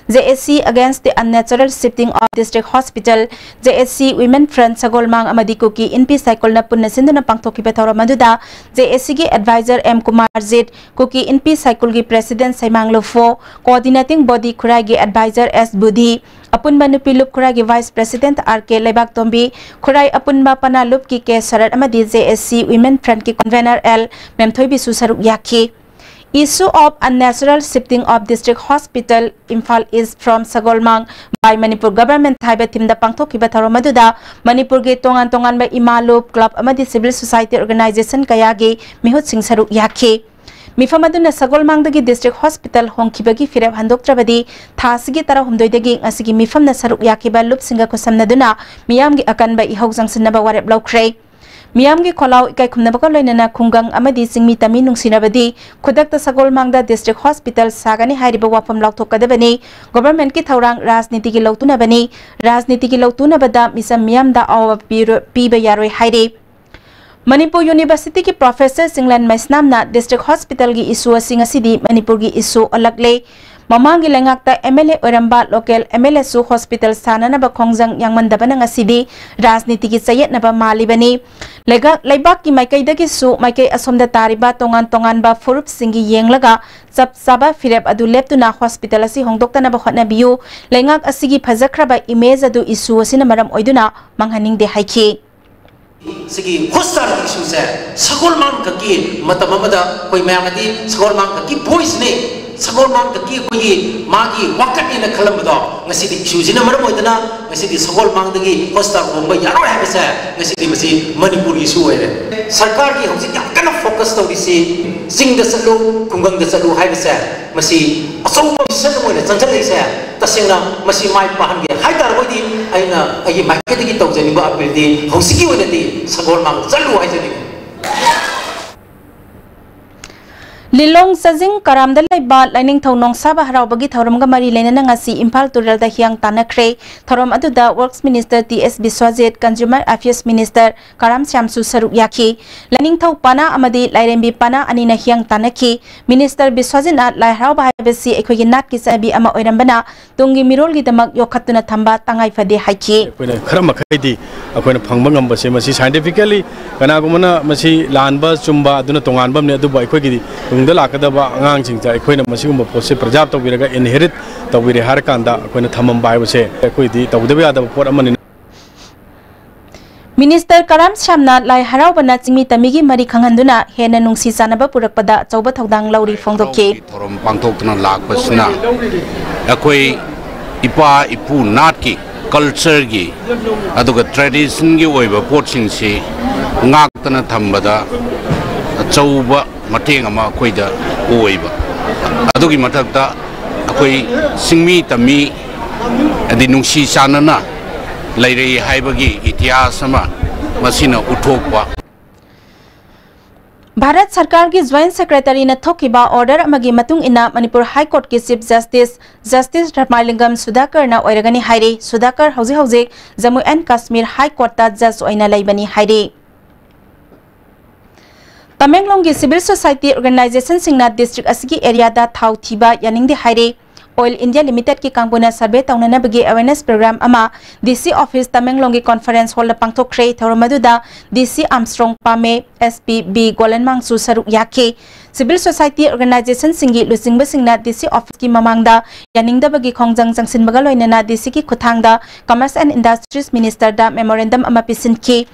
J A C Against the Unnatural Shifting of District Hospital, J A C Women Front ꯁꯒꯣꯜꯃꯥꯡ ꯑꯃꯗꯤ ꯀꯨꯀꯤ ꯏꯟꯄꯤ ꯁꯥꯏꯀꯜꯅ ꯄꯨꯟꯅ ꯁꯤꯟꯗꯨꯅ ꯄꯥꯡꯊꯣꯛꯈꯤꯕ ꯊꯧꯔꯝ ꯑꯗꯨꯗ J A Cꯒꯤ ꯑꯦꯗꯚꯥꯏꯖꯔ ꯑꯦꯝ ꯀꯨꯃꯥꯔꯖꯤꯠ, ꯀꯨꯀꯤ ꯏꯟꯄꯤ ꯁꯥꯏꯀꯜꯒꯤ president Seimang Lupho, coordinating body ꯈꯨꯔꯥꯏꯒꯤ ꯑꯦꯗꯚꯥꯏꯖꯔ ꯑꯦꯁ ꯕꯨꯙꯤ, ꯑꯄꯨꯟꯕ ꯅꯨꯄꯤ ꯂꯨꯞ ꯈꯨꯔꯥꯏꯒꯤ vice president R K Leibaktombi, ꯈꯨꯔꯥꯏ ꯑꯄꯨꯟꯕ ꯄꯅꯥ ꯂꯨꯞꯀꯤ ꯀꯦ ꯁꯔꯠ ꯑꯃꯗꯤ J A C Women Front ꯀꯤ ꯀꯟꯚꯦꯅꯔ ꯑꯦꯜ ꯃꯦꯝꯊꯣꯏꯕꯤꯁꯨ ꯁꯔꯨꯛ ꯌꯥꯈꯤ꯫ Issue of Unnatural Shifting of District Hospital Imphal East from Sagolmang by Manipur Government ꯍꯥꯏꯕ ꯊꯤꯝꯗ ꯄꯥꯡꯊꯣꯛꯈꯤꯕ ꯊꯧꯔꯝ ꯑꯗꯨꯗ ꯃꯅꯤꯄꯨꯔꯒꯤ ꯇꯣꯉꯥꯟ ꯇꯣꯉꯥꯟꯕ ꯏꯃꯥ ꯂꯨꯞ, ꯀ꯭ꯂꯕ ꯑꯃꯗꯤ ꯁꯤꯚꯤꯜ ꯁꯣꯁꯥꯏꯇꯤ ꯑꯣꯔꯒꯅꯥꯏꯖꯦꯁꯟ ꯀꯌꯥꯒꯤ ꯃꯤꯍꯨꯠꯁꯤꯡ ꯁꯔꯨꯛ ꯌꯥꯈꯤ꯫ ꯃꯤꯐꯝ ꯑꯗꯨꯅ ꯁꯒꯣꯜꯃꯥꯡꯗꯒꯤ district hospital ꯍꯣꯡꯈꯤꯕꯒꯤ ꯐꯤꯔꯦꯞ ꯍꯟꯗꯣꯛꯇ꯭ꯔꯕꯗꯤ ꯊꯥ ꯑꯁꯤꯒꯤ ꯇꯔꯥꯍꯨꯝꯗꯣꯏꯗꯒꯤ ꯉꯁꯤꯒꯤ ꯃꯤꯐꯝꯅ ꯁꯔꯨꯛ ꯌꯥꯈꯤꯕ ꯂꯨꯞꯁꯤꯡꯒ ꯈꯨꯠꯁꯝꯅꯗꯨꯅ ꯃꯤꯌꯥꯝꯒꯤ ꯑꯀꯟꯕ ꯏꯍꯧ ꯆꯪꯁꯤꯟꯅꯕ ꯋꯥꯔꯦꯞ ꯂꯧꯈ꯭ꯔꯦ꯫ ꯃꯤꯌꯥꯝꯒꯤ ꯈꯣꯜꯂꯥꯎ ꯏꯀꯥꯏ ꯈꯨꯝꯅꯕꯒ ꯂꯣꯏꯅꯅ ꯈꯨꯡꯒꯪ ꯑꯃꯗꯤ ꯆꯤꯡꯃꯤ ꯇꯝꯃꯤ ꯅꯨꯡꯁꯤꯅꯕꯗꯤ ꯈꯨꯗꯛꯇ ꯁꯒꯣꯜꯃꯥꯡꯗ district hospital ꯁꯥꯒꯅꯤ ꯍꯥꯏꯔꯤꯕ ꯋꯥꯐꯝ ꯂꯥꯎꯊꯣꯛꯀꯗꯕꯅꯤ꯫ Governmentꯀꯤ ꯊꯧꯔꯥꯡ ꯔꯥꯖꯅꯤꯇꯤꯒꯤ ꯂꯧꯇꯨꯅꯕꯅꯤ꯫ ꯔꯥꯖꯅꯤꯇꯤꯒꯤ ꯂꯧꯇꯨꯅꯕꯗ ꯃꯤꯆꯝ ꯃꯤꯌꯥꯝꯗ ꯑꯋꯥꯕ ꯄꯤꯔꯣ-, ꯄꯤꯕ ꯌꯥꯔꯣꯏ ꯍꯥꯏꯔꯤ꯫ Manipur Universityꯒꯤ professor Chinglen ꯃꯩꯁꯅꯥꯝꯅ district hospitalꯒꯤ issue ꯑꯁꯤ ꯉꯁꯤꯗꯤ ꯃꯅꯤꯄꯨꯔꯒꯤ issue ꯑꯣꯜꯂꯛꯂꯦ꯫ ꯃꯃꯥꯡꯒꯤ ꯂꯩꯉꯥꯛꯇ MLA ꯑꯣꯏꯔꯝꯕ local MLAꯁꯨ hospital ꯁꯥꯅꯅꯕ ꯈꯣꯡꯖꯪ ꯌꯥꯡꯃꯟꯗꯕꯅ ꯉꯁꯤꯗꯤ ꯔꯥꯖꯅꯤꯇꯤꯒꯤ ꯆꯌꯦꯠꯅꯕ ꯃꯥꯜꯂꯤꯕꯅꯤ꯫ ꯂꯩꯉꯥꯛ-, ꯂꯩꯕꯥꯛꯀꯤ ꯃꯥꯏꯀꯩꯗꯒꯤꯁꯨ ꯃꯥꯏꯀꯩ ꯑꯁꯣꯝꯗ ꯇꯥꯔꯤꯕ ꯇꯣꯉꯥꯟ ꯇꯣꯉꯥꯟꯕ ꯐꯨꯔꯨꯞꯁꯤꯡꯒꯤ ꯌꯦꯡꯂꯒ ꯆꯞ ꯆꯥꯕ ꯐꯤꯔꯦꯞ ꯑꯗꯨ ꯂꯦꯞꯇꯨꯅ hospital ꯑꯁꯤ ꯍꯣꯡꯗꯣꯛꯇꯅꯕ ꯍꯣꯠꯅꯕꯤꯌꯨ꯫ ꯂꯩꯉꯥꯛ ꯑꯁꯤꯒꯤ ꯐꯖꯈ꯭ꯔꯕ image ꯑꯗꯨ issue ꯑꯁꯤꯅ ꯃꯔꯝ ꯑꯣꯏꯗꯨꯅ ꯃꯥꯡꯍꯟꯅꯤꯡꯗꯦ ꯍꯥꯏꯈꯤ꯫ ꯁꯤꯒꯤ hospitalꯒꯤ issueꯁꯦ ꯁꯒꯣꯜꯃꯥꯡ ꯈꯛꯀꯤ ꯃꯇꯝ ꯑꯃꯗ ꯑꯩꯈꯣꯏ ꯃꯌꯥꯝꯅꯗꯤ ꯁꯒꯣꯜꯃꯥꯡ ꯈꯛꯀꯤ voiceꯅꯦ, ꯁꯒꯣꯜꯃꯥꯡ ꯈꯛꯀꯤ ꯑꯩꯈꯣꯏꯒꯤ ꯃꯥꯒꯤ ꯋꯥꯀꯠꯅꯦꯅ ꯈꯜꯂꯝꯕꯗꯣ, ꯉꯁꯤꯗꯤ issueꯁꯤꯅ ꯃꯔꯝ ꯑꯣꯏꯗꯅ ꯉꯁꯤꯗꯤ ꯁꯒꯣꯜꯃꯥꯡꯗꯒꯤ hospital ꯍꯣꯡꯕ ꯌꯥꯔꯣꯏ ꯍꯥꯏꯕꯁꯦ ꯉꯁꯤꯗꯤ ꯃꯁꯤ ꯃꯅꯤꯄꯨꯔꯒꯤ issue ꯑꯣꯏꯔꯦ꯫ ꯁꯔꯀꯥꯔꯒꯤ ꯍꯧꯖꯤꯛ ꯌꯥꯝ ꯀꯟꯅ focus ꯇꯧꯔꯤꯁꯤ ꯆꯤꯡꯗ ꯆꯠꯂꯨ, ꯈꯨꯡꯒꯪꯗ ꯆꯠꯂꯨ ꯍꯥꯏꯕꯁꯦ, ꯃꯁꯤ ꯑꯆꯧꯕ mission ꯑꯃ ꯑꯣꯏꯅ ꯆꯪꯁꯤꯜꯂꯛꯏꯁꯦ꯫ ꯇꯁꯦꯡꯅ ꯃꯁꯤ ꯃꯥꯏ ꯄꯥꯛꯍꯟꯒꯦ ꯍꯥꯏ ꯇꯥꯔꯒꯗꯤ ꯑꯩꯅ ꯑꯩꯒꯤ ꯃꯥꯏꯀꯩꯗꯒꯤ ꯇꯧꯖꯅꯤꯡꯕ appealꯗꯤ ꯍꯧꯖꯤꯛꯀꯤ ꯑꯣꯏꯅꯗꯤ ꯁꯒꯣꯜꯃꯥꯡ ꯆꯠꯂꯨ ꯍꯥꯏꯖꯅꯤꯡꯉꯤ꯫ ꯂꯤꯂꯣꯡ ꯆꯥꯖꯤꯡ ꯀꯔꯥꯝꯗ ꯂꯩꯕ ꯂꯥꯏꯅꯤꯡꯊꯧ ꯅꯣꯡꯁꯥꯕ ꯍꯔꯥꯎꯕꯒꯤ ꯊꯧꯔꯝꯒ ꯃꯔꯤ ꯂꯩꯅꯅ ꯉꯁꯤ ꯏꯝꯐꯥꯜ ꯇꯨꯔꯦꯜꯗ ꯍꯤꯌꯥꯡ ꯇꯥꯟꯅꯈ꯭ꯔꯦ꯫ ꯊꯧꯔꯝ ꯑꯗꯨꯗ Works Minister ꯇꯤ ꯑꯦꯁ ꯕꯤꯁ꯭ꯋꯖꯤꯠ, Consumer Affairs Minister ꯀꯔꯥꯝ ꯁ꯭ꯌꯥꯝꯁꯨ ꯁꯔꯨꯛ ꯌꯥꯈꯤ꯫ ꯂꯥꯏꯅꯤꯡꯊꯧ ꯄꯅꯥ ꯑꯃꯗꯤ ꯂꯥꯏꯔꯦꯝꯕꯤ ꯄꯅꯥ ꯑꯅꯤꯅ ꯍꯤꯌꯥꯡ ꯇꯥꯟꯅꯈꯤ꯫ Minister ꯕꯤꯁ꯭ꯋꯖꯤꯠꯅ ꯂꯥꯏ ꯍꯔꯥꯎꯕ ꯍꯥꯏꯕꯁꯤ ꯑꯩꯈꯣꯏꯒꯤ ꯅꯥꯠꯀꯤ ꯆꯠꯅꯕꯤ ꯑꯃ ꯑꯣꯏꯔꯝꯕꯅ ꯇꯨꯡꯒꯤ ꯃꯤꯔꯣꯜꯒꯤꯗꯃꯛ ꯌꯣꯛꯈꯠꯇꯨꯅ ꯊꯝꯕ ꯇꯉꯥꯏ ꯐꯗꯦ ꯍꯥꯏꯈꯤ꯫ ꯑꯩꯈꯣꯏꯅ ꯈꯔ ꯃꯈꯩꯗꯤ ꯑꯩꯈꯣꯏꯅ ꯐꯪꯕ ꯉꯝꯕꯁꯦ ꯃꯁꯤ scientifically ꯀꯅꯥꯒꯨꯝꯕꯅ ꯃꯁꯤ ꯂꯥꯟꯕ ꯆꯨꯝꯕ ꯑꯗꯨꯅ ꯇꯣꯉꯥꯟꯕ ꯑꯃꯅꯤ, ꯑꯗꯨꯕꯨ ꯑꯩꯈꯣꯏꯒꯤꯗꯤ ꯇꯨꯡꯗ ꯂꯥꯛꯀꯗꯕ ꯑꯉꯥꯡꯁꯤꯡꯗ ꯑꯩꯈꯣꯏꯅ ꯃꯁꯤꯒꯨꯝꯕ ꯄꯣꯠꯁꯦ preserve ꯇꯧꯕꯤꯔꯒ inherit ꯇꯧꯕꯤꯔꯦ ꯍꯥꯏꯔꯀꯥꯟꯗ ꯑꯩꯈꯣꯏꯅ ꯊꯝꯃꯝꯕ ꯍꯥꯏꯕꯁꯦ ꯑꯩꯈꯣꯏꯗꯤ ꯇꯧꯗꯕ ꯌꯥꯗꯕ ꯄꯣꯠ ꯑꯃꯅꯤ꯫ Minister ꯀꯔꯥꯝ ꯁ꯭ꯌꯥꯝꯅ ꯂꯥꯏ ꯍꯔꯥꯎꯕꯅ ꯆꯤꯡꯃꯤ ꯇꯝꯃꯤꯒꯤ ꯃꯔꯤ ꯈꯪꯍꯟꯗꯨꯅ ꯍꯦꯟꯅ ꯅꯨꯡꯁꯤ ꯆꯥꯟꯅꯕ ꯄꯨꯔꯛꯄꯗ ꯑꯆꯧꯕ ꯊꯧꯗꯥꯡ ꯂꯧꯔꯤ ꯐꯣꯡꯗꯣꯛꯈꯤ꯫ ꯊꯧꯔꯝ ꯄꯥꯡꯊꯣꯛꯇꯨꯅ ꯂꯥꯛꯄꯁꯤꯅ ꯑꯩꯈꯣꯏ ꯏꯄꯥ ꯏꯄꯨ ꯅꯥꯠꯀꯤ, cultureꯒꯤ, ꯑꯗꯨꯒ traditionꯒꯤ ꯑꯣꯏꯕ ꯄꯣꯠꯁꯤꯡꯁꯤ ꯉꯥꯛꯇꯅ ꯊꯝꯕꯗ ꯑꯆꯧꯕ ꯃꯇꯦꯡ ꯑꯃ ꯑꯩꯈꯣꯏꯗ ꯑꯣꯏꯕ꯫ ꯑꯗꯨꯒꯤ ꯃꯊꯛꯇ ꯑꯩꯈꯣꯏ ꯁꯤꯡꯃꯤ ꯇꯝꯃꯤ ꯑꯗꯩ ꯅꯨꯡꯁꯤ ꯆꯥꯟꯅꯅ ꯂꯩꯔꯛꯏ ꯍꯥꯏꯕꯒꯤ ꯏꯇꯤꯍꯥꯁ ꯑꯃ ꯃꯁꯤꯅ ꯎꯠꯊꯣꯛꯄ꯫ ꯚꯥꯔꯠ ꯁꯔꯀꯥꯔꯒꯤ ꯖꯣꯏꯟꯠ ꯁꯦꯀ꯭ꯔꯦꯇꯔꯤꯅ ꯊꯣꯛꯈꯤꯕ ꯑꯣꯔꯗꯔ ꯑꯃꯒꯤ ꯃꯇꯨꯡ ꯏꯟꯅ ꯃꯅꯤꯄꯨꯔ ꯍꯥꯏ ꯀꯣꯔꯠꯀꯤ ꯆꯤꯐ ꯖꯁꯇꯤꯁ ꯖꯁꯇꯤꯁ ꯔꯃꯥꯂꯤꯡꯒꯝ ꯁꯨꯙꯥꯀꯔꯅ ꯑꯣꯏꯔꯒꯅꯤ ꯍꯥꯏꯔꯤ꯫ ꯁꯨꯙꯥꯀꯔ ꯍꯧꯖꯤꯛ ꯍꯧꯖꯤꯛ ꯖꯝꯃꯨ ꯑꯦꯟ ꯀꯥꯁꯃꯤꯔ ꯍꯥꯏ ꯀꯣꯔꯠꯇ ꯖꯖ ꯑꯣꯏꯅ ꯂꯩꯕꯅꯤ ꯍꯥꯏꯔꯤ꯫ ꯇꯃꯦꯡꯂꯣꯡꯒꯤ ꯁꯤꯚꯤꯜ ꯁꯣꯁꯥꯏꯇꯤ ꯑꯣꯔꯒꯅꯥꯏꯖꯦꯁꯟꯁꯤꯡꯅ ꯗꯤꯁꯇ꯭ꯔꯤꯛ ꯑꯁꯤꯒꯤ ꯑꯦꯔꯤꯌꯥꯗ ꯊꯥꯎ ꯊꯤꯕ ꯌꯥꯅꯤꯡꯗꯦ ꯍꯥꯏꯔꯤ꯫ ꯑꯣꯏꯜ ꯏꯟꯗꯤꯌꯥ ꯂꯤꯃꯤꯇꯦꯗꯀꯤ ꯀꯥꯡꯕꯨꯅ ꯁꯔꯚꯦ ꯇꯧꯅꯅꯕꯒꯤ ꯑꯦꯋꯦꯔꯅꯦꯁ ꯄ꯭ꯔꯣꯒ꯭ꯔꯥꯝ ꯑꯃ ꯗꯤ ꯁꯤ ꯑꯣꯐꯤꯁ ꯇꯃꯦꯡꯂꯣꯡꯒꯤ ꯀꯣꯟꯐꯔꯦꯟꯁ ꯍꯣꯜꯗ ꯄꯥꯡꯊꯣꯛꯈ꯭ꯔꯦ꯫ ꯊꯧꯔꯝ ꯑꯗꯨꯗ ꯗꯤ ꯁꯤ ꯑꯥꯝꯁꯇ꯭ꯔꯣꯡ ꯄꯥꯃꯦ, ꯑꯦꯁ ꯄꯤ ꯕꯤ ꯒꯣꯂꯟꯃꯥꯡꯁꯨ ꯁꯔꯨꯛ ꯌꯥꯈꯤ꯫ ꯁꯤꯚꯤꯜ ꯁꯣꯁꯥꯏꯇꯤ ꯑꯣꯔꯒꯅꯥꯏꯖꯦꯁꯟꯁꯤꯡꯒꯤ ꯂꯨꯆꯤꯡꯕꯁꯤꯡꯅ ꯗꯤ ꯁꯤ ꯑꯣꯐꯤꯁꯀꯤ ꯃꯃꯥꯡꯗ ꯌꯥꯅꯤꯡꯗꯕꯒꯤ ꯈꯣꯡꯖꯪ ꯆꯪꯁꯤꯟꯕꯒ ꯂꯣꯏꯅꯅ ꯗꯤ ꯁꯤꯒꯤ ꯈꯨꯠꯊꯥꯡꯗ ꯀꯃꯔꯁ ꯑꯦꯟ ꯏꯟꯗꯁꯇ꯭ꯔꯤꯁ ꯃꯤꯅꯤꯁꯇꯔꯗ ꯃꯦꯃꯣꯔꯦꯟꯗꯝ ꯑꯃ ꯄꯤꯁꯤꯟꯈꯤ꯫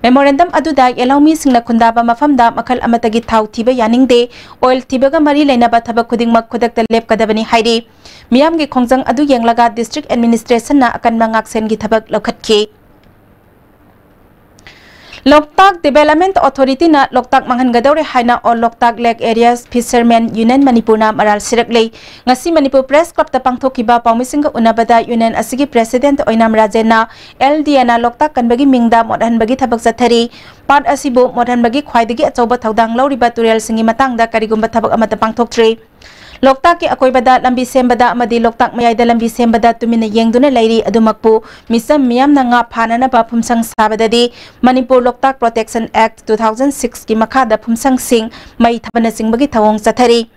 ꯃꯦꯃꯣꯔꯦꯟꯗꯝ ꯑꯗꯨꯗ ꯌꯦꯜꯍꯧꯃꯤꯁꯤꯡꯅ ꯈꯨꯟꯗꯥꯕ ꯃꯐꯝꯗ ꯃꯈꯜ ꯑꯃꯠꯇꯒꯤ ꯊꯥꯎ ꯊꯤꯕ ꯌꯥꯅꯤꯡꯗꯦ, ꯑꯣꯏꯜ ꯊꯤꯕꯒ ꯃꯔꯤ ꯂꯩꯅꯕ ꯊꯕꯛ ꯈꯨꯗꯤꯡꯃꯛ ꯈꯨꯗꯛꯇ ꯂꯦꯞꯀꯗꯕꯅꯤ ꯍꯥꯏꯔꯤ꯫ ꯃꯤꯌꯥꯝꯒꯤ ꯈꯣꯡꯖꯪ ꯑꯗꯨ ꯌꯦꯡꯂꯒ ꯗꯤꯁꯇ꯭ꯔꯤꯛ ꯑꯦꯗꯃꯤꯅꯤꯁꯇ꯭ꯔꯦꯁꯟꯅ ꯑꯀꯟꯕ ꯉꯥꯛꯁꯦꯟꯒꯤ ꯊꯕꯛ ꯂꯧꯈꯠꯈꯤ꯫ ꯂꯣꯛꯇꯥꯛ ꯗꯤꯕꯦꯂꯞꯃꯦꯟꯠ ꯑꯣꯊꯣꯔꯤꯇꯤꯅ ꯂꯣꯛꯇꯥꯛ ꯃꯥꯡꯍꯟꯒꯗꯧꯔꯦ ꯍꯥꯏꯅ ꯑꯣꯜ ꯂꯣꯛꯇꯥꯛ ꯂꯦꯛ ꯑꯦꯔꯤꯌꯥꯁ ꯐꯤꯁꯔꯃꯦꯟ ꯌꯨꯅꯤꯌꯟ ꯃꯅꯤꯄꯨꯔꯅ ꯃꯔꯥꯜ ꯁꯤꯔꯛꯂꯦ꯫ ꯉꯁꯤ ꯃꯅꯤꯄꯨꯔ ꯄ꯭ꯔꯦꯁ ꯀ꯭ꯂꯕꯇ ꯄꯥꯡꯊꯣꯛꯈꯤꯕ ꯄꯥꯎꯃꯤꯁꯤꯡꯒ ꯎꯅꯕꯗ ꯌꯨꯅꯤꯌꯟ ꯑꯁꯤꯒꯤ ꯄ꯭ꯔꯦꯁꯤꯗꯦꯟꯠ ꯑꯣꯏꯅꯥꯝ ꯔꯥꯖꯦꯟꯅ ꯑꯦꯜ ꯗꯤ ꯑꯦꯅ ꯂꯣꯛꯇꯥꯛ ꯀꯟꯕꯒꯤ ꯃꯤꯡꯗ ꯃꯣꯠꯍꯟꯕꯒꯤ ꯊꯕꯛ ꯆꯠꯊꯔꯤ꯫ ꯄꯥꯠ ꯑꯁꯤꯕꯨ ꯃꯣꯠꯍꯟꯕꯒꯤ ꯈ꯭ꯋꯥꯏꯗꯒꯤ ꯑꯆꯧꯕ ꯊꯧꯗꯥꯡ ꯂꯧꯔꯤꯕ ꯇꯨꯔꯦꯜꯁꯤꯡꯒꯤ ꯃꯇꯥꯡꯗ ꯀꯔꯤꯒꯨꯝꯕ ꯊꯕꯛ ꯑꯃꯠꯇ ꯄꯥꯡꯊꯣꯛꯇ꯭ꯔꯤ꯫ ꯂꯣꯛꯇꯥꯛꯀꯤ ꯑꯀꯣꯏꯕꯗ ꯂꯝꯕꯤ ꯁꯦꯝꯕꯗ ꯑꯃꯗꯤ ꯂꯣꯛꯇꯥꯛ ꯃꯌꯥꯏꯗ ꯂꯝꯕꯤ ꯁꯦꯝꯕꯗ ꯇꯨꯃꯤꯟꯅ ꯌꯦꯡꯗꯨꯅ ꯂꯩꯔꯤ꯫ ꯑꯗꯨꯃꯛꯄꯨ ꯃꯤꯆꯝ ꯃꯤꯌꯥꯝꯅ ꯉꯥ ꯐꯥꯅꯅꯕ ꯐꯨꯝꯁꯪ ꯁꯥꯕꯗꯗꯤ ꯃꯅꯤꯄꯨꯔ ꯂꯣꯛꯇꯥꯛ ꯄ꯭ꯔꯣꯇꯦꯛꯁꯟ ꯑꯦꯛꯠ ꯇꯨ ꯊꯥꯎꯖꯟ ꯁꯤꯛꯁꯀꯤ ꯃꯈꯥꯗ ꯐꯨꯝꯁꯪꯁꯤꯡ ꯃꯩ ꯊꯥꯕꯅꯆꯤꯡꯕꯒꯤ ꯊꯧꯑꯣꯡ ꯆꯠꯊꯔꯤ꯫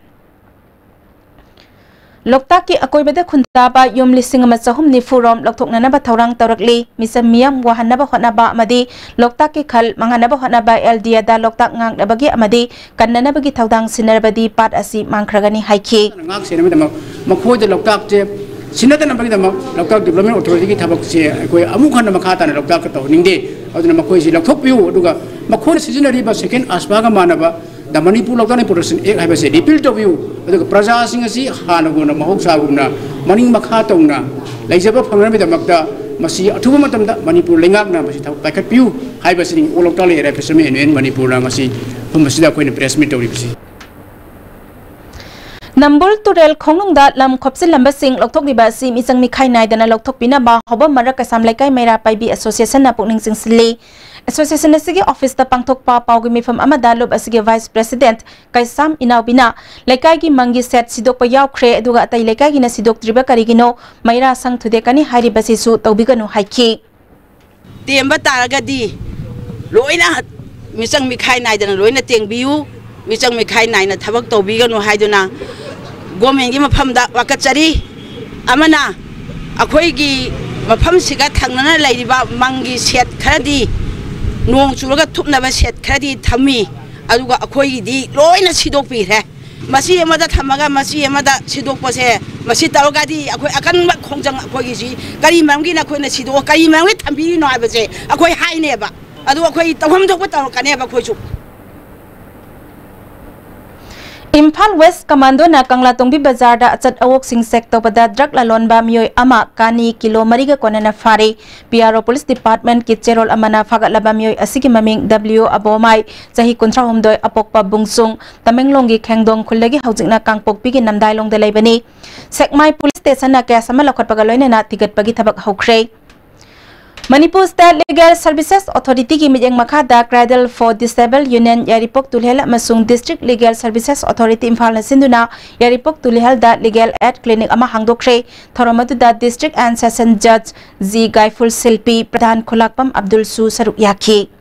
ꯂꯣꯛꯇꯥꯛꯀꯤ ꯑꯀꯣꯏꯕꯗ ꯈꯨꯟꯗꯥꯕ ꯌꯨꯝ ꯂꯤꯁꯤꯡ ꯑꯃ ꯆꯍꯨꯝ ꯅꯤꯐꯨ ꯔꯣꯝ ꯂꯧꯊꯣꯛꯅꯅꯕ ꯊꯧꯔꯥꯡ ꯇꯧꯔꯛꯂꯤ꯫ ꯃꯤꯆꯝ ꯃꯤꯌꯥꯝ ꯋꯥꯍꯟꯅꯕ ꯍꯣꯠꯅꯕ ꯑꯃꯗꯤ ꯂꯣꯛꯇꯥꯛꯀꯤ ꯈꯜ ꯃꯥꯡꯍꯟꯅꯕ ꯍꯣꯠꯅꯕ ꯑꯦꯜ ꯗꯤ ꯑꯦꯗ ꯂꯣꯛꯇꯥꯛ ꯉꯥꯛꯅꯕꯒꯤ ꯑꯃꯗꯤ ꯀꯟꯅꯅꯕꯒꯤ ꯊꯧꯗꯥꯡ ꯁꯤꯟꯅꯔꯕꯗꯤ ꯄꯥꯠ ꯑꯁꯤ ꯃꯥꯡꯈ꯭ꯔꯒꯅꯤ ꯍꯥꯏꯈꯤ꯫ ꯉꯥꯛ ꯁꯦꯟꯅꯕꯒꯤꯗꯃꯛ ꯃꯈꯣꯏꯗ ꯂꯣꯛꯇꯥꯛꯁꯦ ꯁꯤꯟꯅꯗꯅꯕꯒꯤꯗꯃꯛ ꯂꯣꯛꯇꯥꯛ ꯗꯤꯕꯦꯂꯞꯃꯦꯟ ꯑꯣꯊꯣꯔꯤꯇꯤꯒꯤ ꯊꯕꯛꯁꯦ ꯑꯩꯈꯣꯏ ꯑꯃꯨꯛ ꯍꯟꯅ ꯃꯈꯥ ꯇꯥꯅ ꯂꯣꯛꯇꯥꯛꯇ ꯇꯧꯍꯟꯅꯤꯡꯗꯦ꯫ ꯑꯗꯨꯅ ꯃꯈꯣꯏꯁꯤ ꯂꯧꯊꯣꯛꯄꯤꯌꯨ, ꯑꯗꯨꯒ ꯃꯈꯣꯏꯅ ꯁꯤꯖꯤꯟꯅꯔꯤꯕ ꯁꯦꯀꯦꯟ ꯑꯁꯕꯥꯒ ꯃꯥꯟꯅꯕ ꯗ ꯃꯅꯤꯄꯨꯔ ꯂꯣꯛꯇꯥꯛ ꯄ꯭ꯔꯣꯇꯦꯛꯁꯟ ꯑꯦꯛ ꯍꯥꯏꯕꯁꯦ ꯔꯤꯄꯤꯜ ꯇꯧꯕꯤꯌꯨ, ꯑꯗꯨꯒ ꯄ꯭ꯔꯖꯥꯁꯤꯡ ꯑꯁꯤ ꯍꯥꯟꯅꯒꯨꯝꯅ ꯃꯍꯧꯁꯥꯒꯨꯝꯅ ꯃꯅꯤꯡ ꯃꯈꯥ ꯇꯧꯅ ꯂꯩꯖꯕ ꯐꯪꯅꯕꯒꯤꯗꯃꯛꯇ ꯃꯁꯤ ꯑꯊꯨꯕ ꯃꯇꯝꯗ ꯃꯅꯤꯄꯨꯔ ꯂꯩꯉꯥꯛꯅ ꯃꯁꯤ ꯊꯕꯛ ꯄꯥꯏꯈꯠꯄꯤꯌꯨ ꯍꯥꯏꯕꯁꯤꯅꯤ ꯑꯣꯜ ꯂꯣꯛꯇꯥꯛ ꯂꯦꯛ ꯑꯦꯔꯤꯌꯥ ꯐꯤꯁꯔꯃꯦꯟ ꯌꯨꯅꯤꯌꯟ ꯃꯅꯤꯄꯨꯔꯅ ꯉꯁꯤ ꯃꯐꯝ ꯑꯁꯤꯗ ꯑꯩꯈꯣꯏꯅ ꯄ꯭ꯔꯦꯁ ꯃꯤꯠ ꯇꯧꯔꯤꯕꯁꯤ꯫ ꯅꯝꯕꯨꯜ ꯇꯨꯔꯦꯜ ꯈꯣꯡꯅꯨꯡꯗ ꯂꯝ ꯈꯣꯞꯆꯤꯜꯂꯝꯕꯁꯤꯡ ꯂꯧꯊꯣꯛꯂꯤꯕ ꯑꯁꯤ ꯃꯤꯆꯪ ꯃꯤꯈꯥꯏ ꯅꯥꯏꯗꯅ ꯂꯧꯊꯣꯛꯄꯤꯅꯕ ꯍꯧꯕꯝ ꯃꯔꯛ ꯀꯩꯁꯥꯝ ꯂꯩꯀꯥꯏ ꯃꯩꯔꯥ ꯄꯥꯏꯕꯤ ꯑꯦꯁꯣꯁꯤꯌꯦꯁꯟꯅ ꯄꯨꯛꯅꯤꯡ ꯆꯤꯡꯁꯤꯜꯂꯤ꯫ ꯑꯦꯁꯣꯁꯤꯌꯦꯁꯟ ꯑꯁꯤꯒꯤ ꯑꯣꯐꯤꯁꯇ ꯄꯥꯡꯊꯣꯛꯄ ꯄꯥꯎꯒꯤ ꯃꯤꯐꯝ ꯑꯃꯗ ꯂꯨꯞ ꯑꯁꯤꯒꯤ ꯚꯥꯏꯁ ꯄ꯭ꯔꯦꯁꯤꯗꯦꯟꯠ ꯀꯩꯁꯥꯝ ꯏꯅꯥꯎꯕꯤꯅ ꯂꯩꯀꯥꯏꯒꯤ ꯃꯪꯒꯤ ꯁꯦꯠ ꯁꯤꯗꯣꯛꯄ ꯌꯥꯎꯈ꯭ꯔꯦ, ꯑꯗꯨꯒ ꯑꯇꯩ ꯂꯩꯀꯥꯏꯒꯤꯅ ꯁꯤꯗꯣꯛꯇ꯭ꯔꯤꯕ ꯀꯔꯤꯒꯤꯅꯣ? ꯃꯩꯔꯥ ꯁꯪ ꯊꯨꯗꯦꯛꯀꯅꯤ ꯍꯥꯏꯔꯤꯕꯁꯤꯁꯨ ꯇꯧꯕꯤꯒꯅꯨ ꯍꯥꯏꯈꯤ꯫ ꯇꯦꯝꯕ ꯇꯥꯔꯒꯗꯤ ꯂꯣꯏꯅ ꯃꯤꯆꯪ ꯃꯤꯈꯥꯏ ꯅꯥꯏꯗꯅ ꯂꯣꯏꯅ ꯇꯦꯡꯕꯤꯌꯨ, ꯃꯤꯆꯪ ꯃꯤꯈꯥꯏ ꯅꯥꯏꯅ ꯊꯕꯛ ꯇꯧꯕꯤꯒꯅꯨ ꯍꯥꯏꯗꯨꯅ ꯒꯣꯔꯃꯦꯟꯒꯤ ꯃꯐꯝꯗ ꯋꯥꯀꯠꯆꯔꯤ꯫ ꯑꯃꯅ ꯑꯩꯈꯣꯏꯒꯤ ꯃꯐꯝꯁꯤꯒ ꯊꯪꯅꯅ ꯂꯩꯔꯤꯕ ꯃꯪꯒꯤ ꯁꯦꯠ ꯈꯔꯗꯤ, ꯅꯣꯡ ꯆꯨꯔꯒ ꯊꯨꯞꯅꯕ ꯁꯦꯠ ꯈꯔꯗꯤ ꯊꯝꯃꯤ, ꯑꯗꯨꯒ ꯑꯩꯈꯣꯏꯒꯤꯗꯤ ꯂꯣꯏꯅ ꯁꯤꯗꯣꯛꯄꯤꯈ꯭ꯔꯦ꯫ ꯃꯆꯤ ꯑꯃꯗ ꯊꯝꯃꯒ ꯃꯆꯤ ꯑꯃꯗ ꯁꯤꯗꯣꯛꯄꯁꯦ, ꯃꯁꯤ ꯇꯧꯔꯒꯗꯤ ꯑꯩꯈꯣꯏ ꯑꯀꯟꯕ ꯈꯣꯡꯖꯪ ꯑꯩꯈꯣꯏꯒꯤꯁꯤ ꯀꯔꯤ ꯃꯔꯝꯒꯤ ꯅꯈꯣꯏꯅ ꯁꯤꯗꯣꯛꯑ ꯀꯔꯤ ꯃꯔꯝꯒꯤ ꯊꯝꯕꯤꯔꯤꯅꯣ ꯍꯥꯏꯕꯁꯦ ꯑꯩꯈꯣꯏ ꯍꯥꯏꯅꯦꯕ꯫ ꯑꯗꯨ ꯑꯩꯈꯣꯏ ꯇꯧꯐꯝ ꯊꯣꯛꯄ ꯇꯧꯔꯛꯀꯅꯦꯕ ꯑꯩꯈꯣꯏꯁꯨ꯫ ꯏꯝꯐꯥꯜ ꯋꯦꯁ ꯀꯃꯥꯟꯗꯣꯅ ꯀꯪꯂꯥꯇꯣꯡꯕꯤ ꯕꯖꯥꯔꯗ ꯑꯆꯠ ꯑꯋꯣꯛꯁꯤꯡ ꯆꯦꯛ ꯇꯧꯕꯗ ꯗ꯭ꯔꯒ ꯂꯂꯣꯟꯕ ꯃꯤꯑꯣꯏ ꯑꯃ ꯀꯥꯅꯤ ꯀꯤꯂꯣ ꯃꯔꯤꯒ ꯀꯣꯟꯅꯅ ꯐꯥꯔꯦ꯫ ꯄꯤ ꯑꯥꯔ ꯑꯣ ꯄꯨꯂꯤꯁ ꯗꯤꯄꯥꯔꯠꯃꯦꯟꯠꯀꯤ ꯆꯦꯔꯣꯜ ꯑꯃꯅ ꯐꯥꯒꯠꯂꯕ ꯃꯤꯑꯣꯏ ꯑꯁꯤꯒꯤ ꯃꯃꯤꯡ ꯗꯕ꯭ꯂꯤꯎ ꯑꯕꯣꯃꯥꯏ, ꯆꯍꯤ ꯀꯨꯟꯊ꯭ꯔꯥ ꯍꯨꯝꯗꯣꯏ, ꯑꯄꯣꯛꯄ ꯕꯨꯡꯁꯨꯡ, ꯇꯃꯦꯡꯂꯣꯡꯒꯤ ꯈꯦꯡꯗꯣꯡ ꯈꯨꯜꯗꯒꯤ ꯍꯧꯖꯤꯛꯅ ꯀꯥꯡꯄꯣꯛꯄꯤꯒꯤ ꯅꯝꯗꯥꯏꯂꯣꯡꯗ ꯂꯩꯕꯅꯤ꯫ ꯁꯦꯛꯃꯥꯏ ꯄꯨꯂꯤꯁ ꯁ꯭ꯇꯦꯁꯟꯅ ꯀꯦꯁ ꯑꯃ ꯂꯧꯈꯠꯄꯒ ꯂꯣꯏꯅꯅ ꯊꯤꯒꯠꯄꯒꯤ ꯊꯕꯛ ꯍꯧꯈ꯭ꯔꯦ꯫ ꯃꯅꯤꯄꯨꯔ ꯁ꯭ꯇꯦꯠ ꯂꯤꯒꯦꯜ ꯁꯔꯚꯤꯁꯦꯁ ꯑꯣꯊꯣꯔꯤꯇꯤꯒꯤ ꯃꯤꯠꯌꯦꯡ ꯃꯈꯥꯗ Cradle for Disabled Union ꯌꯥꯏꯔꯤꯄꯣꯛ ꯇꯨꯂꯤꯍꯜ ꯑꯃꯁꯨꯡ District Legal Services Authority ꯏꯝꯐꯥꯜꯅ ꯁꯤꯟꯗꯨꯅ ꯌꯥꯏꯔꯤꯄꯣꯛ ꯇꯨꯂꯤꯍꯜꯗ ꯂꯤꯒꯦꯜ ꯑꯦꯗ ꯀ꯭ꯂꯤꯅꯤꯛ ꯑꯃ ꯍꯥꯡꯗꯣꯛꯈ꯭ꯔꯦ꯫ ꯊꯧꯔꯝ ꯑꯗꯨꯗ ꯗꯤꯁꯇ꯭ꯔꯤꯛ ꯑꯦꯟ ꯁꯦꯁꯟ ꯖꯖ ꯖꯤ ꯒꯥꯏꯐꯨꯜ ꯁꯤꯜꯄꯤ, ꯄ꯭ꯔꯙꯥꯟ ꯈꯨꯂꯥꯛꯄꯝ ꯑꯕꯗꯨꯜꯁꯨ ꯁꯔꯨꯛ ꯌꯥꯈꯤ꯫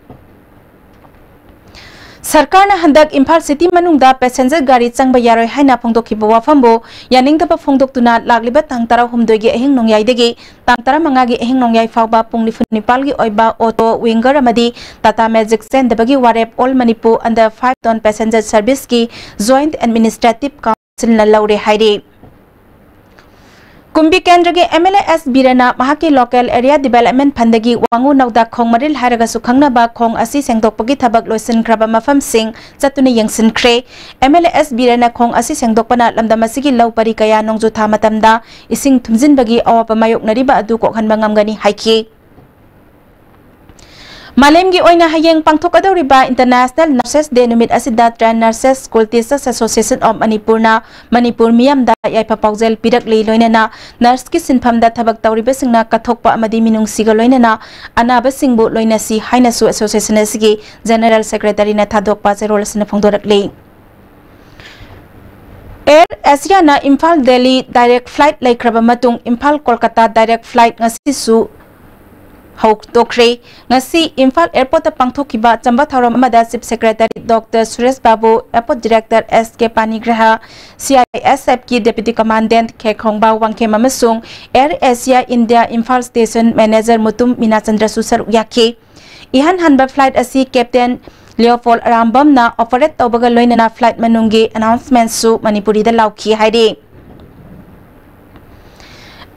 ꯁꯔꯀꯥꯔꯅ ꯍꯟꯗꯛ ꯏꯝꯐꯥꯜ ꯁꯤꯇꯤ ꯃꯅꯨꯡꯗ ꯄꯦꯁꯦꯟꯖꯔ ꯒꯥꯔꯤ ꯆꯪꯕ ꯌꯥꯔꯣꯏ ꯍꯥꯏꯅ ꯐꯣꯡꯗꯣꯛꯈꯤꯕ ꯋꯥꯐꯝꯕꯨ ꯌꯥꯅꯤꯡꯗꯕ ꯐꯣꯡꯗꯣꯛꯇꯨꯅ ꯂꯥꯛꯂꯤꯕ ꯇꯥꯡ ꯇꯔꯥꯍꯨꯝꯗꯣꯏꯒꯤ ꯑꯍꯤꯡ ꯅꯣꯡꯌꯥꯏꯗꯒꯤ ꯇꯥꯡ ꯇꯔꯥꯃꯉꯥꯒꯤ ꯑꯍꯤꯡ ꯅꯣꯡꯌꯥꯏ ꯐꯥꯎꯕ ꯄꯨꯡ ꯅꯤꯐꯨ ꯅꯤꯄꯥꯜꯒꯤ ꯑꯣꯏꯕ ꯑꯣꯇꯣ, ꯋꯤꯡꯒꯔ ꯑꯃꯗꯤ ꯇꯥꯇꯥ ꯃꯦꯖꯤꯛ ꯆꯦꯟꯗꯕꯒꯤ ꯋꯥꯔꯦꯞ all Manipur under five ton passenger ꯁꯔꯚꯤꯁꯀꯤ ꯖꯣꯏꯟꯠ ꯑꯦꯗꯃꯤꯅꯤꯁꯇ꯭ꯔꯦꯇꯤꯚ ꯀꯥꯎꯟꯁꯤꯜꯅ ꯂꯧꯔꯦ ꯍꯥꯏꯔꯤ꯫ ꯀꯨꯝꯕꯤ ꯀꯦꯟꯗ꯭ꯔꯒꯤ ꯑꯦꯝ ꯑꯦꯜ ꯑꯦ ꯑꯦꯁ ꯕꯤꯔꯦꯟꯅ ꯃꯍꯥꯛꯀꯤ ꯂꯣꯀꯦꯜ ꯑꯦꯔꯤꯌꯥ ꯗꯤꯕꯦꯂꯞꯃꯦꯟꯠ ꯐꯟꯗꯒꯤ ꯋꯥꯉꯨ ꯅꯧꯗꯥ ꯈꯣꯡ ꯃꯔꯤꯜ ꯍꯥꯏꯔꯒꯁꯨ ꯈꯪꯅꯕ ꯈꯣꯡ ꯑꯁꯤ ꯁꯦꯡꯗꯣꯛꯄꯒꯤ ꯊꯕꯛ ꯂꯣꯏꯁꯤꯟꯈ꯭ꯔꯕ ꯃꯐꯝꯁꯤꯡ ꯆꯠꯇꯨꯅ ꯌꯦꯡꯁꯤꯟꯈ꯭ꯔꯦ꯫ ꯑꯦꯝ ꯑꯦꯜ ꯑꯦ ꯑꯦꯁ ꯕꯤꯔꯦꯟꯅ ꯈꯣꯡ ꯑꯁꯤ ꯁꯦꯡꯗꯣꯛꯄꯅ ꯂꯝꯗꯝ ꯑꯁꯤꯒꯤ ꯂꯧ ꯄꯔꯤ ꯀꯌꯥ ꯅꯣꯡꯖꯨ ꯊꯥ ꯃꯇꯝꯗ ꯏꯁꯤꯡ ꯊꯨꯝꯖꯤꯟꯕꯒꯤ ꯑꯋꯥꯕ ꯃꯥꯌꯣꯛꯅꯔꯤꯕ ꯑꯗꯨ ꯀꯣꯛꯍꯟꯕ ꯉꯝꯒꯅꯤ ꯍꯥꯏꯈꯤ꯫ ꯃꯥꯂꯦꯝꯒꯤ ꯑꯣꯏꯅ ꯍꯌꯦꯡ ꯄꯥꯡꯊꯣꯛꯀꯗꯧꯔꯤꯕ International Nurses Day ꯅꯨꯃꯤꯠ ꯑꯁꯤꯗ Trained Nurses School Teachers Association of ꯃꯅꯤꯄꯨꯔꯅ ꯃꯅꯤꯄꯨꯔ ꯃꯤꯌꯥꯝꯗ ꯌꯥꯏꯐ ꯄꯥꯎꯖꯦꯜ ꯄꯤꯔꯛꯂꯤ꯫ ꯂꯣꯏꯅꯅ ꯅꯔꯁꯀꯤ ꯁꯤꯟꯐꯝꯗ ꯊꯕꯛ ꯇꯧꯔꯤꯕꯁꯤꯡꯅ ꯀꯠꯊꯣꯛꯄ ꯑꯃꯗꯤ ꯃꯤꯅꯨꯡꯁꯤꯒ ꯂꯣꯏꯅꯅ ꯑꯅꯥꯕꯁꯤꯡꯕꯨ ꯂꯣꯏꯅꯁꯤ ꯍꯥꯏꯅꯁꯨ association ꯑꯁꯤꯒꯤ General Secretaryꯅ ꯊꯥꯗꯣꯛꯄ ꯆꯦꯔꯣꯜ ꯑꯁꯤꯅ ꯐꯣꯡꯗꯣꯔꯛꯂꯤ꯫ Air Asiaꯅ Imphal Delhi direct flight ꯂꯩꯈ꯭ꯔꯕ ꯃꯇꯨꯡ ꯏꯝꯐꯥꯜ ꯀꯣꯜꯀꯇꯥ direct flight ꯉꯁꯤꯁꯨ ꯍꯧꯗꯣꯛꯈ꯭ꯔꯦ꯫ ꯉꯁꯤ ꯏꯝꯐꯥꯜ airportꯇ ꯄꯥꯡꯊꯣꯛꯈꯤꯕ ꯑꯆꯝꯕ ꯊꯧꯔꯝ ꯑꯃꯗ Chief Secretary Doctor Suresh Babu, Airport Director S K ꯄꯥꯅꯤꯒ꯭ꯔꯍ, C I S Fꯀꯤ Deputy Commandant ꯈꯦꯈꯣꯡꯕꯥꯎ Wangkhem ꯑꯃꯁꯨꯡ Air Asia India Imphal Station Manager Mutum ꯃꯤꯅꯥꯆꯟꯗ꯭ꯔꯁꯨ ꯁꯔꯨꯛ ꯌꯥꯈꯤ꯫ ꯏꯍꯥꯟ ꯍꯥꯟꯕ flight ꯑꯁꯤ Captain ꯂꯤꯑꯣꯄꯣꯜ ꯑꯔꯥꯝꯕꯝꯅ operate ꯇꯧꯕꯒ ꯂꯣꯏꯅꯅ flight ꯃꯅꯨꯡꯒꯤ announcementꯁꯨ ꯃꯅꯤꯄꯨꯔꯤꯗ ꯂꯥꯎꯈꯤ ꯍꯥꯏꯔꯤ꯫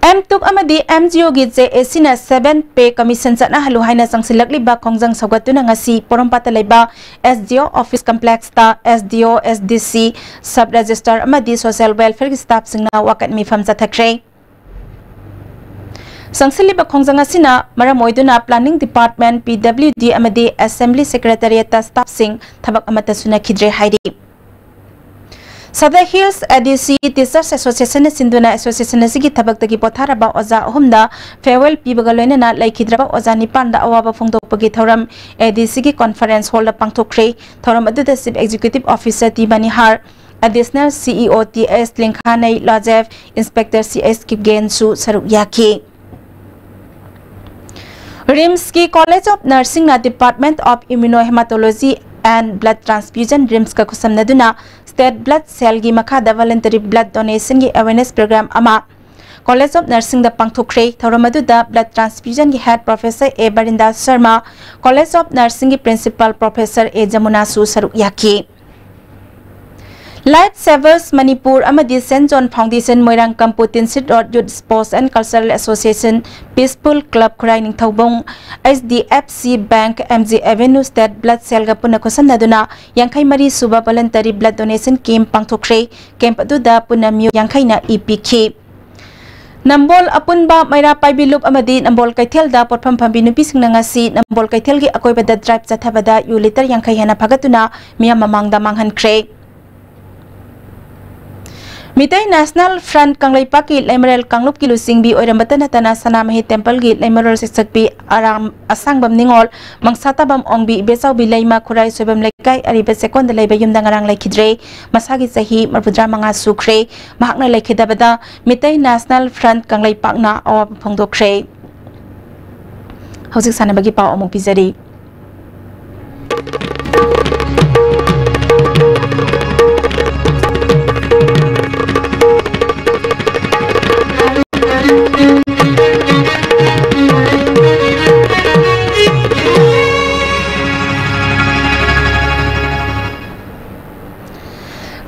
ꯑꯦꯝ ꯇꯨꯛ ꯑꯃꯗꯤ ꯑꯦꯝ ꯖꯤ ꯑꯣꯒꯤ J A Cꯅ seven pay commission ꯆꯠꯅꯍꯜꯂꯨ ꯍꯥꯏꯅ ꯆꯪꯁꯤꯜꯂꯛꯂꯤꯕ ꯈꯣꯡꯖꯪ ꯁꯧꯒꯠꯇꯨꯅ ꯉꯁꯤ ꯄꯣꯔꯣꯝꯄꯥꯠꯇ ꯂꯩꯕ S D O office complexꯇ S D O, S D C, sub register ꯑꯃꯗꯤ social welfareꯒꯤ staffꯁꯤꯡꯅ ꯋꯥꯀꯠ ꯃꯤꯐꯝ ꯆꯠꯊꯈ꯭ꯔꯦ꯫ ꯆꯪꯁꯤꯜꯂꯤꯕ ꯈꯣꯡꯖꯪ ꯑꯁꯤꯅ ꯃꯔꯝ ꯑꯣꯏꯗꯨꯅ Planning Department, P W D ꯑꯃꯗꯤ Assembly Secretariatꯇ staffꯁꯤꯡ ꯊꯕꯛ ꯑꯃꯠꯇ ꯁꯨꯅꯈꯤꯗ꯭ꯔꯦ ꯍꯥꯏꯔꯤ꯫ Southern Hills A D C Teachers Associationꯅ ꯁꯤꯟꯗꯨꯅ association ꯑꯁꯤꯒꯤ ꯊꯕꯛꯇꯒꯤ ꯄꯣꯊꯥꯔꯕ ꯑꯣꯖꯥ ꯑꯍꯨꯝꯗ farewell ꯄꯤꯕꯒ ꯂꯣꯏꯅꯅ ꯂꯩꯈꯤꯗ꯭ꯔꯕ ꯑꯣꯖꯥ ꯅꯤꯄꯥꯟꯗ ꯑꯋꯥꯕ ꯐꯣꯡꯗꯣꯛꯄꯒꯤ ꯊꯧꯔꯝ A D Cꯒꯤ conference hallꯗ ꯄꯥꯡꯊꯣꯛꯈ꯭ꯔꯦ꯫ ꯊꯧꯔꯝ ꯑꯗꯨꯗ Chief Executive Officer T ꯃꯅꯤꯍꯥꯔ, Additional C E O T S ꯂꯤꯡꯈꯥꯅꯩ ꯂꯥꯖꯦꯞ, Inspector C S ꯀꯤꯞꯒꯦꯟꯁꯨ ꯁꯔꯨꯛ ꯌꯥꯈꯤ꯫ RIMSꯀꯤ College of Nursingꯅ Department of Immunohematology and Blood Transfusion, RIMSꯀ ꯈꯨꯠꯁꯝꯅꯗꯨꯅ State Blood Cellꯒꯤ ꯃꯈꯥꯗ voluntary blood donationꯒꯤ awareness program ꯑꯃ College of Nursingꯗ ꯄꯥꯡꯊꯣꯛꯈ꯭ꯔꯦ꯫ ꯊꯧꯔꯝ ꯑꯗꯨꯗ blood transfusionꯒꯤ head Professor A ꯕꯔꯤꯟꯗꯥ Sharma, College of Nursingꯒꯤ Principal Professor A ꯖꯃꯨꯅꯥꯁꯨ ꯁꯔꯨꯛ ꯌꯥꯈꯤ꯫ Life Savers Manipur ꯑꯃꯗꯤ Saint John Foundation Moirang Kampu Tinsid road Youth Sports and Cultural Association, Peaceful Club Khurai Ningthoubung, H D F C Bank, M G Avenue State Blood Cellꯒ ꯄꯨꯟꯅ ꯈꯨꯠꯁꯝꯅꯗꯨꯅ ꯌꯥꯡꯈꯩ ꯃꯔꯤ ꯁꯨꯕ voluntary blood donation camp ꯄꯥꯡꯊꯣꯛꯈ꯭ꯔꯦ꯫ Camp ꯑꯗꯨꯗ ꯄꯨꯟꯅ ꯃꯤꯑꯣꯏ ꯌꯥꯡꯈꯩꯅ ꯏ ꯄꯤꯈꯤ꯫ ꯅꯝꯕꯣꯜ ꯑꯄꯨꯟꯕ ꯃꯩꯔꯥ ꯄꯥꯏꯕꯤ ꯂꯨꯞ ꯑꯃꯗꯤ ꯅꯝꯕꯣꯜ ꯀꯩꯊꯦꯜꯗ ꯄꯣꯠꯐꯝ ꯐꯝꯕꯤ ꯅꯨꯄꯤꯁꯤꯡꯅ ꯉꯁꯤ ꯅꯝꯕꯣꯜ ꯀꯩꯊꯦꯜꯒꯤ ꯑꯀꯣꯏꯕꯗ ꯗ꯭ꯔꯥꯏꯚ ꯆꯠꯊꯕꯗ ꯌꯨ ꯂꯤꯇꯔ ꯌꯥꯡꯈꯩ ꯍꯦꯟꯅ ꯐꯥꯒꯠꯇꯨꯅ ꯃꯤꯌꯥꯝ ꯃꯃꯥꯡꯗ ꯃꯥꯡꯍꯟꯈ꯭ꯔꯦ꯫ ꯃꯤꯇꯩ ꯅꯦꯁꯅꯦꯜ ꯐ꯭ꯔꯟꯠ ꯀꯪꯂꯩꯄꯥꯛꯀꯤ ꯂꯩꯃꯔꯦꯜ ꯀꯥꯡꯂꯨꯞꯀꯤ ꯂꯨꯆꯤꯡꯕꯤ ꯑꯣꯏꯔꯝꯕꯇ ꯅꯠꯇꯅ ꯁꯅꯥꯃꯍꯤ ꯇꯦꯝꯄꯜꯒꯤ ꯂꯩꯃꯔꯦꯜ ꯁꯛꯁꯛꯄꯤ ꯑꯔꯥꯝ ꯑꯁꯥꯡꯕꯝ ꯅꯤꯉꯣꯜ, ꯃꯪꯁꯥꯇꯥꯕꯝ ꯑꯣꯡꯕꯤ ꯏꯕꯦꯆꯥꯎꯕꯤ ꯂꯩꯃ, ꯈꯨꯔꯥꯏ ꯁꯣꯏꯕꯝ ꯂꯩꯀꯥꯏ ꯑꯔꯤꯕ ꯆꯦꯛꯀꯣꯟꯗ ꯂꯩꯕ ꯌꯨꯝꯗ ꯉꯔꯥꯡ ꯂꯩꯈꯤꯗ꯭ꯔꯦ꯫ ꯃꯁꯥꯒꯤ ꯆꯍꯤ ꯃꯔꯤꯐꯨꯇꯔꯥ ꯃꯉꯥ ꯁꯨꯈ꯭ꯔꯦ꯫ ꯃꯍꯥꯛꯅ ꯂꯩꯈꯤꯗꯕꯗ ꯃꯤꯇꯩ ꯅꯦꯁꯅꯦꯜ ꯐ꯭ꯔꯟꯠ ꯀꯪꯂꯩꯄꯥꯛꯅ ꯑꯋꯥꯕ ꯐꯣꯡꯗꯣꯛꯈ꯭ꯔꯦ꯫ ꯍꯧꯖꯤꯛ ꯁꯥꯟꯅꯕꯒꯤ ꯄꯥꯎ ꯑꯃꯨꯛ ꯄꯤꯖꯔꯤ꯫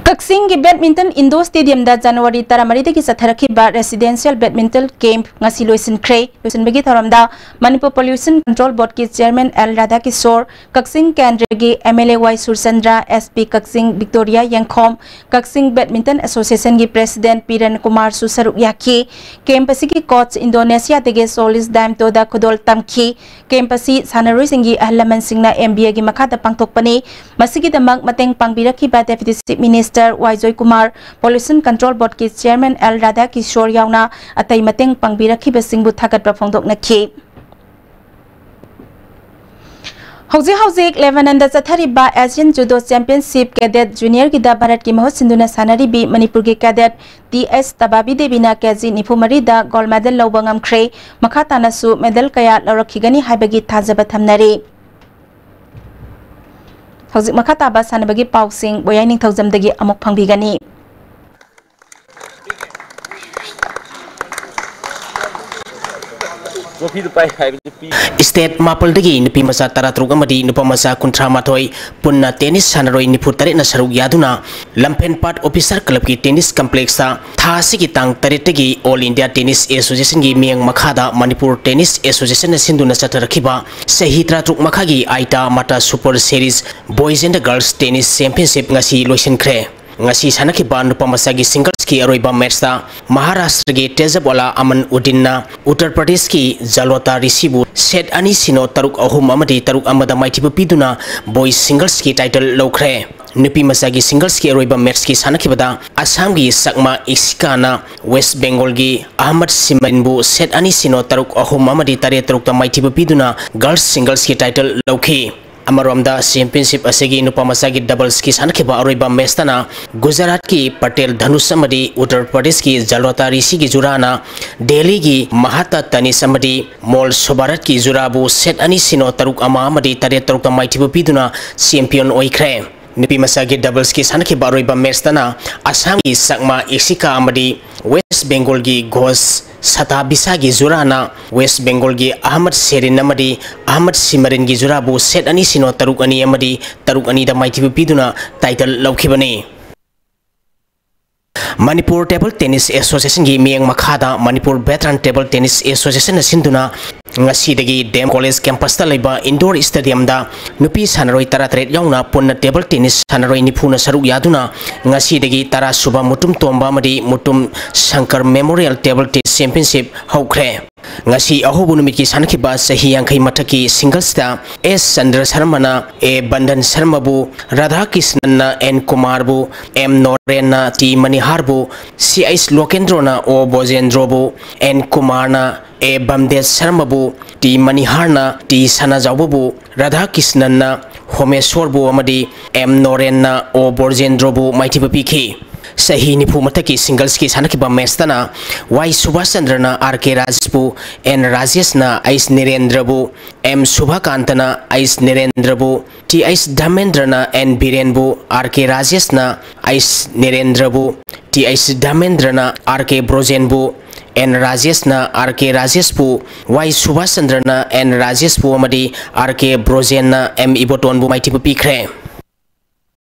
ꯀꯛꯆꯤꯡꯒꯤ badminton indoor stadiumꯗ January ꯇꯔꯥꯃꯔꯤꯗꯒꯤ ꯆꯠꯊꯔꯛꯈꯤꯕ residential badminton camp ꯉꯁꯤ ꯂꯣꯏꯁꯤꯟꯈ꯭ꯔꯦ꯫ ꯂꯣꯏꯁꯤꯟꯕꯒꯤ ꯊꯧꯔꯝꯗ ꯃꯅꯤꯄꯨꯔ Pollution Control Boardꯀꯤ chairman ꯑꯦꯜ ꯔꯥꯙꯥꯀꯤꯁꯣꯔ, ꯀꯛꯆꯤꯡ ꯀꯦꯟꯗ꯭ꯔꯒꯤ M L A Y Surchandra, S P Kakching Victoria Yengkhom, Kakching badminton associationꯒꯤ president ꯄꯤꯔꯟ ꯀꯨꯃꯥꯔꯁꯨ ꯁꯔꯨꯛ ꯌꯥꯈꯤ꯫ Camp ꯑꯁꯤꯒꯤ coach ꯏꯟꯗꯣꯅꯦꯁꯤꯌꯥꯗꯒꯤ ꯁꯣꯂꯤꯁ ꯗꯥꯏꯝꯇꯣꯗ ꯈꯨꯗꯣꯜ ꯇꯝꯈꯤ꯫ Camp ꯑꯁꯤ ꯁꯥꯟꯅꯔꯣꯏꯁꯤꯡꯒꯤ ꯑꯍꯜ ꯂꯃꯟꯁꯤꯡꯅ ꯑꯦꯝ ꯕꯤ ꯑꯦꯒꯤ ꯃꯈꯥꯗ ꯄꯥꯡꯊꯣꯛꯄꯅꯤ꯫ ꯃꯁꯤꯒꯤꯗꯃꯛ ꯃꯇꯦꯡ ꯄꯥꯡꯕꯤꯔꯛꯈꯤꯕ Deputy Chief Minister ꯋꯥꯏ ꯖꯣꯏꯀꯨꯃꯥꯔ, Pollution Control Boardꯀꯤ chairman ꯑꯦꯜ ꯔꯥꯙꯥꯀꯤꯁꯣꯔ ꯌꯥꯎꯅ ꯑꯇꯩ ꯃꯇꯦꯡ ꯄꯥꯡꯕꯤꯔꯛꯈꯤꯕꯁꯤꯡꯕꯨ ꯊꯥꯒꯠꯄ ꯐꯣꯡꯗꯣꯛꯅꯈꯤ꯫ ꯍꯧꯖꯤꯛ ꯍꯧꯖꯤꯛ ꯂꯦꯕꯅꯟꯗ ꯆꯠꯊꯔꯤꯕ Asian Judo Championship cadet juniorꯒꯤꯗ ꯚꯥꯔꯠꯀꯤ ꯃꯍꯨꯠ ꯁꯤꯟꯗꯨꯅ ꯁꯥꯟꯅꯔꯤꯕꯤ ꯃꯅꯤꯄꯨꯔꯒꯤ cadet ꯇꯤ ꯑꯦꯁ ꯇꯕꯥꯕꯤ ꯗꯦꯕꯤꯅ ꯀꯦ ꯖꯤ ꯅꯤꯐꯨ ꯃꯔꯤꯗ gold medal ꯂꯧꯕ ꯉꯝꯈ꯭ꯔꯦ꯫ ꯃꯈꯥ ꯇꯥꯅꯁꯨ medal ꯀꯌꯥ ꯂꯧꯔꯛꯈꯤꯒꯅꯤ ꯍꯥꯏꯕꯒꯤ ꯊꯥꯖꯕ ꯊꯝꯅꯔꯤ꯫ ꯍꯧꯖꯤꯛ ꯃꯈꯥ ꯇꯥꯕ ꯁꯥꯟꯅꯕꯒꯤ ꯄꯥꯎꯁꯤꯡ ꯕꯣꯌꯥꯏ ꯅꯤꯡꯊꯧꯖꯝꯗꯒꯤ ꯑꯃꯨꯛ ꯐꯪꯕꯤꯒꯅꯤ꯫ ꯁ꯭ꯇꯦꯠ ꯃꯥꯄꯜꯗꯒꯤ ꯅꯨꯄꯤ ꯃꯆꯥ ꯇꯔꯥꯇꯔꯨꯛ ꯑꯃꯗꯤ ꯅꯨꯄꯥ ꯃꯆꯥ ꯀꯨꯟꯊ꯭ꯔꯥ ꯃꯥꯊꯣꯏ, ꯄꯨꯟꯅ ꯇꯦꯅꯤꯁ ꯁꯥꯟꯅꯔꯣꯏ ꯅꯤꯐꯨ ꯇꯔꯦꯠꯅ ꯁꯔꯨꯛ ꯌꯥꯗꯨꯅ ꯂꯝꯐꯦꯟꯄꯥꯠ ꯑꯣꯐꯤꯁꯥꯔ ꯀ꯭ꯂꯕꯀꯤ ꯇꯦꯅꯤꯁ ꯀꯝꯄ꯭ꯂꯦꯛꯁꯇ ꯊꯥ ꯑꯁꯤꯒꯤ ꯇꯥꯡ ꯇꯔꯦꯠꯇꯒꯤ All India Tennis Associationꯒꯤ ꯃꯤꯌꯥꯝ ꯃꯈꯥꯗ ꯃꯅꯤꯄꯨꯔ ꯇꯦꯅꯤꯁ ꯑꯦꯁꯣꯁꯤꯌꯦꯁꯟꯅ ꯁꯤꯟꯗꯨꯅ ꯆꯠꯊꯔꯛꯈꯤꯕ ꯆꯍꯤ ꯇꯔꯥꯇꯔꯨꯛ ꯃꯈꯥꯒꯤ ꯑꯥꯏꯇꯥ ꯃꯇꯥ super series Boys and Girls Tennis Championship ꯉꯁꯤ ꯂꯣꯏꯁꯤꯟꯈ꯭ꯔꯦ꯫ ꯉꯁꯤ ꯁꯥꯟꯅꯈꯤꯕ ꯅꯨꯄꯥ ꯃꯆꯥꯒꯤ ꯁꯤꯡꯒꯜꯁꯀꯤ ꯑꯔꯣꯏꯕ ꯃꯦꯠꯁꯇ ꯃꯍꯥꯔꯥꯁꯇ꯭ꯔꯒꯤ ꯇꯦꯖꯕ ꯑꯣꯂꯥ ꯑꯃꯟ ꯎꯗꯤꯟꯅ ꯎꯠꯇꯔ ꯄ꯭ꯔꯗꯦꯁꯀꯤ ꯖꯂꯣꯇꯥ ꯔꯤꯁꯤꯕꯨ ꯁꯦꯠ ꯑꯅꯤ ꯁꯤꯅꯣ ꯇꯔꯨꯛ ꯑꯍꯨꯝ ꯑꯃꯗꯤ ꯇꯔꯨꯛ ꯑꯃꯗ ꯃꯥꯏꯊꯤꯕ ꯄꯤꯗꯨꯅ ꯕꯣꯏꯁ ꯁꯤꯡꯒꯜꯁꯀꯤ ꯇꯥꯏꯇꯜ ꯂꯧꯈ꯭ꯔꯦ꯫ ꯅꯨꯄꯤ ꯃꯆꯥꯒꯤ ꯁꯤꯡꯒꯜꯁꯀꯤ ꯑꯔꯣꯏꯕ ꯃꯦꯠꯁꯀꯤ ꯁꯥꯟꯅꯈꯤꯕꯗ ꯑꯁꯥꯝꯒꯤ ꯁꯛꯃꯥ ꯏꯛꯁꯤꯀꯥꯅ ꯋꯦꯁ ꯕꯦꯡꯒꯣꯜꯒꯤ ꯑꯍꯃꯗ ꯁꯤꯃꯔꯤꯟꯕꯨ ꯁꯦꯠ ꯑꯅꯤ ꯁꯤꯅꯣ ꯇꯔꯨꯛ ꯑꯍꯨꯝ ꯑꯃꯗꯤ ꯇꯔꯦꯠ ꯇꯔꯨꯛꯇ ꯃꯥꯏꯊꯤꯕ ꯄꯤꯗꯨꯅ ꯒꯔꯜꯁ ꯁꯤꯡꯒꯜꯁꯀꯤ ꯇꯥꯏꯇꯜ ꯂꯧꯈꯤ꯫ ꯑꯃꯔꯣꯝꯗ, ꯆꯦꯝꯄꯤꯌꯟꯁꯤꯞ ꯑꯁꯤꯒꯤ ꯅꯨꯄꯥ ꯃꯆꯥꯒꯤ ꯗꯕꯜꯁꯀꯤ ꯁꯥꯟꯅꯈꯤꯕ ꯑꯔꯣꯏꯕ ꯃꯦꯠꯁꯇꯅ ꯒꯨꯖꯔꯥꯠꯀꯤ ꯄꯇꯦꯜ ꯙꯅꯨꯁ ꯑꯃꯗꯤ ꯎꯠꯇꯔ ꯄ꯭ꯔꯗꯦꯁꯀꯤ ꯖꯂꯣꯇꯥ ꯔꯤꯁꯤꯒꯤ ꯖꯨꯔꯥꯅ ꯗꯦꯜꯂꯤꯒꯤ ꯃꯍꯥꯇꯥ ꯇꯅꯤꯁ ꯑꯃꯗꯤ ꯃꯣꯜ ꯁꯣꯕꯥꯔꯠꯀꯤ ꯖꯨꯔꯥꯕꯨ ꯁꯦꯠ ꯑꯅꯤ ꯁꯤꯅꯣ ꯇꯔꯨꯛ ꯑꯃ ꯑꯃꯗꯤ ꯇꯔꯦꯠ ꯇꯔꯨꯛꯇ ꯃꯥꯏꯊꯤꯕ ꯄꯤꯗꯨꯅ ꯆꯦꯝꯄꯤꯌꯟ ꯑꯣꯏꯈ꯭ꯔꯦ꯫ ꯅꯨꯄꯤ ꯃꯆꯥꯒꯤ ꯗꯕꯜꯁꯀꯤ ꯁꯥꯟꯅꯈꯤꯕ ꯑꯔꯣꯏꯕ ꯃꯦꯠꯁꯇꯅ ꯑꯁꯥꯝꯒꯤ ꯁꯛꯃꯥ ꯏꯛꯁꯤꯀꯥ ꯑꯃꯗꯤ ꯋꯦꯁ ꯕꯦꯡꯒꯣꯜꯒꯤ ꯘꯣꯁ ꯁꯇꯥꯕꯤꯁꯥꯒꯤ ꯖꯨꯔꯥꯅ ꯋꯦꯁ ꯕꯦꯡꯒꯣꯜꯒꯤ ꯑꯍꯃꯗ ꯁꯦꯔꯤꯟ ꯑꯃꯗꯤ ꯑꯍꯃꯗ ꯁꯤꯃꯔꯤꯟꯒꯤ ꯖꯨꯔꯥꯕꯨ ꯁꯦꯠ ꯑꯅꯤ ꯁꯤꯅꯣ ꯇꯔꯨꯛ ꯑꯅꯤ ꯑꯃꯗꯤ ꯇꯔꯨꯛ ꯑꯅꯤꯗ ꯃꯥꯏꯊꯤꯕ ꯄꯤꯗꯨꯅ ꯇꯥꯏꯇꯜ ꯂꯧꯈꯤꯕꯅꯤ꯫ ꯃꯅꯤꯄꯨꯔ ꯇꯦꯕꯜ ꯇꯦꯅꯤꯁ ꯑꯦꯁꯣꯁꯤꯌꯦꯁꯟꯒꯤ ꯃꯤꯠꯌꯦꯡ ꯃꯈꯥꯗ ꯃꯅꯤꯄꯨꯔ ꯚꯦꯇꯔꯥꯟ ꯇꯦꯕꯜ ꯇꯦꯅꯤꯁ ꯑꯦꯁꯣꯁꯤꯌꯦꯁꯟꯅ ꯁꯤꯟꯗꯨꯅ ꯉꯁꯤꯗꯒꯤ ꯗꯤ ꯑꯦꯝ ꯀꯣꯂꯦꯖ ꯀꯦꯝꯄꯁꯇ ꯂꯩꯕ ꯏꯟꯗꯣꯔ ꯁ꯭ꯇꯦꯗꯤꯌꯝꯗ ꯅꯨꯄꯤ ꯁꯥꯟꯅꯔꯣꯏ ꯇꯔꯥꯇꯔꯦꯠ ꯌꯥꯎꯅ ꯄꯨꯟꯅ ꯇꯦꯕꯜ ꯇꯦꯅꯤꯁ ꯁꯥꯟꯅꯔꯣꯏ ꯅꯤꯐꯨꯅ ꯁꯔꯨꯛ ꯌꯥꯗꯨꯅ ꯉꯁꯤꯗꯒꯤ ꯇꯔꯥ ꯁꯨꯕ ꯃꯨꯇꯨꯝ ꯇꯣꯝꯕ ꯑꯃꯗꯤ Mutum Shankar memorial table tennis championship ꯍꯧꯈ꯭ꯔꯦ꯫ ꯉꯁꯤ ꯑꯍꯧꯕ ꯅꯨꯃꯤꯠꯀꯤ ꯁꯥꯟꯅꯈꯤꯕ ꯆꯍꯤ ꯌꯥꯡꯈꯩ ꯃꯊꯛꯀꯤ ꯁꯤꯡꯒꯜꯁꯇ ꯑꯦꯁ ꯆꯟꯗ꯭ꯔ ꯁꯔꯃꯅ ꯑꯦ ꯕꯟꯗꯟ ꯁꯔꯃꯕꯨ, ꯔꯥꯙꯥ ꯀ꯭ꯔꯤꯁꯅꯟꯅ ꯑꯦꯟ ꯀꯨꯃꯥꯔꯕꯨ, ꯑꯦꯝ ꯅꯣꯔꯦꯟꯅ ꯇꯤ ꯃꯅꯤꯍꯥꯔꯕꯨ, ꯁꯤ ꯑꯩꯆ ꯂꯣꯀꯦꯟꯗ꯭ꯔꯣꯅ ꯑꯣ ꯕꯣꯖꯦꯟꯗ꯭ꯔꯣꯕꯨ, ꯑꯦꯟ ꯀꯨꯃꯥꯔꯅ ꯑꯦ ꯕꯝꯗꯦꯖ ꯁꯔꯃꯕꯨ, ꯇꯤ ꯃꯅꯤꯍꯥꯔꯅ ꯇꯤ ꯁꯅꯥꯖꯥꯎꯕꯕꯨ, ꯔꯥꯙꯥ ꯀ꯭ꯔꯤꯁꯅꯟꯅ ꯍꯣꯃꯦꯁꯣꯔꯕꯨ ꯑꯃꯗꯤ ꯑꯦꯝ ꯅꯣꯔꯦꯟꯅ ꯑꯣ ꯕꯣꯔꯖꯦꯟꯗ꯭ꯔꯣꯕꯨ ꯃꯥꯏꯊꯤꯕ ꯄꯤꯈꯤ꯫ ꯆꯍꯤ ꯅꯤꯐꯨ ꯃꯊꯛꯀꯤ ꯁꯤꯡꯒꯜꯁꯀꯤ ꯁꯥꯟꯅꯈꯤꯕ ꯃꯦꯠꯁꯇꯅ ꯋꯥꯏ ꯁꯨꯕꯥꯁ ꯆꯟꯗ꯭ꯔꯅ ꯑꯥꯔ ꯀꯦ ꯔꯥꯖꯦꯁꯄꯨ, ꯑꯦꯟ ꯔꯥꯖꯦꯁꯅ ꯑꯩꯆ ꯅꯤꯔꯦꯟꯗ꯭ꯔꯕꯨ, ꯑꯦꯝ ꯁꯨꯚꯥꯀꯥꯟꯇꯅ ꯑꯩꯆ ꯅꯤꯔꯦꯟꯗ꯭ꯔꯕꯨ, ꯇꯤ ꯑꯩꯆ ꯙꯔꯃꯦꯟꯗ꯭ꯔꯅ ꯑꯦꯟ ꯕꯤꯔꯦꯟꯕꯨ, ꯑꯥꯔ ꯀꯦ ꯔꯥꯖꯦꯁꯅ ꯑꯩꯆ ꯅꯤꯔꯦꯟꯗ꯭ꯔꯕꯨ, ꯇꯤ ꯑꯩꯆ ꯙꯔꯃꯦꯟꯗ꯭ꯔꯅ ꯑꯥꯔ ꯀꯦ ꯕ꯭ꯔꯣꯖꯦꯟꯕꯨ, ꯑꯦꯟ ꯔꯥꯖꯦꯁꯅ ꯑꯥꯔ ꯀꯦ ꯔꯥꯖꯦꯁꯄꯨ, ꯋꯥꯏ ꯁꯨꯚꯥꯁ ꯆꯟꯗ꯭ꯔꯅ ꯑꯦꯟ ꯔꯥꯖꯦꯁꯄꯨ ꯑꯃꯗꯤ ꯑꯥꯔ ꯀꯦ ꯕ꯭ꯔꯣꯖꯦꯟꯅ ꯑꯦꯝ ꯏꯕꯣꯇꯣꯟꯕꯨ ꯃꯥꯏꯊꯤꯕ ꯄꯤꯈ꯭ꯔꯦ꯫